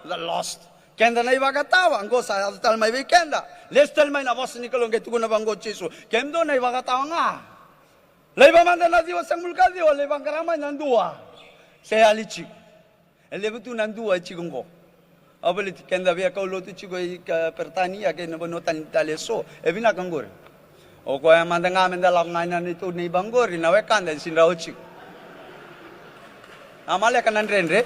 The lost. Keda na ivakatawa, qo sa yaco tale mai vei keda. Lesu tale mai na vosa ni Kalou qai tukuna vaqo o Jisu. Kemudou na ivakatawa ga. Laiva mada na ciwa sagavulu ka ciwa, lai vaqara mai na dua. Se yali tiko. E levu tu na dua e tiko qo. Au baleti keda via kaulotu tiko i ka Peritania kei na vanua tani tale eso. E vinaka qori. O koya mada ga meda lako ga ina neitou neiba qori, na wekada e sidrau tiko. A maleka na dredre.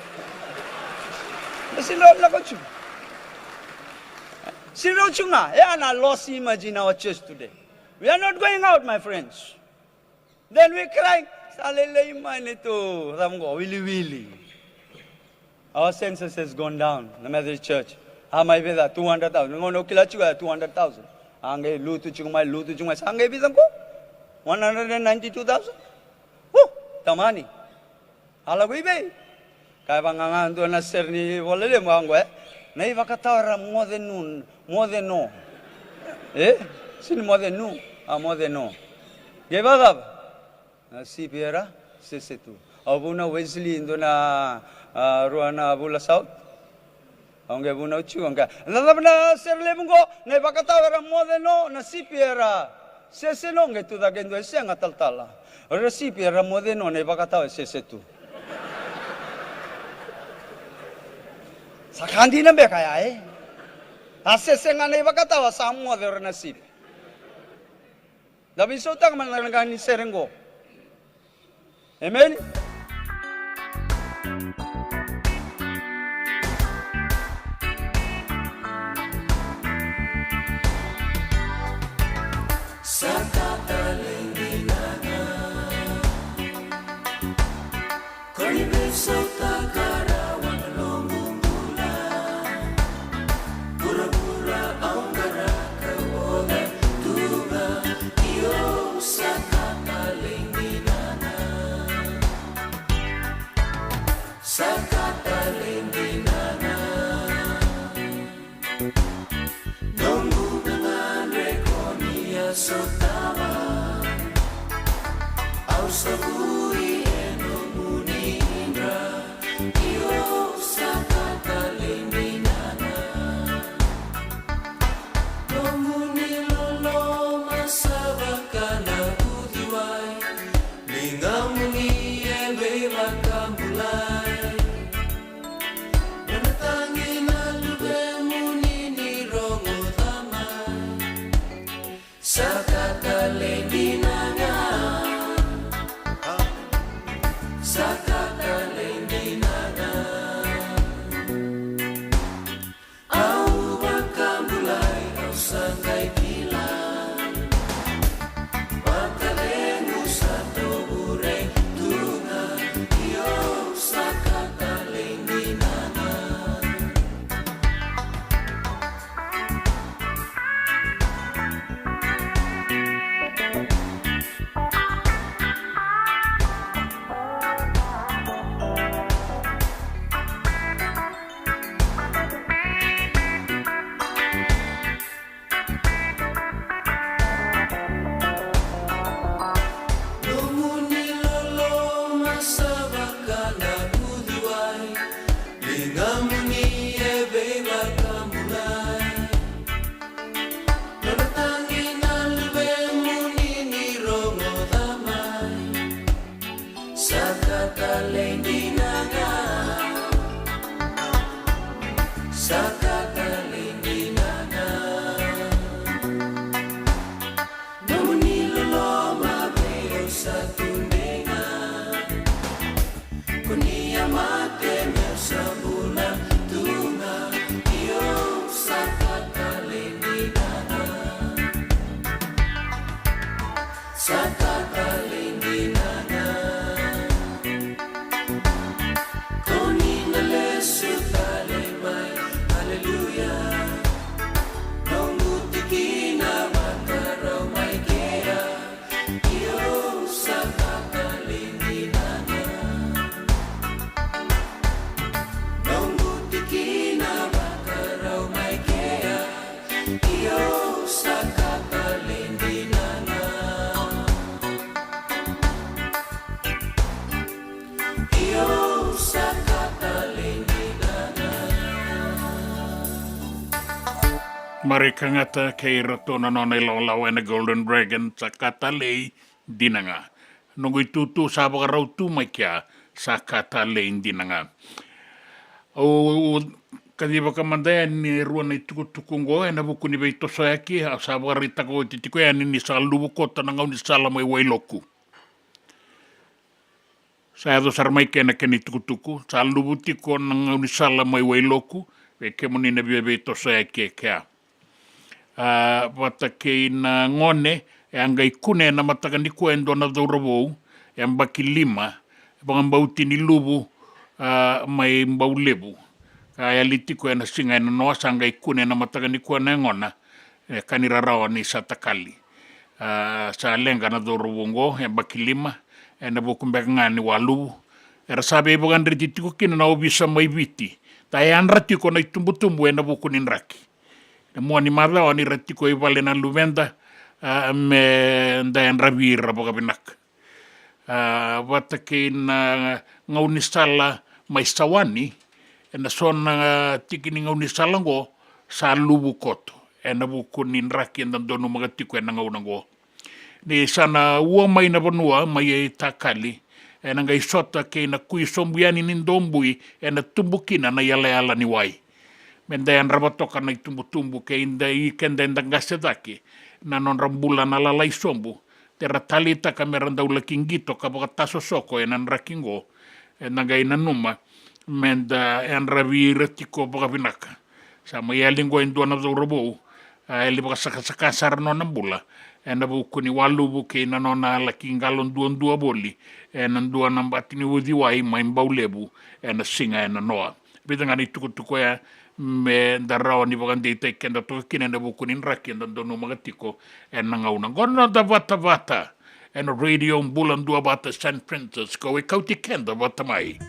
E sidrau lako tiko. Sidrau tiko ga. E a na lost image in our church today. We are not going out, my friends. Then we crying. Sa lailai mai neitou, cava qo, wiliwili. Our census has gone down, the Methodist Church. A mai vica, two hundred thousand. Gauna au kila tiko ya two hundred thousand. A qai lutu tiko mai, lutu tiko mai. Sa qai vica qo? One hundred and ninety-two thousand. Woo! Tamani. A lako i vei? Ka e vaqaqa dua na sere ni vola lemu a qo, e? Na ivakatawa era moce nu, moce no. E? Sini moce nu, a moce no. Qai vakacava? Na sipi era sese tu. Au vunau Wesley, dua na, a, rua na vula South. Au qai vunau tiko, au qai, na cava na sere levu qo, na ivakatawa era moce no, na sipi era sese no, qai tucake e dua e sega talatala. O ira sipi era moce no, na ivakatawa e sese tu. Sa ka dina beka ya, e? A sese ga na ivakatawa, sa moce o ira na sipi. Da veisautaka mada na ka ni sere qo. Emeni. Sa ka talei ni nana. Ko ni veisautaka rawa na nomu bula. Vuravura au qaraka oca. Gamuni e veivakabulai. Nona tagi na luvemuni ni rogoca mai. Sa ka talei dina ga. Sa ka talei dina ga. Nomuni loloma vei au sa tu dei ga. Ko ni a mate meu sa bula tu ga. Io, sa ka talei dina ga. Sa ka talei dina ga. Ko ni na lesu tale mai. Aleluya. Noqu tikina vakarau mai kea. Io, sa ka talei dina ga. Noqu tikina vakarau mai kea. Io, sa ka talei dina ga. Io, sa ka talei dina ga. Marika Gata kei iratou na nona ilawalawa ena Golden Dragon, sa ka talei dina ga. Noqu itutu sa vakarau tu mai kea, sa ka talei dina ga. Au kacivaka mada yani e rua na itukutuku oqo ena vuku ni veitosoyaki, au sa vakaraitaka oti tiko yani ni sa luvu koto na gaunisala mai Wailoku. Sa yaco sara mai kena kena itukutuku, sa luvu tiko na gaunisala mai Wailoku, vei kemuni na via veitosoyaki e kea. A, vata kei na gone, e a qai kune ena mataka nikua e dua na cauravou, e yabaki lima, e vakabauti ni luvu, a, mai Baulevu. A yali tiko ena siga e nanoa, sa qai kune ena mataka nikua na yagona, e ka ni rarawa ni sa takali. A, sa leqa na cauravou oqo, e yabaki lima, ena vuku beka ga ni waluvu. Era sa veivakadreti tiko kina na ovisa mai Viti. Da yadra tiko na itubutubu ena vuku ni draki. Na mua ni macawa ni ra tiko i vale na luveda, a, me da yadravi ira vakavinaka. A, vata kei na gaunisala mai Sawani, ena so na tiki ni gaunisala oqo, sa luvu koto. Ena vuku ni draki eda donumaka tiko ena gauna oqo. Ni sa na ua mai na vanua mai e takali, ena qai sota kei na kui sobu yani ni dobui, ena tubu kina na yalayala ni wai. Me da yadrava toka na itubutubu kei da i keda eda qase cake, na nodra bula na lalai sobu, te ra taleitaka me ra dau laki qito ka vakatasosoko ena draki oqo, eda qai nanuma, me da yadravi ira tiko vakavinaka. Sa mai yali oqo e dua na cauravou, a yali vakasakasaka sara nona bula, ena vuku ni waluvu kei na nona laki qalo duadua voli, ena dua na bati ni uciwai mai Baulevu, ena siga e nanoa. Vica ga na itukutuku oya, me da rawa ni vakadeitaki keda toka kina ena vuku ni draki eda donumaka tiko, ena gauna oqo. Na noda vatavata, ena Radio Bula Duavata San Francisco, e kauti keda vata mai.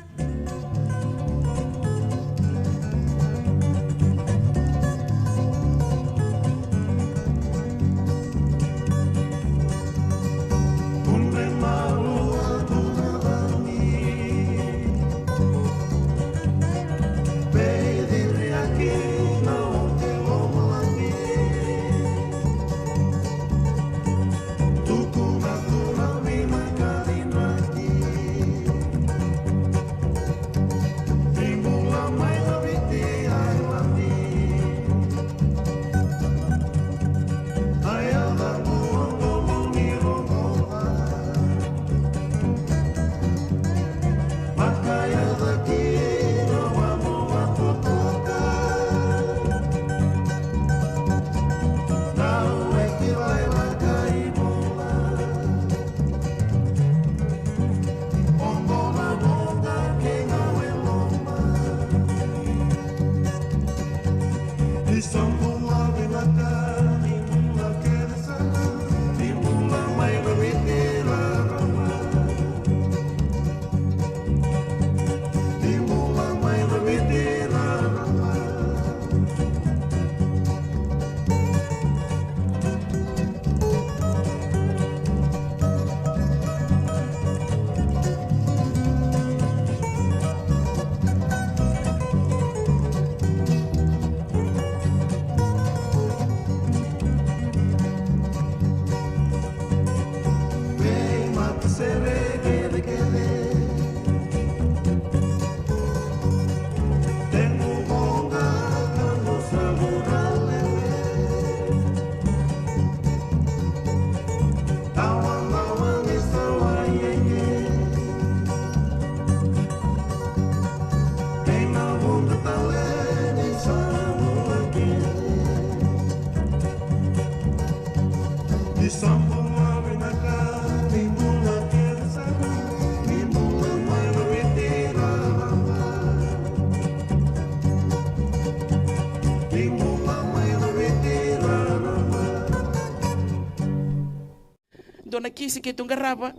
Na kisi keitou qarava,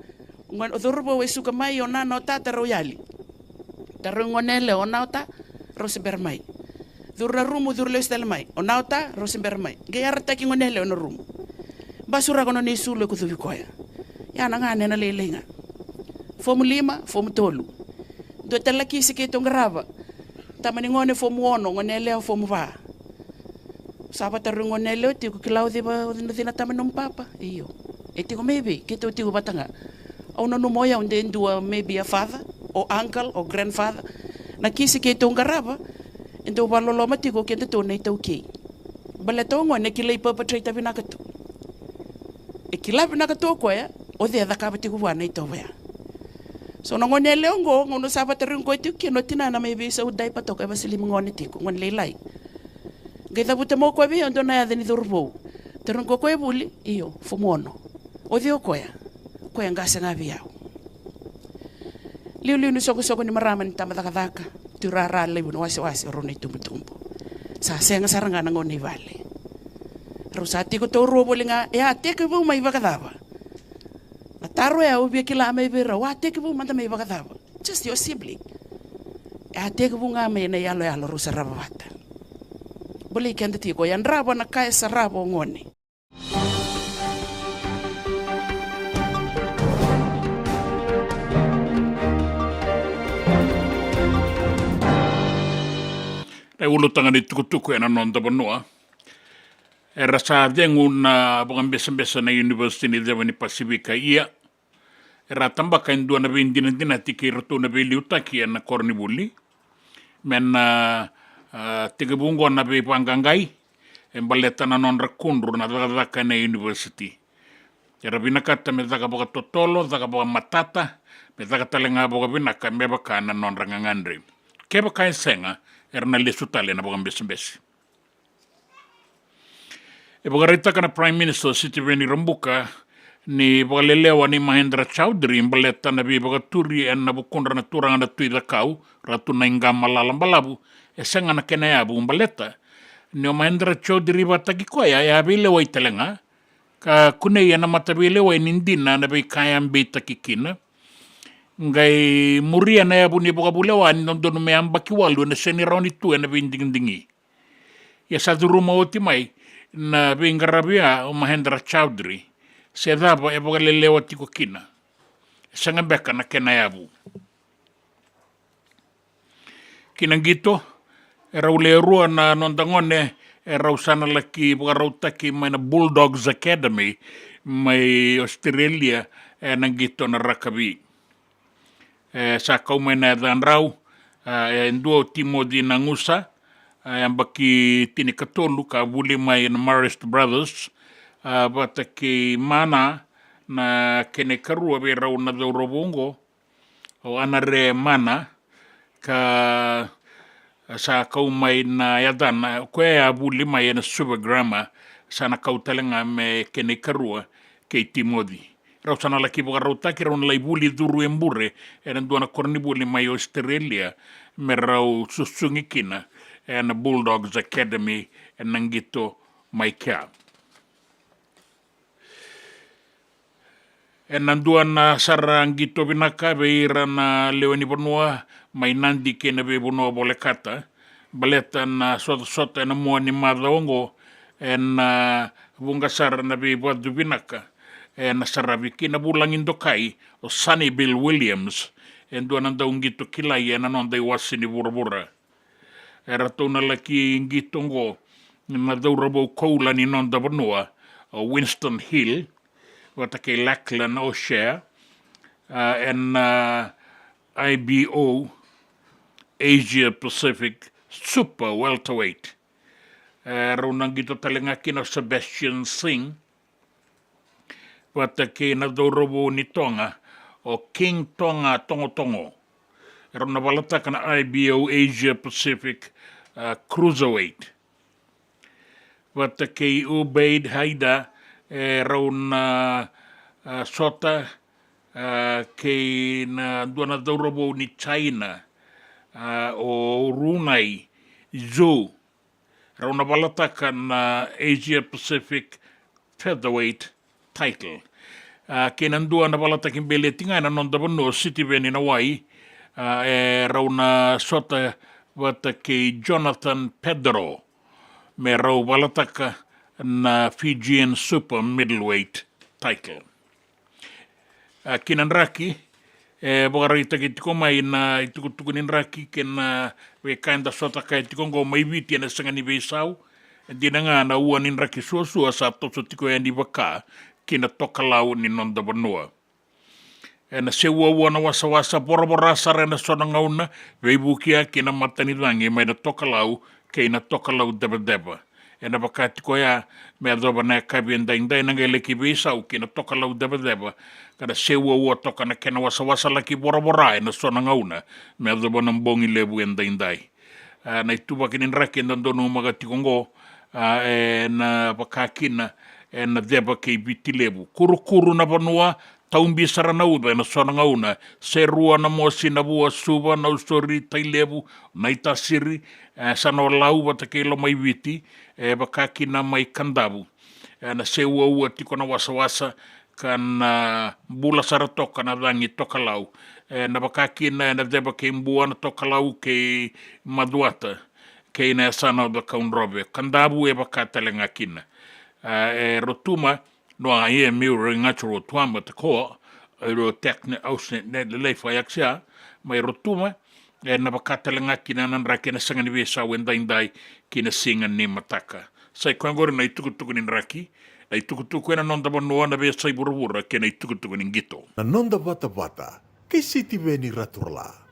o gone, o cauravou e suka mai, o nana, o tata rau yali. Tarogi gone yalewa, o na o ta, rau se bera mai. Curu na rumu, curu lesu tale mai, o na o ta, rau se bera mai. Qai yarataki gone yalewa ena rumu. Basuraka nona isulu e kucuvi koya. Ia na gane ena lailai ga. Fomu lima, fomu tolu. Dua tale na kisi keitou qarava. Tama ni gone fomu ono, gone yalewa fomu va. Sa vatarogi gone yalewa tiko, kila o cei va, o cei na tama ni nomu papa? Io. E tiko mai vei? Keitou tiko vata ga. Au nanuma o yau de dua maybe a father, o uncle, o grandfather. Na kisi keitou qarava, e dau vakaloloma tiko o kedatou na iTaukei. Baleta o gone e kilai perpetrator vinaka tu. E kila vinaka tu o koya, o cei e cakava tiko vua na itovo ya. So na gone yalewa oqo, gauna sa vatarogi koya tiko kina o tinana mai veisau diaper toka, e vasilimi gone tiko, gone lailai. Qai cavuta mai o koya vei au e dua na yaca ni cauravou. Tarogi koya o koya e vuli, io, fomu ono. O cei o koya? O koya e qase ga vei au. Liuliu ni soqosoqo ni marama ni tabacakacaka, tuirara levu ni wasewase, o rau na itubutubu. Sa sega sara ga na gauna i vale. Rau sa tiko taurua voli ga, e a tekivu mai vakacava? Na taro e au via kila mai vei rau, a tekivu mada mai vakacava? Just your sibling. E a tekivu ga mai na iyaloyalo rau sarava vata. Bolei keda tiko, yadrava na ka e sarava o gone. Na iulutaga ni tukutuku ena noda vanua. Era sa cegu na vakabesabesa na University ni Ceva ni Pasifika, ia era tabaka e dua na veidinadinati kei iratou na veiliutaki ena koronivuli me na, a, tekivu oqo na veivaqaqai e baleta na nodra kudru na cakacaka ena university. Era vinakata me caka vakatotolo, caka vakamatata, me caka tale ga vakavinaka me vaka na nodra gagadre. Kevaka e sega, era na lesu tale ena vakabesebese. E vakaraitaka na Prime Minister o Sitiveni Rabuka ni vakalelewa nei Mahendra Chaudhry baleta na veivakaturi ena vukudra na turaga na Tui Cakau, Ratu Naiqama Lalabalavu, e sega na kena yavu baleta ni o Mahendra Chaudhry vakataki koya e a veilewai tale ga, ka kunei ena mataveilewai ni dina na veika e a beitaki kina. Qai muria na yavu ni vakavulewa ni dodonu me yabaki walu ena sega ni rawa ni tu ena veidigidigi. Ia sa curuma oti mai na veiqaravi ya o Mahendra Chaudhry, se cava e vakalelewa tiko kina. E sega beka na kena yavu. Ki na qito, e rau lewe rua na noda gone e rau sa na laki vakarautaki mai na Bulldogs Academy mai Australia, ena qito na rakavi. E sa kau mai na yacadrau, a, e dua o Timoci Nagusa, a, yabaki tinikatolu ka vuli mai na Marist Brothers, a, vata kei Mana na kena ikarua vei rau na cauravou oqo, o Anare Mana, ka sa kau mai na yacana, o koya e a vuli mai ena Suva Grammar, sa na kau tale ga me kena ikarua kei Timoci. Rau sa na laki vakarautaki, rau na lai vuli curu e bure ena dua na koronivuli mai Australia me rau susugi kina ena Bulldogs Academy ena qito mai kea. Ena dua na sara qito vinaka vei ira na lewe ni vanua mai Nadi kei na veivanua volekata, baleta na sotasota ena mua ni macawa oqo, ena vuqa sara na veivacu vinaka ena saravi kina vulagi dokai o Sunnyvale Williams, e dua na dauqito kilai ena noda iwase ni vuravura. Eratou na laki qito oqo na cauravou koula ni noda vanua, o Winston Hill, vata kei Lachlan O'Shea, a, ena, a, I B O Asia Pacific Super Welterweight. E, rau na qito tale ga kina o Sebastian Singh, vata kei na cauravou ni Toga, o King Toga Togotogo. Rau na valataka na I B O Asia Pacific, a, Cruiserweight. Vata kei Ubaid Haida, e, rau na, a, sota, a, kei na dua na cauravou ni China, a, o Runai Zhu. Rau na valataka na Asia Pacific Featherweight title. A, kei na dua na valataki beleti ga ena noda vanua o Sitiveni Nawai, a, e rau na sota vata kei Jonathan Pedro me rau valataka na Fijian Super Middleweight title. A, ki na draki, e vakaraitaki tiko mai na itukutuku ni draki kei na veika eda sota kaya tiko oqo mai Viti ena sega ni veisau. E dina ga na ua ni draki suasua sa toso tiko yani vaka ki na tokalau ni noda vanua. Ena seuaua na wasawasa, voravora sara ena so na gauna, veivuke ki na matanicagi mai na tokalau kei na tokalau cevaceva. Ena vaka tiko ya me yacova na yakavi edaidai na qai laki veisau ki na tokalau cevaceva, ka na seuaua toka na kena wasawasa laki voravora ena so na gauna me yacova na bogi levu edaidai. A, na ituvaki ni draki eda donumaka tiko oqo, a, ena vaka kina ena ceva kei Viti Levu. Kurukuru na vanua, taubi sara na uca ena so na gauna, Serua, Namosi, Navua, Suva, Nausori, Tailevu, Naitasiri, e, Sanolau vata kei Lomaiviti, e, vaka kina mai Kadavu. Ena seuaua tiko na wasawasa, ka na bula sara toka na cagi tokalau. Ena vaka kina ena ceva kei Bua na tokalau kei Macuata, kei na yasana o Cakaudrove. Kadavu e vaka tale ga kina. A, e Rotuma, no a ia miu ringacu Rotuma ma te koa, e ro tekne ausne ne lelei fa yaksia, mai Rotuma, ena vaka tale ga kina na draki ena sega ni veisau edaidai ki na siga ni mataka. Sa i koya oqori na itukutuku ni draki, na itukutuku ena noda vanua, na veiyasai vuravura kei na itukutuku ni qito. Na noda vatavata kei Sitiveni Raturala.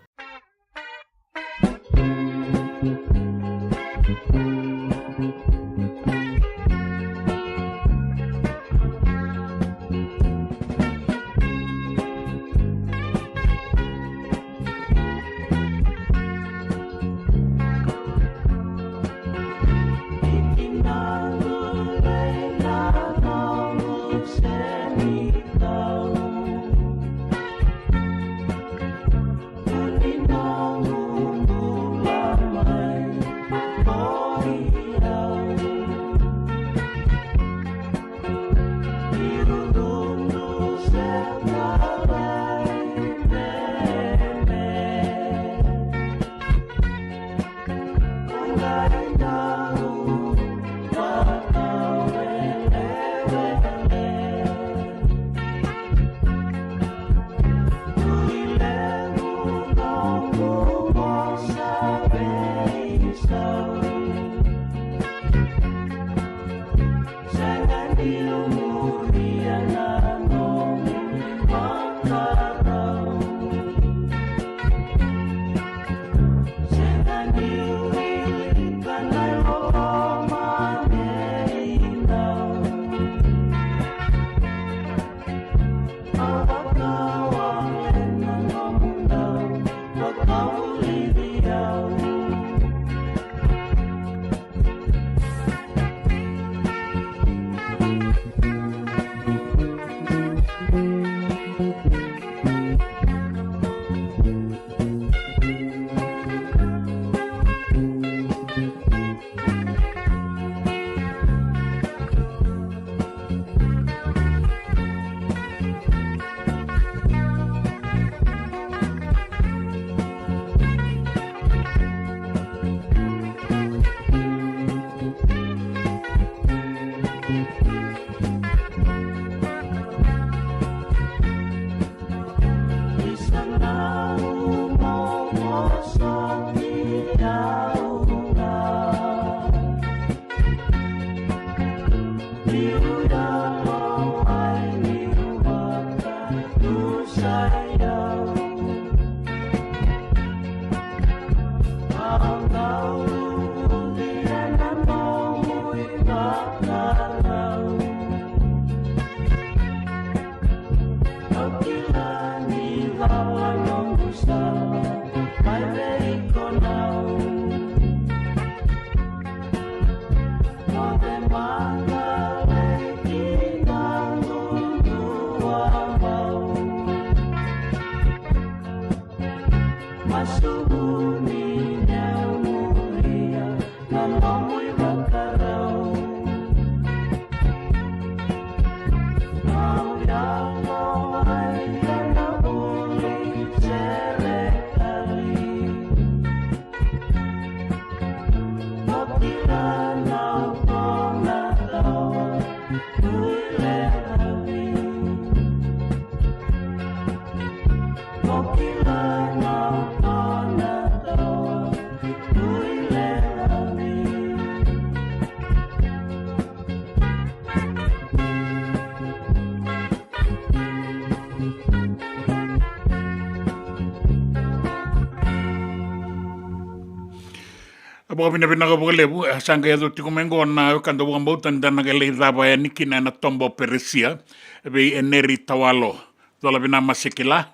A vakavinavinaka vakalevu, e, sa qai yaco tiko mai qo na wekada vakabauta ni da na qai lai cava yani kina ena toba o Peresia, vei Eneri Tawalo. Cola vinaka Masekila,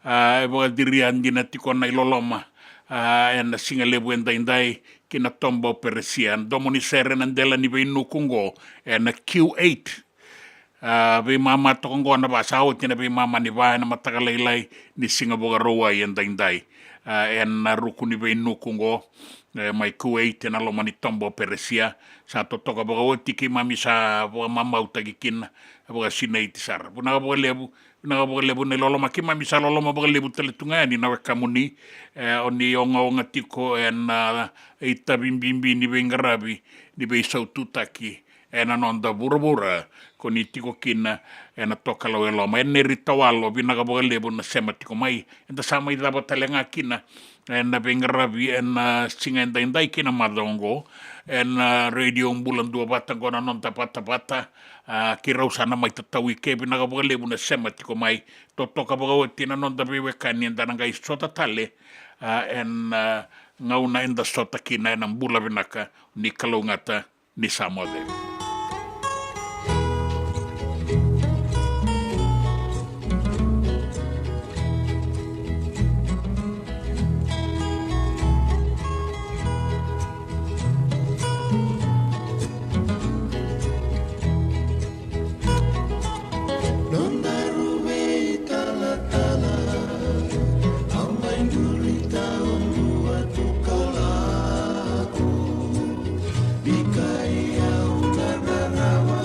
a, e vakaciri dina tiko na iloloma, a, ena siga levu edaidai ki na toba o Peresia. Domo ni sere ena dela ni veinuku oqo, ena Q eight. A, veimama toka oqo na va, sa oti na veimama ni va ena mataka lailai ni siga Vakarauwai edaidai. A, ena ruku ni veinuku oqo, e, mai Kuwait ena loma ni toba o Peresia. Sa totoka vakaoti, keimami sa vakamamautaki kina vakasinaiti sara. Vinaka vakalevu, vinaka vakalevu na iloloma, keimami sa loloma vakalevu tale tu ga yani na wekamuni, e, o ni ogaoga tiko ena, a, itavi bibi ni veiqaravi ni veisaututaki ena noda vuravura ko ni tiko kina ena tokalau e loma. Eneri Tawalo, vinaka vakalevu na sema tiko mai. Eda sa mai cava tale ga kina ena veiqaravi ena siga edaidai kei na macawa oqo ena Radio Bula Duavata, oqo na noda vatavata. A, keirau sa na mai tatau i ke. Vinaka vakalevu na sema tiko mai. Totoka vakaoti na noda veiwekani, eda na qai sota tale, a, ena, a, gauna eda sota kina ena bula vinaka. Ni kalougata, ni sa moce. Nodaru veitalatala, au mai duri taudua tu ka lako. Bikai au na rarawa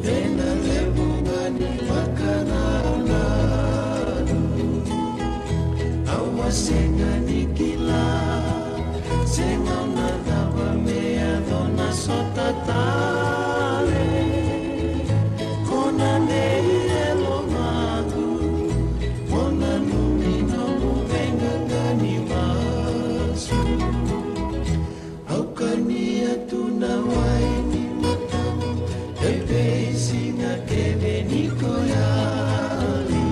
ena levu ga ni vakanananu. Au a sega ni kila se gauna cava me yaco na sota tale. Ko na nei e lomaqu, ko na numi nomu veiqaqa ni masu. Au kania tu na wai ni matamu, e veisiga kece ni ko yali.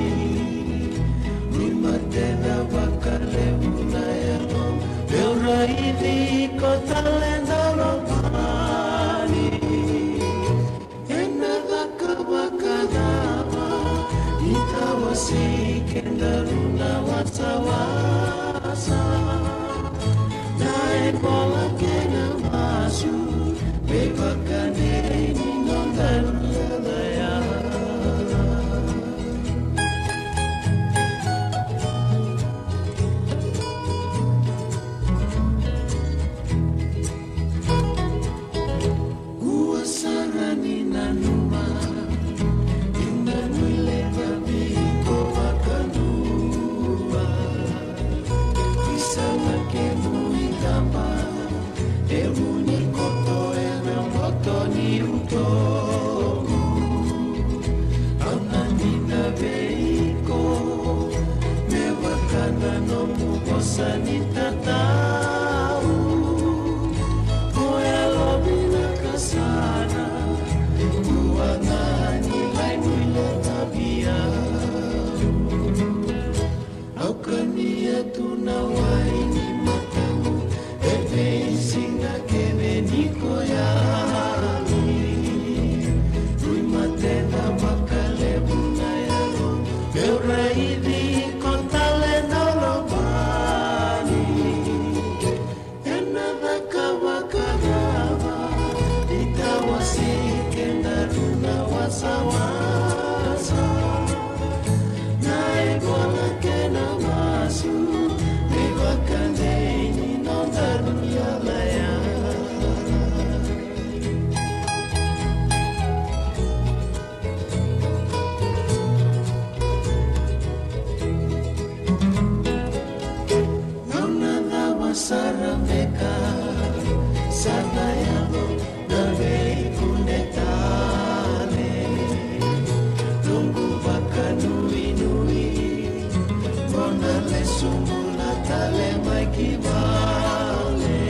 Ni matena vakalevu na yalo, meu raici iko tale na lomani. Ena caka vakacava ni tawasei kedaru na wasawasa? Na ivola kei na masu me vakadei ni nodaru yalayala. Ua sara ni nanuma, ni nanumi levu vei iko vakadua. Ni sa na kemu itaba, e vu ni koto ena boto ni utomu. Au na dina vei iko me vaka na nomu vosa ni tatau. Ko yalovinaka sara, dua ga ni lai nuileta vei au. Au kania tu na wai ni matamu, e veisiga kece ni ko yali. Rui matena vakalevu na yalo, meu raici iko tale na lomani. Ena caka vakacava ni tawasei kedaru na wasawasa? Na ivola kei na masu me vakadei ni nodaru yalayala. Gauna cava sara beka Sa na yaco na veikune tale. Noqu vakanuinui mo na lesu bula tale mai ki vale.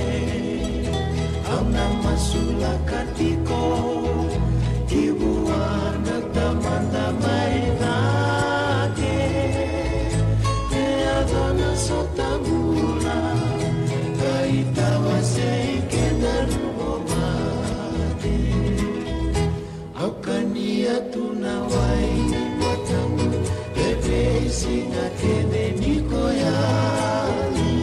Au na masulaka tiko ki vua na Tamada mai cake. E yaco na sotabula ka itawasei kedaru o mate. Au kania tu na wai ni mataqu e veisiga kece ni koyali.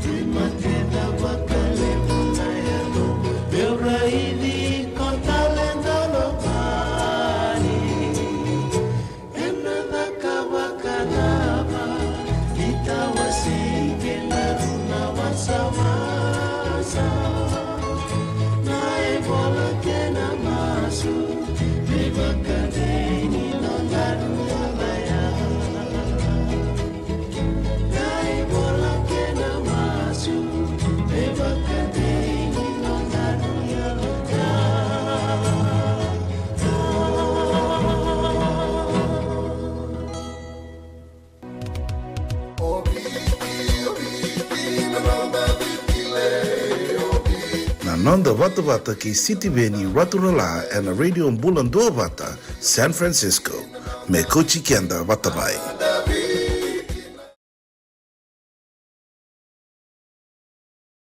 Ni mate na vakalevu na yaco meu raici ko tale na lovali. Ena caka vakacava ni tawasei kedaru na wasawasa? Na ivola kei na masu me vakadei ni nodaru yalaya. Na ivola kei na masu me vakadei ni nodaru yalaya. Na noda vatavata kei Sitiveni Raturala ena Radio Bula Duavata, San Francisco. Me kauti keda vata mai.